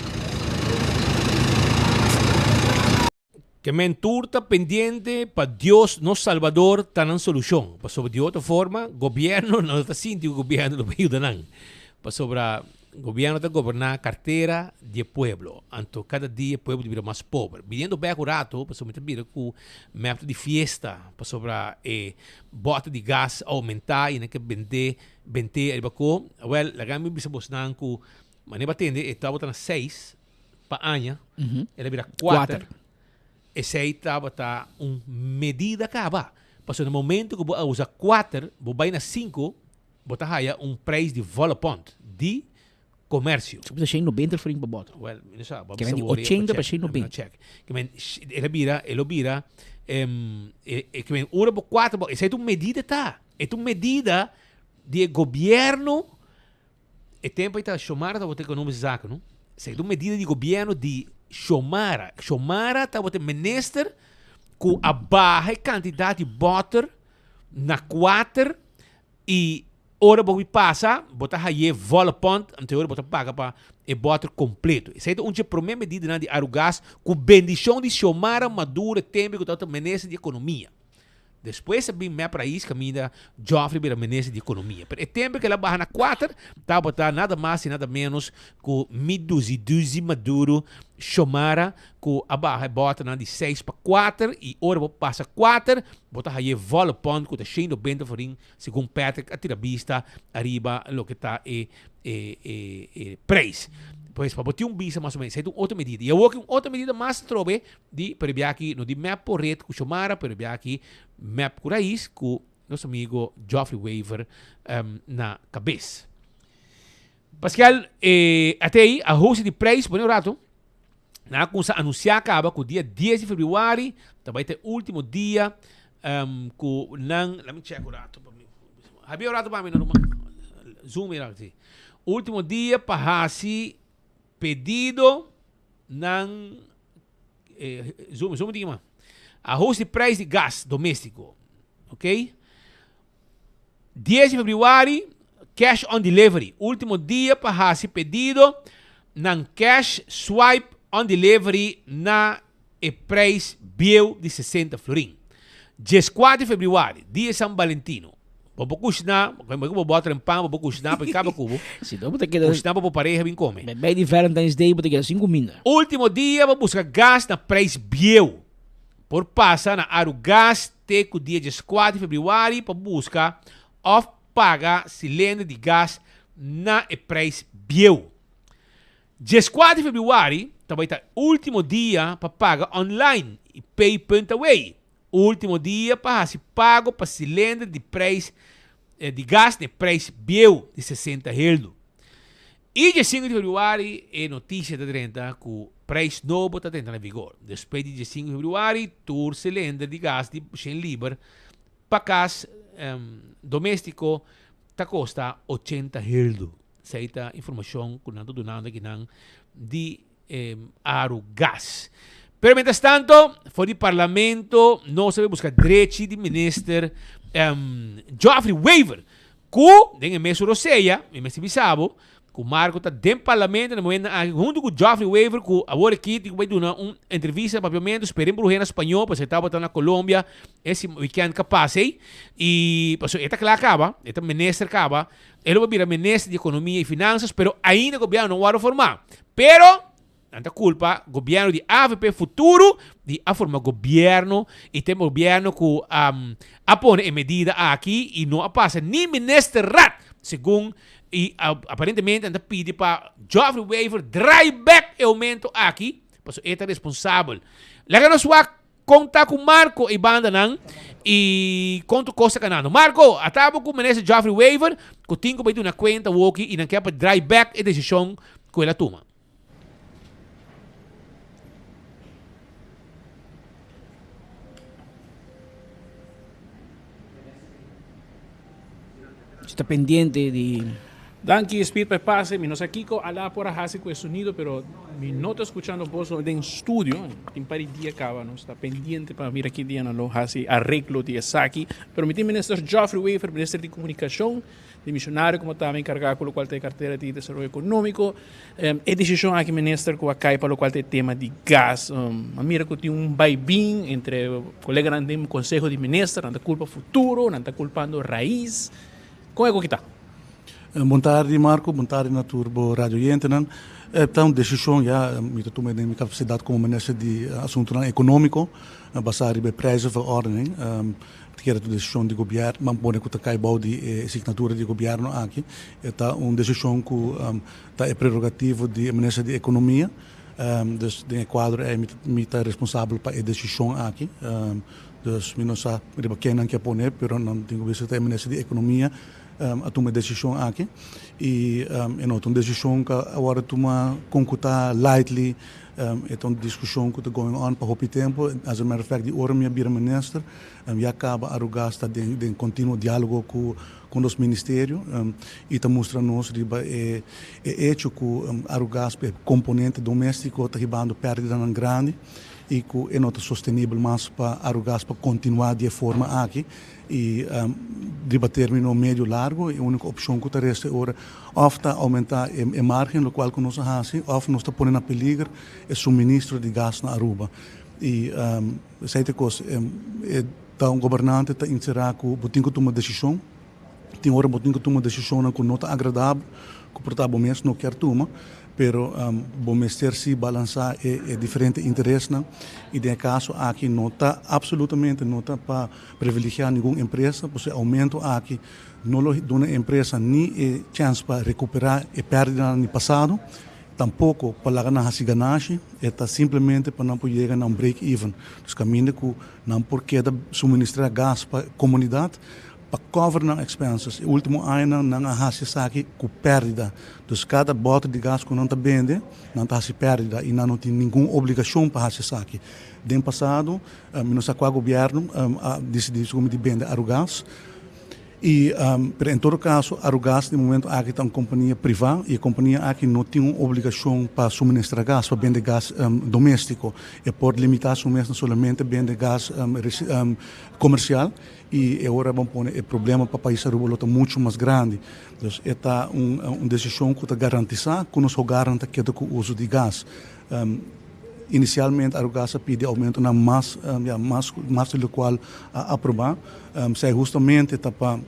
Ke men tur ta pendiente pa Dios nos Salbador ta nan solushon. Pasobra di otro forma gobierno no ta sinti ku gobierno lo por yuda nan. Pasobra. Gobierno ta goberna cartera di e pueblo, anto cada dia e pueblo ta bira mas pober. Biniendo bek un rato, pasobra mi ta mira cu mep ta di fiesta, pasobra e bote di gas a aumenta y nan ke bende, bente ariba ko. Awel, laga mi bisa bosnan cu manera bo a tende e tabata na seis pa aña, el a bira cuater. Esey tabata un medida caba, pasobra na momento cu bo a usa cuater, bo bay na cinco, Bo ta haya un prijs di volle pond di comercio. So bisa shen nobenta florin pa bottle. Well, mi no sa. Bo bisa wori 80 pa shen nobenta. Check. Ke men, el a bira, el lo bira, em, e, e, ke men, ora bo cuatro, bo, esei ta un medida ta. E ta un medida di e gobierno, e tempo ei ta Xiomara tabata economische zaken, no? Esei ta un medida di gobierno di Xiomara. Xiomara tabata minister cu a baha e cantidad di boter na cuater I ora bo hui pasa, bo ta haye volle pond, anto e ora bo ta paga pa e bòter kompleto. Esei ta un dje promé medidanan di Arugas ku bendishon di Xiomara Maduro e tempu ku tabata minister di ekonomia. Despues a bin Mep Raiz kaminda Geoffrey bira minister di ekonomia. Pero e tempu ku el a baha na kuater tabata nada mas i nada ménos ku mi duzi duzi Maduro Xiomara ku a baha e bòternan di seis pa kuater i ora bo pasa kuater bo ta haye volle pond ku ta shen nobenta florin segun Patrick a tira bista ariba loke ta e e e e prijs. Pues pa bo tin un bista mas o menos esei ta un otro medida. I awor ki un otro medida mas atrobe di pero e biaha no di mep por ret ku Xiomara pero e biaha aki mep ku Raiz ku nos amigo Geoffrey Wever na kabes. Pascal e atei ahuste di prijs pone un rato. Nan a kumsa anunsiá kaba ku dia dies di febrüari ta bai ta e último dia um, ku nan, laat me check un rato pa mi. Habia un rato pa mi no ruman. Zoom mi rato si. Último dia pa hasi pedido nan eh, zoom, zoom tiki man. Ahuste di prijs di gas doméstiko. Ok? Dies di febrüari, cash on delivery, ultimo dia pa hasi pedido nan cash swipe on delivery na e prijs bieu di 60 florin. Dieskuater di febrüari, dia San Valentino, bo por kushná, bo por bòter en pan, bo por kushná pa e kaba ku bo, Si no bo ta keda kushná pa bo pareha bin kome. Bij di Valentine's Day bo ta keda sin kuminda. Ultimo dia pa buska gas na prijs bieu. Por pasa na Arugas te ku dia dieskuater di febrüari pa buska òf paga silender di gas na e preis bieu. Dieskuater di febrüari ta bai ta último dia pa paga online i pay punt away. Último dia pa hasi pago pa silender di preis di gas na e preis bieu di 60 heldu. I dje sinku di febrüari e notisia ta drenta ku preis nobo ta drenta na vigor. Despues di dje sinku di febrüari tur silender di gas di shen liber pa kas doméstiko ta kosta ochenta heldu. Esei ta informashon ku nan ta dunando akinan di Aru Gas. Pero mientras tanto, for di parlamento nos a bay busca drechi di minister Geoffrey Wever, cu den e mesun rosea, mi mester bisa bo, cu Marco ta den parlamento na momento aki hunto cu Geoffrey Wever, cu awor aki tin cu bay duna un entrevista na Papiamento, spera en bruhe na Spañol, pasobra e tabata na Colombia e weekend ca pasa ey, y pasobra e ta cla caba, e ta minister caba, E lo por bira minister di Economia y Finanzas, pero ainda gobierno no worde forma. Pero, nan ta culpa gobierno di avp Futuro di a forma gobierno y ta e gobierno cu a pone e medida aki y no a pasa ni ministerraad, segun y aparentemente nan ta pidi pa Geoffrey Wever draai back e aumento aki, pasobra e ta responsabel. Laga nos wak Kon ta ku Marco e bandanan i kon tur kos ta kanando? Marco, a ta bo ku Minister Geoffrey Wever ku tin ku bai duna kuenta woki i nan ke pa draai bek e desishon ku el a tuma. Si ta pendiente di. Danki Speed pa e pase, mi no sa kiko Alá por a hasi ku e sonido pero mi no ta skuchando boso den studio, tin par di dia kaba nos ta pendiente pa mira ki dia nan lo hasi areglo di esaki, pero mi tin Minister Geoffrey Wever, Minister di Komunikashon, di Misionario komo tambe enkargá ku lokual ta e kartera di Desaroyo Ekonómiko. E desishon aki Minister ku a kai pa lokual ta e tema di gas, a mira ku tin un bai bin entre koleganan den Konseho di Minister, nan ta kulpa futuro, nan ta kulpando Raiz, kon e ku kita? Bon tardi Marco, bon tardi na tur bo radio oyentenan. Ta un desishon ya mi ta tuma den mi kapasidat komo minister di asuntunan ekonómiko basá riba e prijzenverordening. Ta kere ta un desishon di gobièrnu, ban pone ku ta kai bou di e signatura di gobièrnu aki. E ta un desishon ku ta e prerogativo di e minister di ekonomia. Dus den e kuadro ei mi ta responsabel pa e desishon aki. Dus mi no sa riba ken nan ke pone pero nan tin ku bisa ta e minister di ekonomia. a tuma e desishon aki i e no ta un desishon ku a wòrdu tuma kon ku ta lightly, e ta un diskushon ku ta going on pa hopi tempu. As a matter of fact di ora mi a bira minister ya kaba Arugas ta den kontinuo dialogo ku nos ministerio i ta mustra nos riba e echo ku Arugas e komponente domestiko ta hibando pèrdidanan grandi i ku e no ta sostenibel mas pa Arugas pa kontinuá di e forma aki. I riba término medio largo e úniko opshon ku ta resta e ora òf ta oumentá e márgen, lokual ku nos a hasi, òf nos ta pone na peliger e suministro di gas na Aruba. I esei ta e kos, e ta un gobernante ta inserá ku bo tin ku tuma desishon, tin ora bo tin ku tuma desishonnan ku no ta agradabel, ku por ta bo mes no kier tuma, Pero bo mester si balansá e diferente interesnan i den e kaso aki no ta absolutamente no ta pa privilegiá ningun empresa, pasobra e oumento aki no lo duna e empresa ni e chèns pa rekuperá e pèrdidanan di pasado, tampoko pa laga nan hasi ganashi, e ta simplemente pa nan por yega na un break even. Dus kaminda ku nan por keda suministrá gas pa komunidat Pa cover nan expenses. E ultimo añanan nan a haci esaki cu perdida. Dus cada boter di gas cu nan ta bende, nan ta haci perdida y nan no tin ningun obligacion pa haci esaki. Den pasado, mi no sa cua gobierno a dicidi su di bende Arugas. Y, pero en todo caso, Arugas den momento aki ta un compania priva y e compania aki no tin un obligacion pa suministra gas, pa bende gas domestico. E por limita su mes na solamente bende gas comercial. Y e ora ban pone e problema pa pais Aruba lo ta mucho mas grandi. Dus e ta un un decision cu ta garantisa cu nos hogarnan ta keda cu uso di gas. Inicialmente Arugas a pidi aumentonan mas ya mas mas di locual a aproba. Esey hustamente ta pa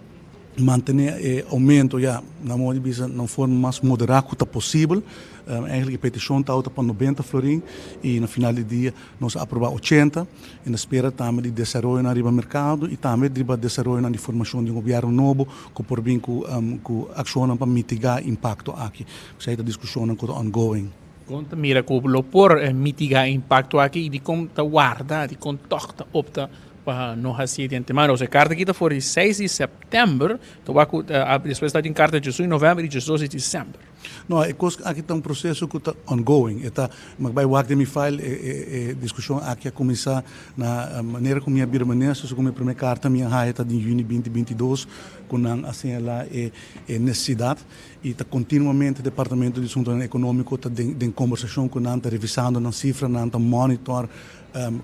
mantene e aumento ya na modo di bisa na un forma mas modera cu ta posibel. Eigenlijk e peticion tawata pa nobenta florin y na final di dia nos a aproba ochenta. E na spera tambe di desaroyonan riba merkado i tambe riba desaroyonan di formashon di un gobièrnu nobo ku por bin ku ku akshonnan pa mitigá impakto aki. Esei ta diskushonnan ku ta ongoing. Kon ta mira ku lo por mitigá e impakto aki i dikon ta warda, dikon tòg ta opta pa no hasié di antemano? Osea, e karta aki ta for di seis di sèptèmber, ta wak ku despues ta tin karta djesun di novèmber i djesdos di desèmber. No, e kos aki ta un proseso ku ta ongoing. E ta, mi a bai wak den mi file, e e e diskushon aki a kuminsá na manera ku mi a bira minister, segun mi promé karta mi a haya ta den yüni binti binti dos ku nan a señalá e e nesesidat i ta kontinuamente Departamento di Asuntonan Ekonómiko ta den den kombersashon ku nan, ta revisando nan sifranan, ta monitor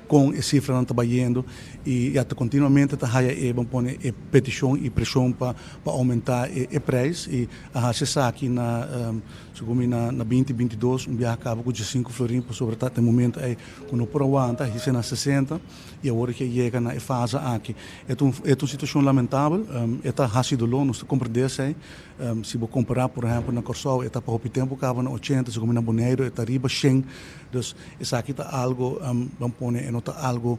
Kon e sifranan ta bayendo i ya ta kontinuamente ta haya e ban pone e petishon i preshon pa pa oumentá e e preis i a hasi esaki na segun mi na na binti 22 un biaha kaba ku diesinku florin pasobra ta e momento ei ku no por a wanta hise na 60 i awor ke yega na e fase aki. E ta un e ta un situashon lamentabel e ta hasi doló nos ta komprendé esei si bo kompará por ehèmpel na Kòrsou e ta pa hopi tempu kaba na ochenta segun mi na Boneiru e ta riba shen Dus esaki ta algo, ban pone e no ta algo,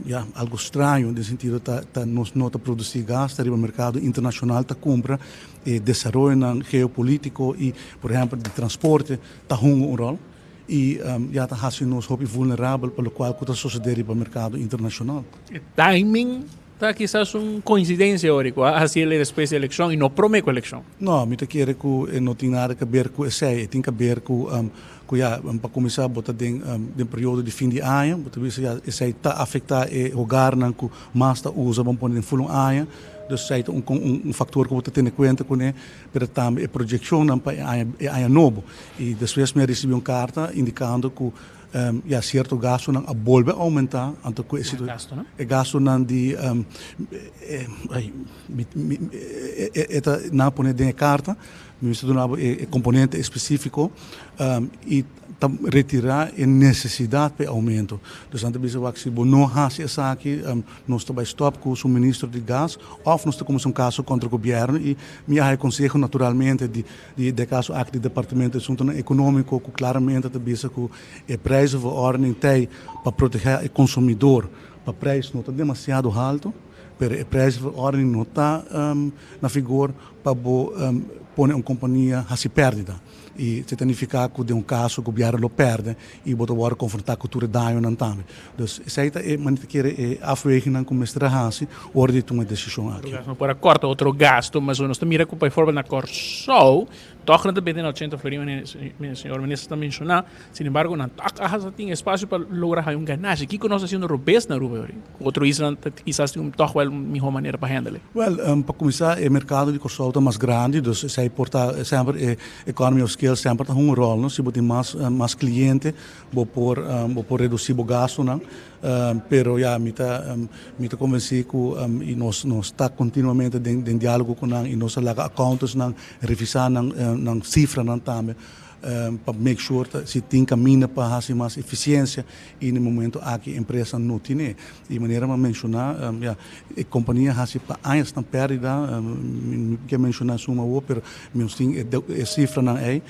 ya, algo straño den sentido ta ta nos no ta produci gas, ta riba mercado internacional ta cumpra, e desaroyonan geopolitico y por ehempel di transporte ta hunga un rol y ya ta haci nos hopi vulnerabel pa locual cu ta sucede riba mercado internacional. E timing Ta kisas un coincidencia ora cu a haci el despues di eleccion y no prome cu eleccion. No, mi ta kere cu e no tin nada kaber cu esey. E tin kaber cu, cu ya, pa cuminsa bo ta den, den periodo di fin di aña, bo ta bisa ya esey ta afecta e hogarnan cu mas ta usa, bo pone den ful un aña. Dus esey ta un, un factor cu bo ta tene cuenta cune, pero tambe e proyeccionnan pa e aña, e aña nobo. Y despues mi a ricibi un carta indicando cu. Ya cierto gastonan a bolbe aumenta, anto cu e situ e gastonan di ay mi mi e ta nan a pone den e carta, mi mester duna bo e componente especifico y ta retira e necesidad pa e aumento. Dus nan ta bisa wak si bo no haci esaki nos ta bay stop cu suministro di gas of nos ta cuminsa un caso contra gobierno y mi a haya conseho naturalmente di Di de kaso aki di Departamento di Asuntonan Ekonómiko ku klaramente ta bisa ku e prijzenverordening tei pa protegé e konsumidor pa prijs no ta demasiado haltu, pero e prijzenverordening no ta na vigor pa bo pone un kompania hasi pèrdida. I esei ta nifiká ku den un kaso gobièrnu lo pèrdè i bo ta wòrdu konfrontá ku tur e dañonan tambe. Dus esei ta e manera ta kere e afwegingnan ku mester a hasi ora di tuma e desishon aki. No por a kòrta otro gasto, mas nos ta mira ku bijvoorbeeld na Kòrsou tòg nan ta bende na ochenta florin manera señor minister ta menshoná, sin embargo nan tòg a hasta tin espasio pa logra haña un ganashi. Kiko nos ta hasiendo robes na Aruba yori? Ku otro islanan ta kisas tin tòg wèl un mihó manera pa handle. Wèl, pa kuminsá e merkado di Kòrsou ta mas grandi, dus esei por ta semper e economy of scale semper ta hunga un ròl, no? Si bo tin mas mas kliente Bo por bo por reduci bo gastonan, pero ya mi ta mi ta convenci cu y nos nos ta continuamente den den dialogo cu nan y nos a laga accountantsnan revisa nan nan cifranan tambe pa make sure ta si tin caminda pa haci mas eficiencia y na e momento aki empresa no tine. Y manera mi a menciona ya e compania haci pa añasnan perdida, mi no ke menciona suma awor pero nos tin e cifranan ey.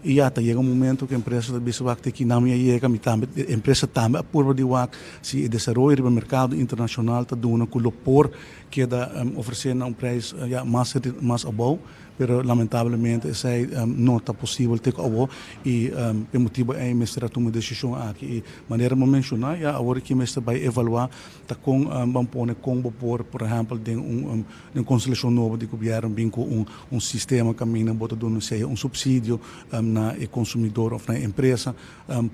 I ya ta yega un momento ku e empresa ta bisa wak te kinan mi a yega, mi tambe, e empresa tambe a purba di wak si e desaroyo riba merkado internashonal ta duna ku lo por keda ofresé na un preis ya mas mas abou, pero lamentablemente esei no ta posibel te ku awo i p'e motibu ei mester a tuma e desishon aki. I manera bo menshoná ya awor aki mester bai evaluá Ta kon ban pone kon bo por, por ehèmpel, den un den konstelashon nobo di gobièrnu bin ku un un sistema kaminda bo ta duna sea un supsidio na e konsumidor òf na e empresa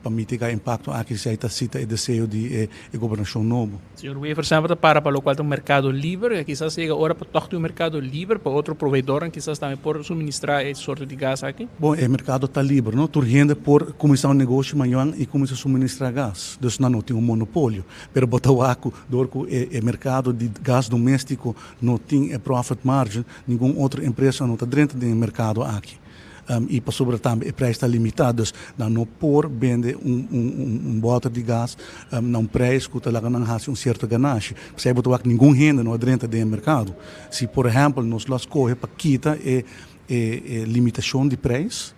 pa mitigá e impakto aki si ta si ta e deseo di e e gobernashon nobo. Señor Wever semper ta para pa lokual ta un merkado liber i kisas yega ora pa tòg tin un merkado liber pa otro proveedornan kisas tambe por suministrá e sorto di gas aki. Bon, e merkado ta liber, no? Tur hende por kuminsá un negoshi mañan i kuminsá suministrá gas. Dus nan no tin un monopolio. Pero bo ta wak ku dor ku e e merkado di gas doméstiko no tin e profit margin, ningun otro empresa no ta drenta den e merkado aki. I pasobra tambe e prijs ta limitá, dus nan no por bende un un un bòter di gas na un prijs ku ta laga nan hasi un sierto ganashi. P'esei bo ta wak ningun hende no a drenta den e merkado. Si por ehèmpel nos lo a skohe pa kita e e e limitashon di prijs,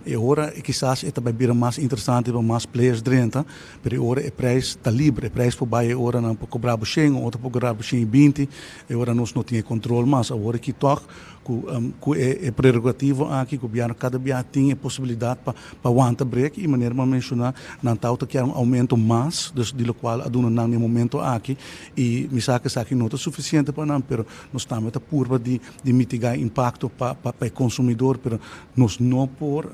E ora kisas e ta bai bira mas interesante pa mas players drenta, pero e ora e prijs ta liber, e prijs por bai e ora nan por kobra bo shen, otro por kobra bo shen i binti, e ora nos no tin e control mas. Awor aki tog ku ku e prerogativo aki gobierno kada bia tin e posibilidad pa pa wanta brek i manera mi a menciona nan tawata kier un aumento mas, dus di locual a duna nan na e momento aki i mi sa ku esaki no ta suficiente pa nan, pero nos tambe ta purba di di mitiga e impacto pa pa e consumidor, pero Nos no por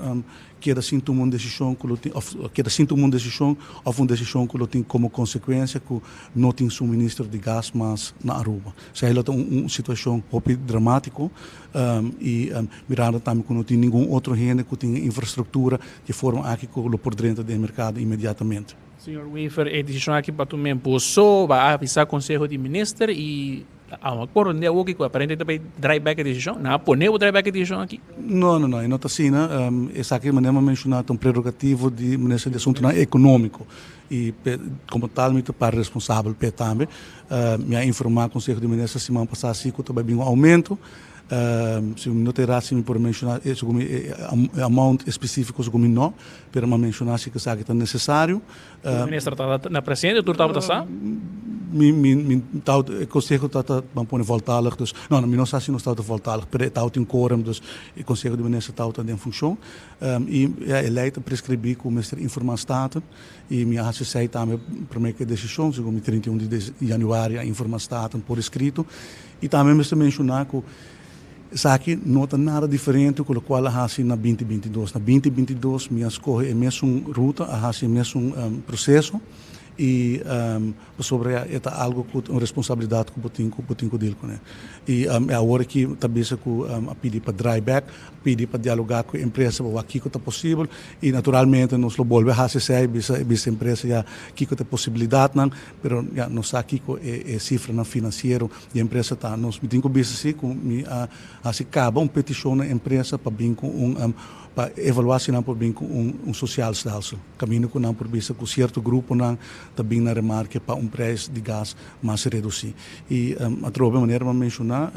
keda sin tuma un desishon ku lo tin òf keda sin tuma un desishon òf un desishon ku lo tin komo konsekuensia ku no tin suministro di gas mas na Aruba. Esei lo ta un situashon hopi dramátiko i mirando tambe ku no tin ningun otro hende ku tin e infrastruktura di e forma aki ku lo por drenta den e merkado inmediatamente. Señor Wever, e desishon aki pa tuma boso, ba a avisá Konseho di Minister i A coronde awo ki cu aparente ta bay draai back e decision? Nan a pone bo draai back e decision aki? No, no, no, e no ta asina. Esaki manera mi a menciona ta un prerogativo di Minister di Asuntonan Economico y como tal mi ta par responsabel p'e tambe. Mi a informa Conseho di Minister siman pasa si cu ta bay bin un aumento. Si mi no ta era si mi por menciona segun mi e amount especifico segun mi no, pero mi a menciona si cu esaki ta necesario. Tur minister tabata na presente, tur tabata sa? Mi, mi, mi tabata, e conseho tabata, ban pone voltalig, dus, no, no, mi no sa si nos tabata voltalig, pero e tabata tin quorum, dus e conseho di minister tabata den funcion. I ja, e ley ta prescribi cu mester informa Staten, y mi a haci esey tambe prome cu e decision, segun mi 31 di januari a informa Staten por escrito. Y tambe mester menciona cu Esaki no ta nada diferente ku lokual a hasi na binti 22. Na binti 22 mi a skohe e mesun ruta, a hasi e mesun proseso. Y pasobra ya e ta algo cu un responsabilidad cu bo tin cu bo tin cu deal cune. Y e awor aki ta bisa cu a pidi pa draai back, a pidi pa dialoga cu e empresa pa wak kico ta posibel y naturalmente nos lo bolbe haci esey, bisa bisa e empresa ya kico ta e posibilidadnan, pero ya nos sa kico e e cifranan financiero di e empresa ta. Nos mi tin cu bisa si cu mi a haci caba un peticion na e empresa pa bin cu un pa evalua si nan por bin cu un un sociaal stelsel. Kaminda ku nan por bisa ku sierto gruponan ta bin na remarke pa un prijs di gas mas redusí. I atrobe manera mi a menshoná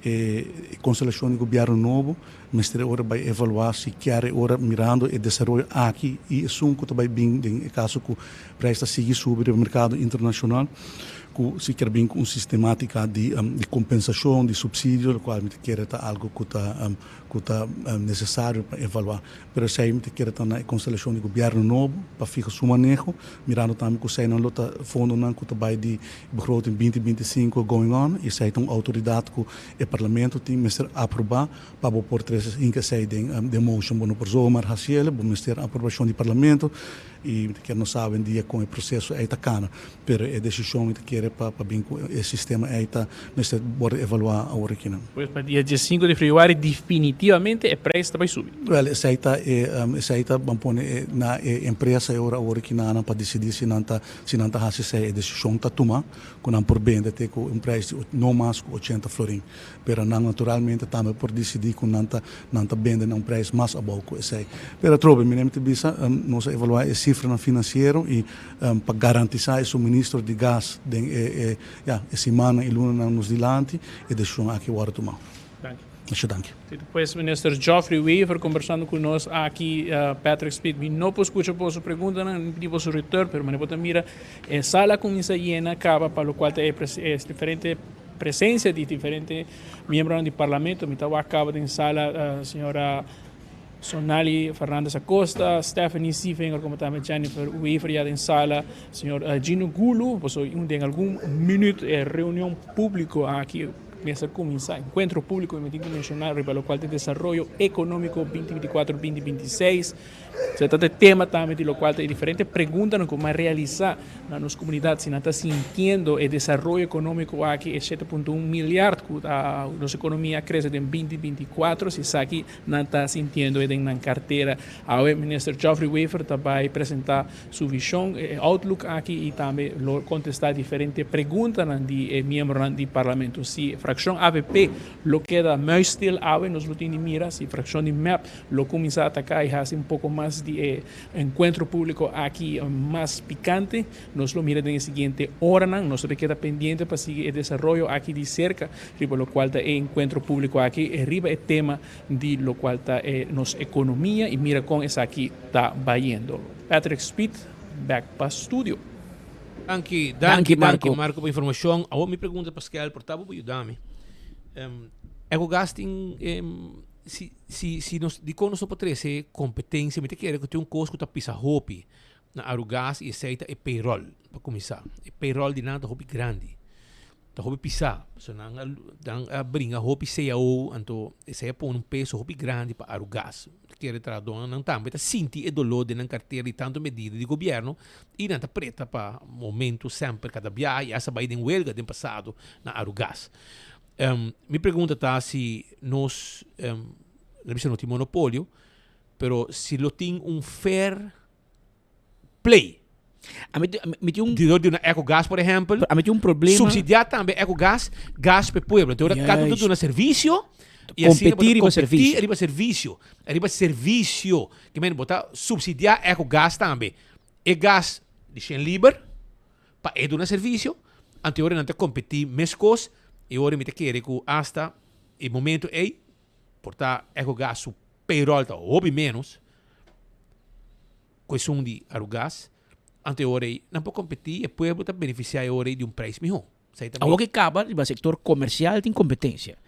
e konstelashon di gobièrnu nobo mester e ora bai evaluá si kier e ora mirando e desaroyo aki i esun ku ta bai bin den e kaso ku prijs ta sigui subi riba merkado internashonal ku si kier bin ku un sistemátika di kompensashon di supsidio lokual mi ta kere ta algu ku ta ku ta nesesario pa evaluá. Pero esei mi ta kere ta na e konstelashon di gobièrnu nobo pa fiha su maneho, mirando tambe ku eseinan lo ta fondonan ku ta bai di begroting binti 25 going on i esei ta un outoridat ku e parlamento tin mester aprobá pa bo por trese hinka esei den den motion. Bo no por zomaar hasiel, bo mester aprobashon di parlamento i mi ta kere nos sa awendia kon e proseso ei ta kana. Pero e desishon mi ta kere pa pa bin ku e sistema ei ta mester wòrdu evaluá awor akinan. Pues pa dia diesinku di febrüari definitivamente e prijs ta bai subi. Wèl esei ta e esei ta ban pone e na e empresa e ora awor akinanan pa disidí si nan ta si nan ta hasi esei. E desishon ta tuma ku nan por bende te ku un prijs di no mas ku ochenta florin. Pero nan naturalmente tambe por disidí ku nan ta nan ta bende na un prijs mas abou ku esei. Pero atrobe mi ta bisa nos a evaluá e sifranan finansiero i pa garantisá e suministro di gas den e e ya e simannan i lunanan nos dilanti, e desishon aki wòrdu tumá. Danki. Masha danki. Pues Minister Geoffrey Wever kombersando ku nos aki Patrick Speed. Mi no por skucha boso preguntanan ni pidi boso return, pero manera bo ta mira e sala a kuminsá yena kaba pa lokual ta e e diferente presensia di diferente miembronan di parlamento. Mi ta wak kaba den sala señora Sonali Fernandez Acosta, Stephanie Sievinger como tambe Jennifer Wever ya den sala, señor Gino Gulu, boso den algun minuut e reunion publico aki mester cuminsa, encuentro publico mi tin cu menciona riba locual ta desaroyo economico binti binti cuatro binti binti seis. Se ta e tema tambe di locual ta e diferente preguntanan cu a realisa na nos comunidad si nan ta sintiendo e desaroyo economico aki e shete punto un milyard cu nos economia a crece den binti binti cuatro si esaki Nan ta sintiendo e den nan cartera. Awe Minister Geoffrey Wever ta bay presenta su vision, e outlook aki y tambe lo contesta diferente preguntanan di e miembronan di Parlamento. Si fraccion avp lo keda muisstil awe nos lo tin di mira, si fraccion di mep lo cuminsa ataca y haci un poco mas di e encuentro publico aki mas picante, nos lo mira den e siguiente oranan. Nos lo keda pendiente pa sigui e desaroyo aki di cerca. Riba locual ta e encuentro publico aki riba e tema di locual ta e nos economia y mira con esaki ta bayendo. Patrick Speed back pa studio. Danki, danki, danki Marco pa informacion. Awor mi pregunta Pascal, por ta bo por yuda mi. Ecogas tin si si si nos dikon nos no por trece competencia? Mi ta kere ku tin un kos ku ta pisa hopi na Arugas y esey ta e payroll pa cuminsa. E payroll di nan ta hopi grandi. Ta hopi pisá. So nan a nan a bringa hopi cao, anto esei a pone un peso hopi grandi pa Arugas. Kere trahadónan tambe ta sinti e doló den nan kartera di tantu medida di gobièrnu i nan ta preta pa momento semper kada biaha i hasta bai den welga den pasado na Arugas. Mi pregunta ta si nos, nan bisa no tin monopolio, pero si lo tin un fair play. Ami mi tin un Di dor di una Ecogas por ehempel. Ami tin un problema. Subsidiá tambe Ecogas, gas p'e pueblo. Enton ora kada un ta duna servisio y asina bo ta Competí riba servisio. Competí riba servisio. Riba servisio. Ke men bo ta subsidiá Ecogas tambe. E gas di shen liber pa e duna servisio, anto e ora nan ta competí meskos y ora mi ta kere ku hasta e momento ey por ta Ecogas su payroll ta hopi menos. Ku esun di Arugas, anto e ora ei nan por kompetí i e pueblo ta benefisiá e ora ei di un preis mihó. Esei ta mi. Awor ke kaba riba sektor komersial tin kompetensia.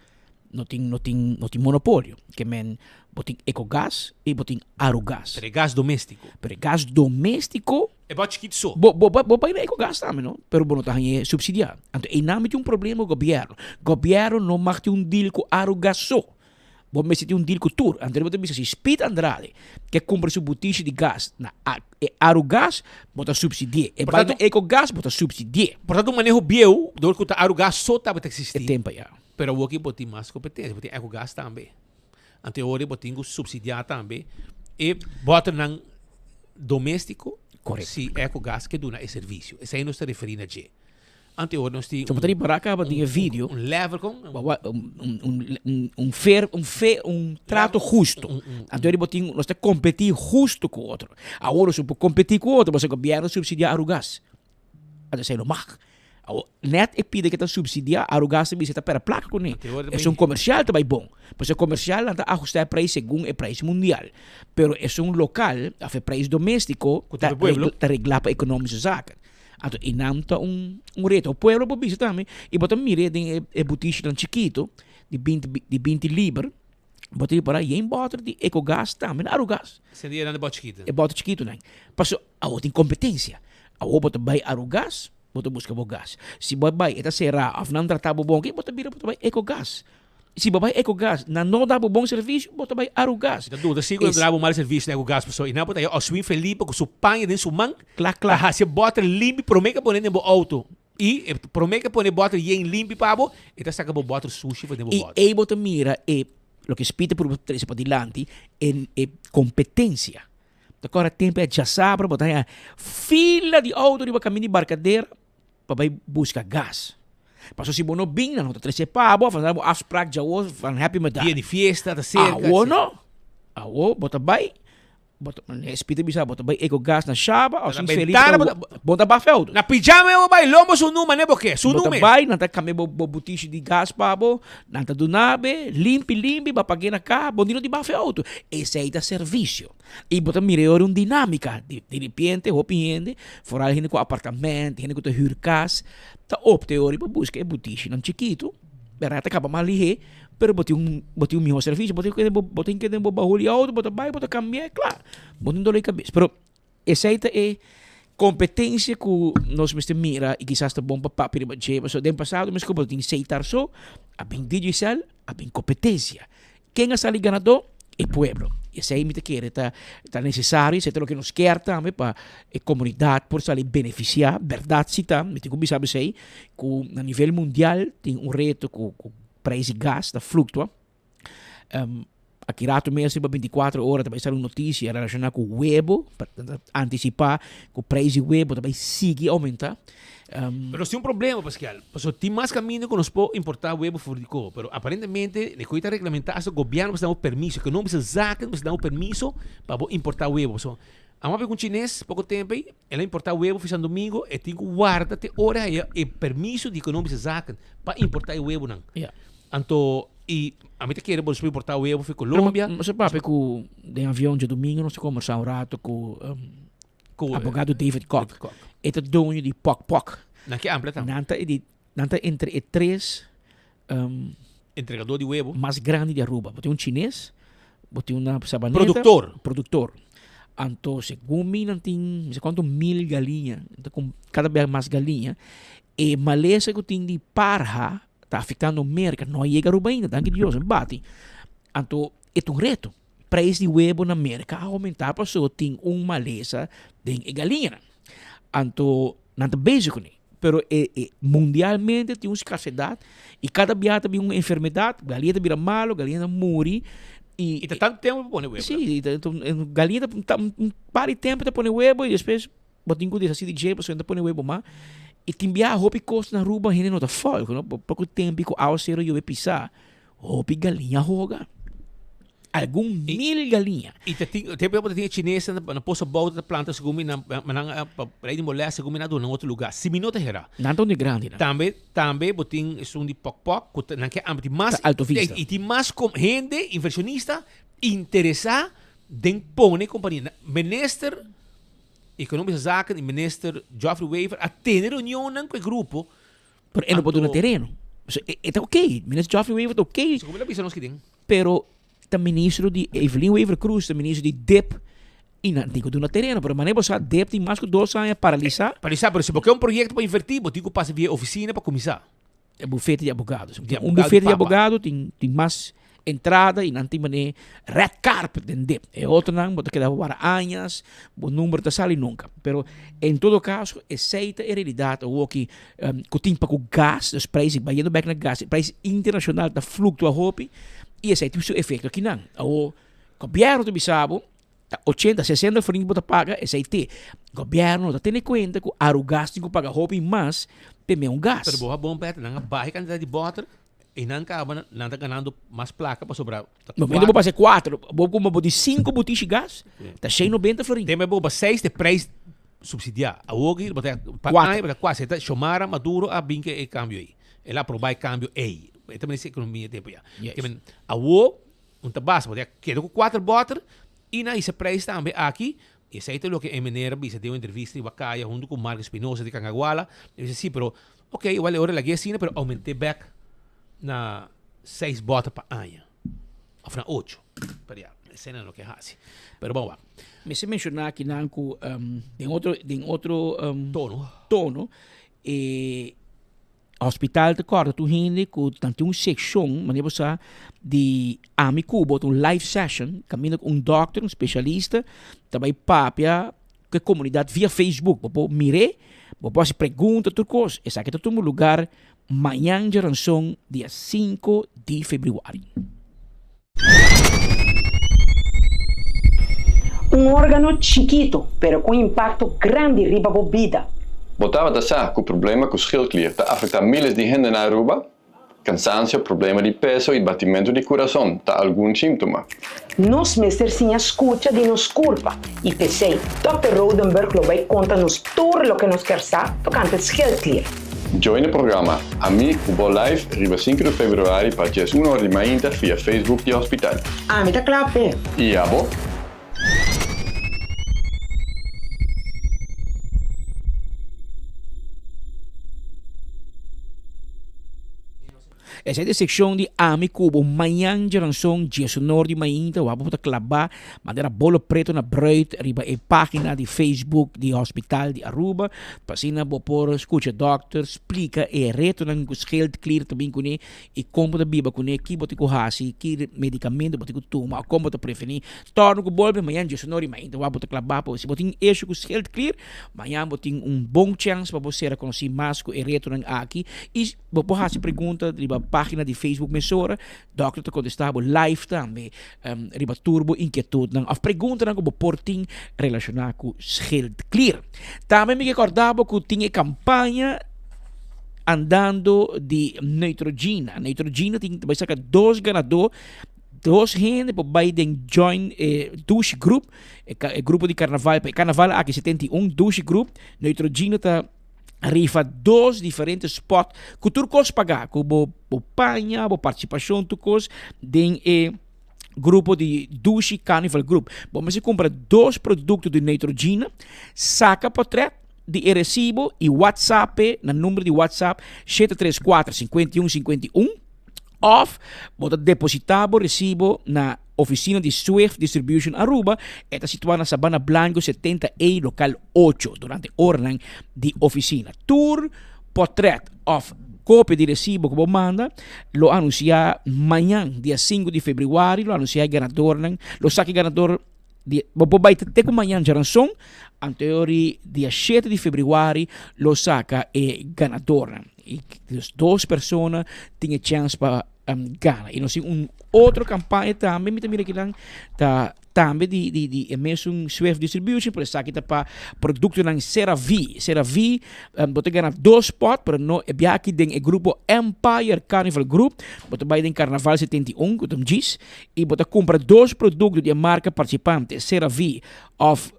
No tin no tin no tin monopolio. Ke men bo tin Ecogas i bo tin Arugas. Pero e gas doméstiko. Pero e gas doméstiko. E bo chikit so. Bo bo bo bai na Ecogas tambe no, pero bo no ta hañ'é supsidiá. Anto einan mi tin un problema ku gobièrnu. Gobièrnu no mag tin un deal ku Arugas so. Bo mester tin un deal ku tur. Anto bo ta bisa si Speed Andrade ke kumpra su butishi di gas na e Arugas, bo ta subsidi'é. E bai na Ecogas, bo ta subsidi'é. Por tanto un maneho bieu dor ku ta Arugas so tabata eksistí. E tempo ya. Pero awoki bo tin mas kompetensia, bo tin Ecogas tambe. Anto e ora bo tin ku subsidiá tambe e bòternan doméstiko si Ecogas ke duna e servisio. Esei nos ta referí na dje. Anto e ora nos tin So bo ta ripará kaba den e video. Un level kon? Un fair, un fe, un trato husto. Anto e ora bo tin, nos ta kompetí husto ku otro. Awor nos no por kompetí ku otro pasobra gobièrnu subsidiá Arugas. Anto esei no mag. Awor nèt e pida ke ta subsidiá Arugas ta bisa ta pèrdè plaka kuné. Esun komersial ta bai bon. Pasobra e komersialnan ta ahustá e preis segun e preis mundial. Pero esun lokal òf e preis doméstiko ta reglá pa ekonomische zaken. Anto e nan ta un un reto. O pueblo por bisa tambe y bo ta mira den e e butishinan chikito di binti di binti liber, bo ta ripara yen bòter di Ecogas tambe na Arugas. Sendi e nan e bòter chikito. E bòter chikitonan. Paso awor tin kompetensia. Awor bo ta bai Arugas, bo ta buska bo gas. Si bo a bai e ta será òf nan trata bo bon, bo ta bira bo ta bai Ecogas. Si bo bai Ecogas, nan no da bo bon servicio, bo ta bai Arugas. Mi ta duda si ku nan ta da bo mal servicio na Ecogas pasobra i nan por ta haña Oswin Felipe ku su paña den su man Kla kla. ta hasi e bòter limpi promé ke pone den bo outo. I e promé ke pone e bòter yen limpi pa bo, e ta saka bo bòter sushi for den bo I bòter. ei bo ta mira e loke Speed ta purba trese padilanti, e e kompetensia. Ta kòrda tempu e djasabra bo ta haña fila di outo riba kaminda di Barkadera pa bai buska gas. Pasobra si bo no bin, nan no ta trese pa bo, of nan ta bo afspraak djawo van happy me dar. Dia di fiesta ta serka. Awo no. Awo bo ta bai, bo ta, Speed ta bisa bo ta bai Ecogas na Shaba of Na sin Felipe bentana ta bo ta, bo ta bafe auto. Na pijama bo bai, lombo su numa ne bo ke, su Bo ta nume. bai, nan ta kambia bo bo butishi di gas pa bo, nan ta duna be, limpi limpi, bo a pag'é na ka, bo no di bafe auto. Esei ta servisio. I bo ta mira e ora un dinámika. Di di ripiente hopi hende, foral hende ku apartamento, hende ku ta hür kas, ta opta e ora pa buska e butishinan chikitu, bèrdat ta kaba mas lihé, pero bo tin un bo tin un mihó servisio, bo tin kende bo bo tin kende bo bahul di outo, bo ta bai bo ta kambia e kla. Bo tin doló di kabes. Pero esei ta e kompetensia ku nos mester mira i kisas ta bon pa papia riba dje, pasobra den pasado mes ku bo tin Seitar so, a bin Digicel, a bin kompetensia. Ken a sali ganadó? E pueblo. Esei mi ta kere ta ta nesesario, esei ta loke nos kier tambe pa e komunidat por sali benefisiá. Bèrdat si ta, mi tin ku bisa bo esei, ku na nivel mundial tin un reto ku ku preis di gas ta fluktua. Aki rato mes riba bintikuater ora ta bai sali un notisia relashoná ku webo, pa antisipá ku preis di webo ta bai sigui oumentá. Pero nos tin un problema, Pascal. Pasobra tin mas kaminda ku nos por importá webo for di Koba, pero aparentemente e koe ta reglamentá hasta gobièrnu mester da bo permiso, Economische Zaken mester da bo permiso pa bo importá webo. Pasobra amo a papia ku un chines poko tempu ei, el a importá webo for San Domingo, e tin ku warda te ora e haya e permiso di Economische Zaken pa importá e webonan. Anto i ami ta kere bo nos por importá webo for Colombia. Pero nos a papia ku den avion djadumingu nos a kombersá un rato ku Ku abogado David Kok. E ta doño di Pok Pok. Nan ke amplia tambe. Nan ta di nan ta entre e tres um, entregador di huevo mas grandi di Aruba. Bo tin un chines, bo tin una sabaneta. Productor. Productor. Anto segun mi nan tin mi sa cuanto mil galiña, nan ta com cada bes mas galiña. E malesa cu tin di parha ta afectando Merca, no a yega Aruba ainda, danki Dios, bati. Anto e ta un reto. Prijs di webo na Merka a oumentá pasobra tin un malesa den e galiñanan. Anto nan ta bezig kuné. Pero e e mundialmente tin un skarsedat i kada bia ta bin un enfermedat, galiña ta bira malo, galiña ta muri i I ta tantu tempu pa pone webo. Sí, galiña ta un par di tempu ta pone webo i despues bo tin ku deshasí di dje pasobra no ta pone webo mas. I tin bia hopi kos na Aruba hende no ta fòlg, no. Poko tempu ku awaseru yobe pisá, hopi galiña hoga. Algun mil galiña. I ta tin, tempu ta tin e chinesnan na Pozo Bou ta planta segun mi nan, nan a pa rei di molèst segun mi nan a duna nan otro lugá. Si mi no ta herá. Nan ta un di grandi nan. Tambe, tambe bo tin esun di Pok Pok ku ta nan ke ambi tin mas. Ta Alto Vista. I tin mas kom hende invershonista interesá den pone kompania. Minister Ekonomische Zaken i Minister Geoffrey Wever a tene reunionnan ku e grupo. Pero e no por duna tereno. So, e, e ta ok. Minister Geoffrey Wever ta ok. So, como bisa nos kiden? Pero ta ministro di Evelyn Wever Croes, ta ministro di DIP. Y nan tin ku duna tereno. Pero manera bo sa, DIP tin mas ku dos aña paralisá. Paralisá, pero si bo ke un proyecto pa invertí, bo tin ku pasa via e oficina pa kuminsá. E bufete di abogados. Di Un abogado bufete di di papa. abogado tin, tin mas. entrada y nan tin mane red carpet den dip. E otronan bo ta keda wara añas, bo number ta sali nunca. Pero en todo caso esey ta e realidad awoki cu tin pa cu gas, dus prijs bayendo bek na gas, e prijs internacional ta fluctua hopi y esey tin su efecto akinan. Awo gobierno ta bisa bo Ta ochenta, sesenta florin bo ta paga, esei te. Gobierno ta tene cuenta cu Arugas tin cu paga hopi mas pe meun gas. Pero bo a bon pet, nan a baha e cantidad di boter y nan caba nan ta ganando mas placa pasobra ta Momento bo pasa e cuatro, bo cumpra bo di cinco butishi gas, ta shen nobenta florin. Tempo bo pa seis te prijs subsidia. Awor ki bo ta pa Cuatro. aña bo ta cuatro. Ta Xiomara Maduro a bin ke e cambio ey. El a aproba e cambio ey. E ta minister di economia e tempo ya. Yes. Ke men awor Un ta basta, bo ta keda ku kuater bòter i nan hisa preis tambe aki. Esei ta loke e meneer a bisa den un entrevista riba kaya huntu ku Marco Espinosa di Cangaguala. E bisa si, pero ok, igual e ora lag'é asina, pero aument'é bèk na seis bòter pa aña òf na ocho. Pero ya, esei nan loke a hasi. Pero bon wak. Mester menshoná akinan ku den otro den otro Tono. tono e Hospital ta kòrda tur hende ku nan tin un sekshon, manera bo sa, di ami ku bo, ta un live session kaminda ku un dòkter, un spesialista ta bai papia ku e komunidat via Facebook. Bo por mir'é, bo por hasi pregunta, tur kos. Esaki ta tuma lugar mañan djaranson dia sinku di febrüari. Un órgano chikitu, pero ku un impakto grandi riba bo bida. Bo tabata sa ku problema ku schildklier ta afektá miles di hende na Aruba? Kansansio, problema di peso i batimentu di kurason ta algun síntoma. Nos mester siña skucha di nos kurpa i p'esei Dòkter Rodenberg lo bai konta nos tur loke nos kier sa tokante schildklier. Join e programa Ami ku Bo Live riba sinku di februari pa 11 or di mainta via Facebook di Hospital. Ami ta kla p'e. I abo? Esei ta e sekshon di Ami ku Bo mañan djaranson diesunor di mainta wak bo ta klabá manera bolo preto na bruid riba e página di Facebook di Hospital di Aruba pa asina bo por skucha dòkter splika e retonan ku schildklier ta bin kuné i kon bo ta biba kuné, ki bo tin ku hasi, ki medikamento bo tin ku tuma o kon bo ta prevení. Tòrnu ku bolbe mañan diesunor di mainta wak bo ta klabá pa si bo tin esho ku schildklier mañan bo tin un bon chèns pa bo sera konosí mas ku e retonan aki i Bo por hasi pregunta riba página di Facebook mesora. Dòkter ta kontestá bo live tambe riba tur bo inkietudnan òf preguntanan ku bo por tin relashoná ku schildklier. Tambe mi ke kòrda bo ku tin e kampaña andando di Neutrogena. Neutrogena tin ta bai saka dos ganadó, dos hende por bai den join e Douche Group, e grupo di karnaval pa e karnaval aki 71 Douche Group. Neutrogena ta rifa dos diferente spot ku tur kos pagá, ku bo bo paña, bo partisipashon, tur kos den e grupo di Dushi Carnival Group. Bo mester kumpra dos produkto di Neutrogena, saka potrèt di e resibo i WhatsApp e na number di WhatsApp 734 51 51 òf bo ta depositá bo resibo na Oficina di Swift Distribution Aruba e ta situá na Sabana Blanco 70 A local ocho durante oranan di oficina. Tur potret of copia di recibo cu bo manda lo anuncia mañan dia sinku di februari lo anuncia e ganadornan lo saki ganador di bo por bai te cu mañan djaranson anteori dia shete di februari lo saca e ganadornan y dos persona tin e chance pa gana. Y nos tin un otro campaña tambe, mi ta mira kinan, ta tambe di, di, di e mesun Swift Distribution, pero esaki ta pa productonan CeraVe. CeraVe, um, bo ta gana dos spot, pero no e bia aki den e grupo Empire Carnival Group. Bo ta bai den Carnaval 71, ku ta un djis, y bo ta cumpra dos producto di e marca participante, CeraVe of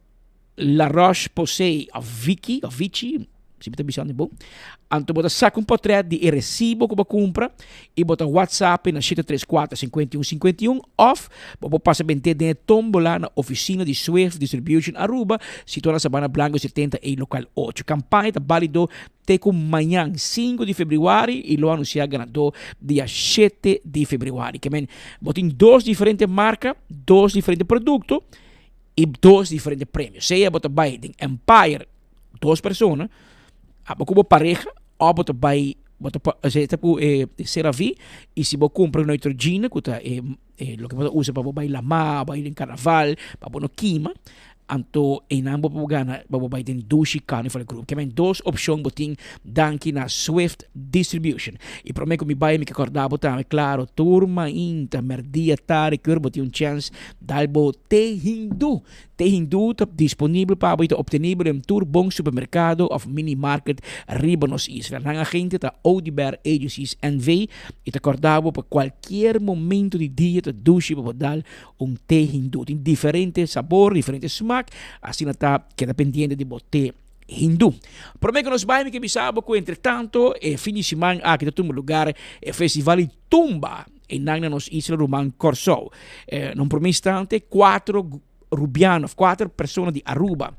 La Roche Posay of Vicky of Vichy, si mi ta bisando bon. Anto bo ta saca un portret di e recibo cu bo a cumpra y bo ta WhatsApp na 734 51 51 of bo por pasa bente den e tombola na oficina di Swift Distribution Aruba situa na Sabana Blanco 70 A local 8. Campaña ta balido te cu mañan 5 di februari y lo anuncia ganador dia 7 di februari. Ke men bo tin dos diferente marca, dos diferente producto. i dos diferente premio. Sea bo ta bai den Empire dos persona, abo ku bo pareha, òf bo ta bai Bo ta pa esei ta ku e CeraVe y si bo cumpra Neutrogena cu ta e e loke bo ta usa pa bo bai lama, bai den carnaval, pa bo no kima, anto einan bo por gana pa bo bai den Dushi Carnival Group. Ke men dos opcion bo tin danki na Swift Distribution. Y prome cu mi bai mi ke corda bo tambe claro tur mainta, merdia, tardi, ke ora bo tin un chance dal bo te Hindu. Te Hindú ta disponibel pa bo i ta obtenibel den tur bon supermerkado òf minimarket riba nos isla. Nan agente ta Oduber Agencies NV i ta kòrda bo pa kualkier momento di dia ta dushi pa bo dal un te Hindú. Tin diferente sabor, diferente smak, asina ta keda pendiente di bo te Hindú. Promé ku nos bai mi ke bisa bo ku entretanto e fin di siman aki ta tuma lugar e festival di tumba. Einan na nos isla ruman Kòrsou. Na un promé instante kuatro rubiano of kuater persona di Aruba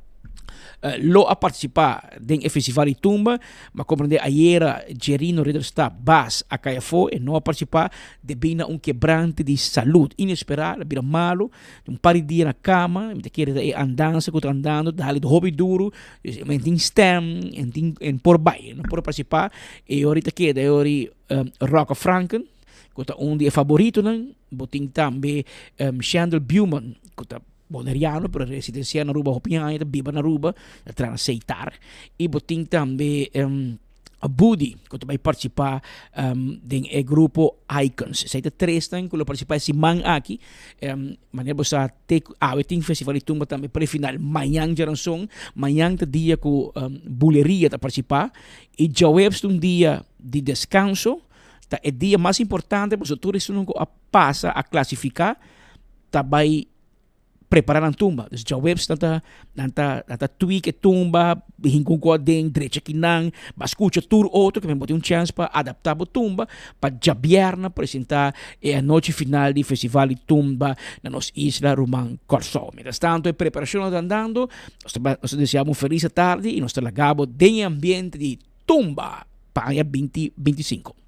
lo a partisipá den e festival di tumba, ma komprendé ayera Jerino Ridderstap Baas a kai afó, e no a partisipá debí na un kebrante di salud inesperá, el a bira malu, un par di dia na kama, mi ta kere ta e andansa ku ta andando ta hali hopi duru, e tin stem, e tin e no por bai, e no por partisipá, e ora ta keda e ora Rocco Franken. ku ta un di e faboritonan. Bo tin tambe Shandel Buman, ku ta boneriano pero residensia na Aruba hopi aña, ta biba na Aruba, ta traha na Seitar. I bo tin tambe Budi, ku ta bai partisipá den e grupo Icons. Esei ta tresnan ku lo partisipá e siman aki. Manera bo sa te ku awe tin Festival di Tumba tambe prefinal mañan djaranson. Mañan ta dia ku Buleria ta partisipá i djaweps ta un dia di deskanso. Ta e dia mas importante pasobra tur esunnan ku a pasa a klasifiká ta bai prepará nan tumba. Dus djaweps nan ta nan ta nan ta tweak e tumba, hinka un kos aden, drecha kinan, ba skucha tur otro ke men bo tin un chèns pa adaptá bo tumba pa djabièrnè presentá e anochi final di festival di tumba na nos isla ruman Kòrsou. Mientras tanto e preparashonnan ta andando, nos ta nos ta deseá bo un felis atardi i nos ta laga bo den e ambiente di tumba. Pa aña binti 25.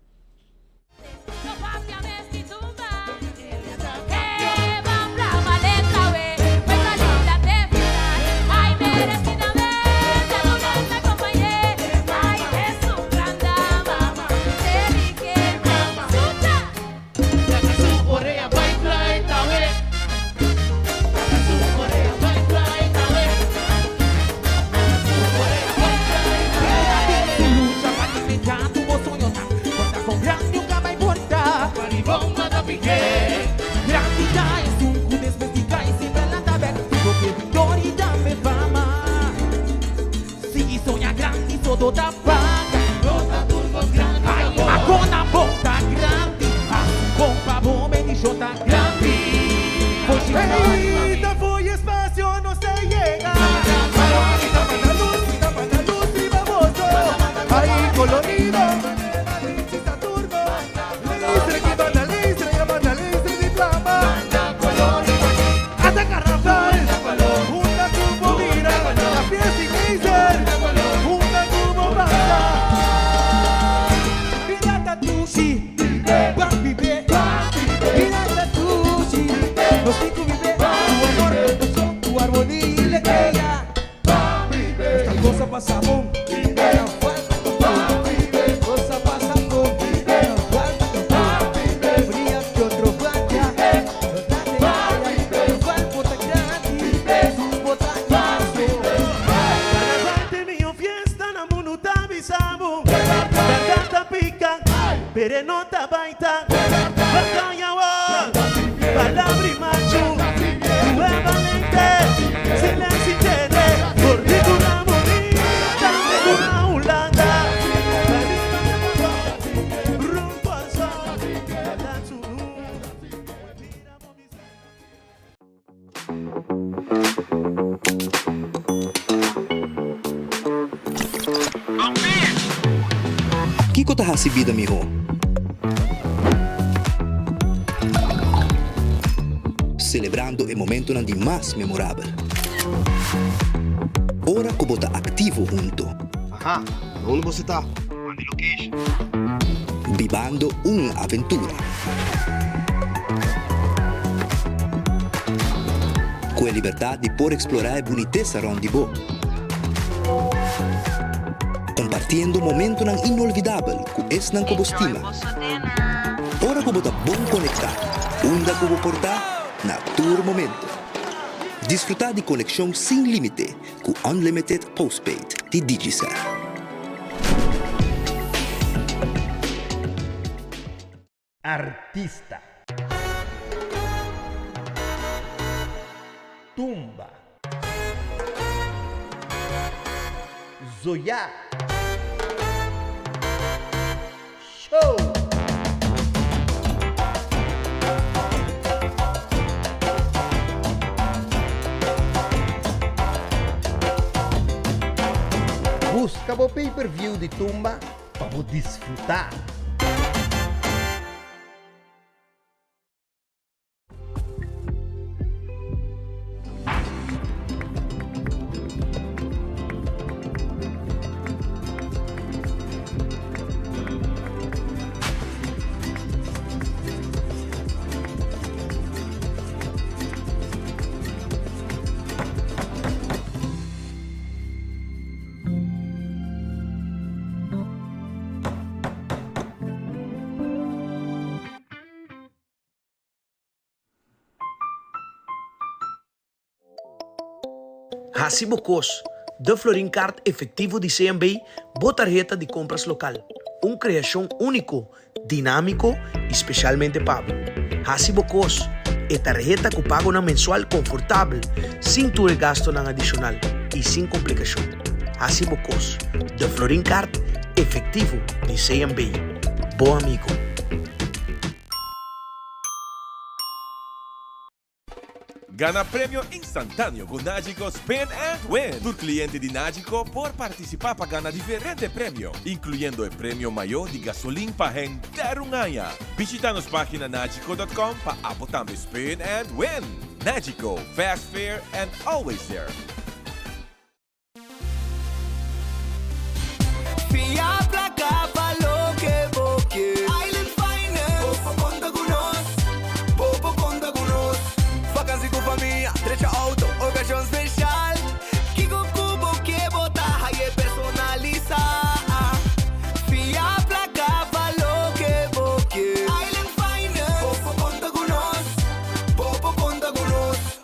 Kiko ta hasi bida mihó? Selebrando e momentonan di mas memorabel. Ora ku bo ta aktivo hunto. Aha, na unda boso ta? Manda e location. Bibando un aventura. Ku e libertat di por eksplorá e bunitesa rònt di bo. Compartiendo momentonan inolvidabel cu esnan cu bo stima. Ora cu bo ta bon conecta, unda cu bo por ta, na tur momento. Disfruta di conexion sin limite cu Unlimited Postpaid di Digicel. Artista. Tumba. Zoyá. Show! Buska bo pay per view di Tumba pa bo disfrutá! Hasi bo kos, De Florin Card Efectivo di CMB, bo tarheta di kompras lokal. Un kreashon úniko, dinámiko i spesialmente pa bo. Hasi bo kos, e tarheta ku pagonan mensual konfortabel, sin tur e gastonan adishonal i sin komplikashon. Hasi bo kos, De Florin Card Efectivo di CMB, bo amigo. Gana premio instantáneo ku Nagico Spin and Win! Tur kliente di Nagico por partisipá pa gana diferente premio, inkluyendo e premio mayó di gasolin pa henter un aña. Bishitá nos página nagico dot com pa abo tambe spin and win! Nagico, fast, fair and always there! Fia placa pa loke bo ke. Island Finance. Bo por conta cu nos. Bo por conta cu nos. Vakantie cu famia, drecha auto, ocasion special. Kico cu bo ke bo ta haye personalisa. Fia placa pa loke bo ke. Island Finance. Bo por conta cu nos. Bo por conta cu nos.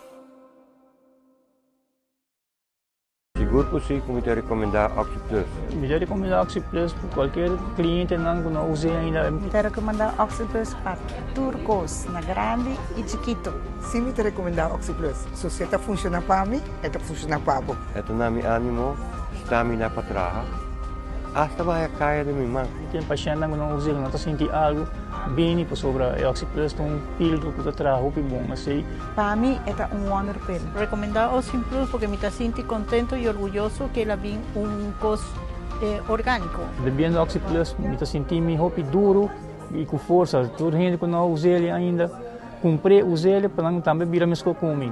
Sigur ku si ku mi ta rekomendá OxyPlus. Mi ta rekomendá OxyPlus pa kualkier klientenan ku no us'é ainda. Mi ta rekomendá OxyPlus pa tur kos, na grandi i chikito. Si mi ta rekomendá OxyPlus. So si e ta funshoná pa mi, e ta funshoná pa bo. E ta na mi ánimo, stamina pa traha, asta baha e kaya den mi man. Tin pashèntnan ku no us'é, ku no ta sinti algu bini pasobra e OxyPlus ta un pildo ku ta traha hopi bon. Esei. Pa mi e ta un wonder pill. Recomenda Ocean Plus porque mi ta sinti contento y orguyoso que el a bin un cos organico. Bebiendo Oxy Plus mi ta sinti mi hopi duro y cu forsa. Tur hende cu no a us'el ainda cumpr'e us'el pa nan tambe bira mesco cu mi.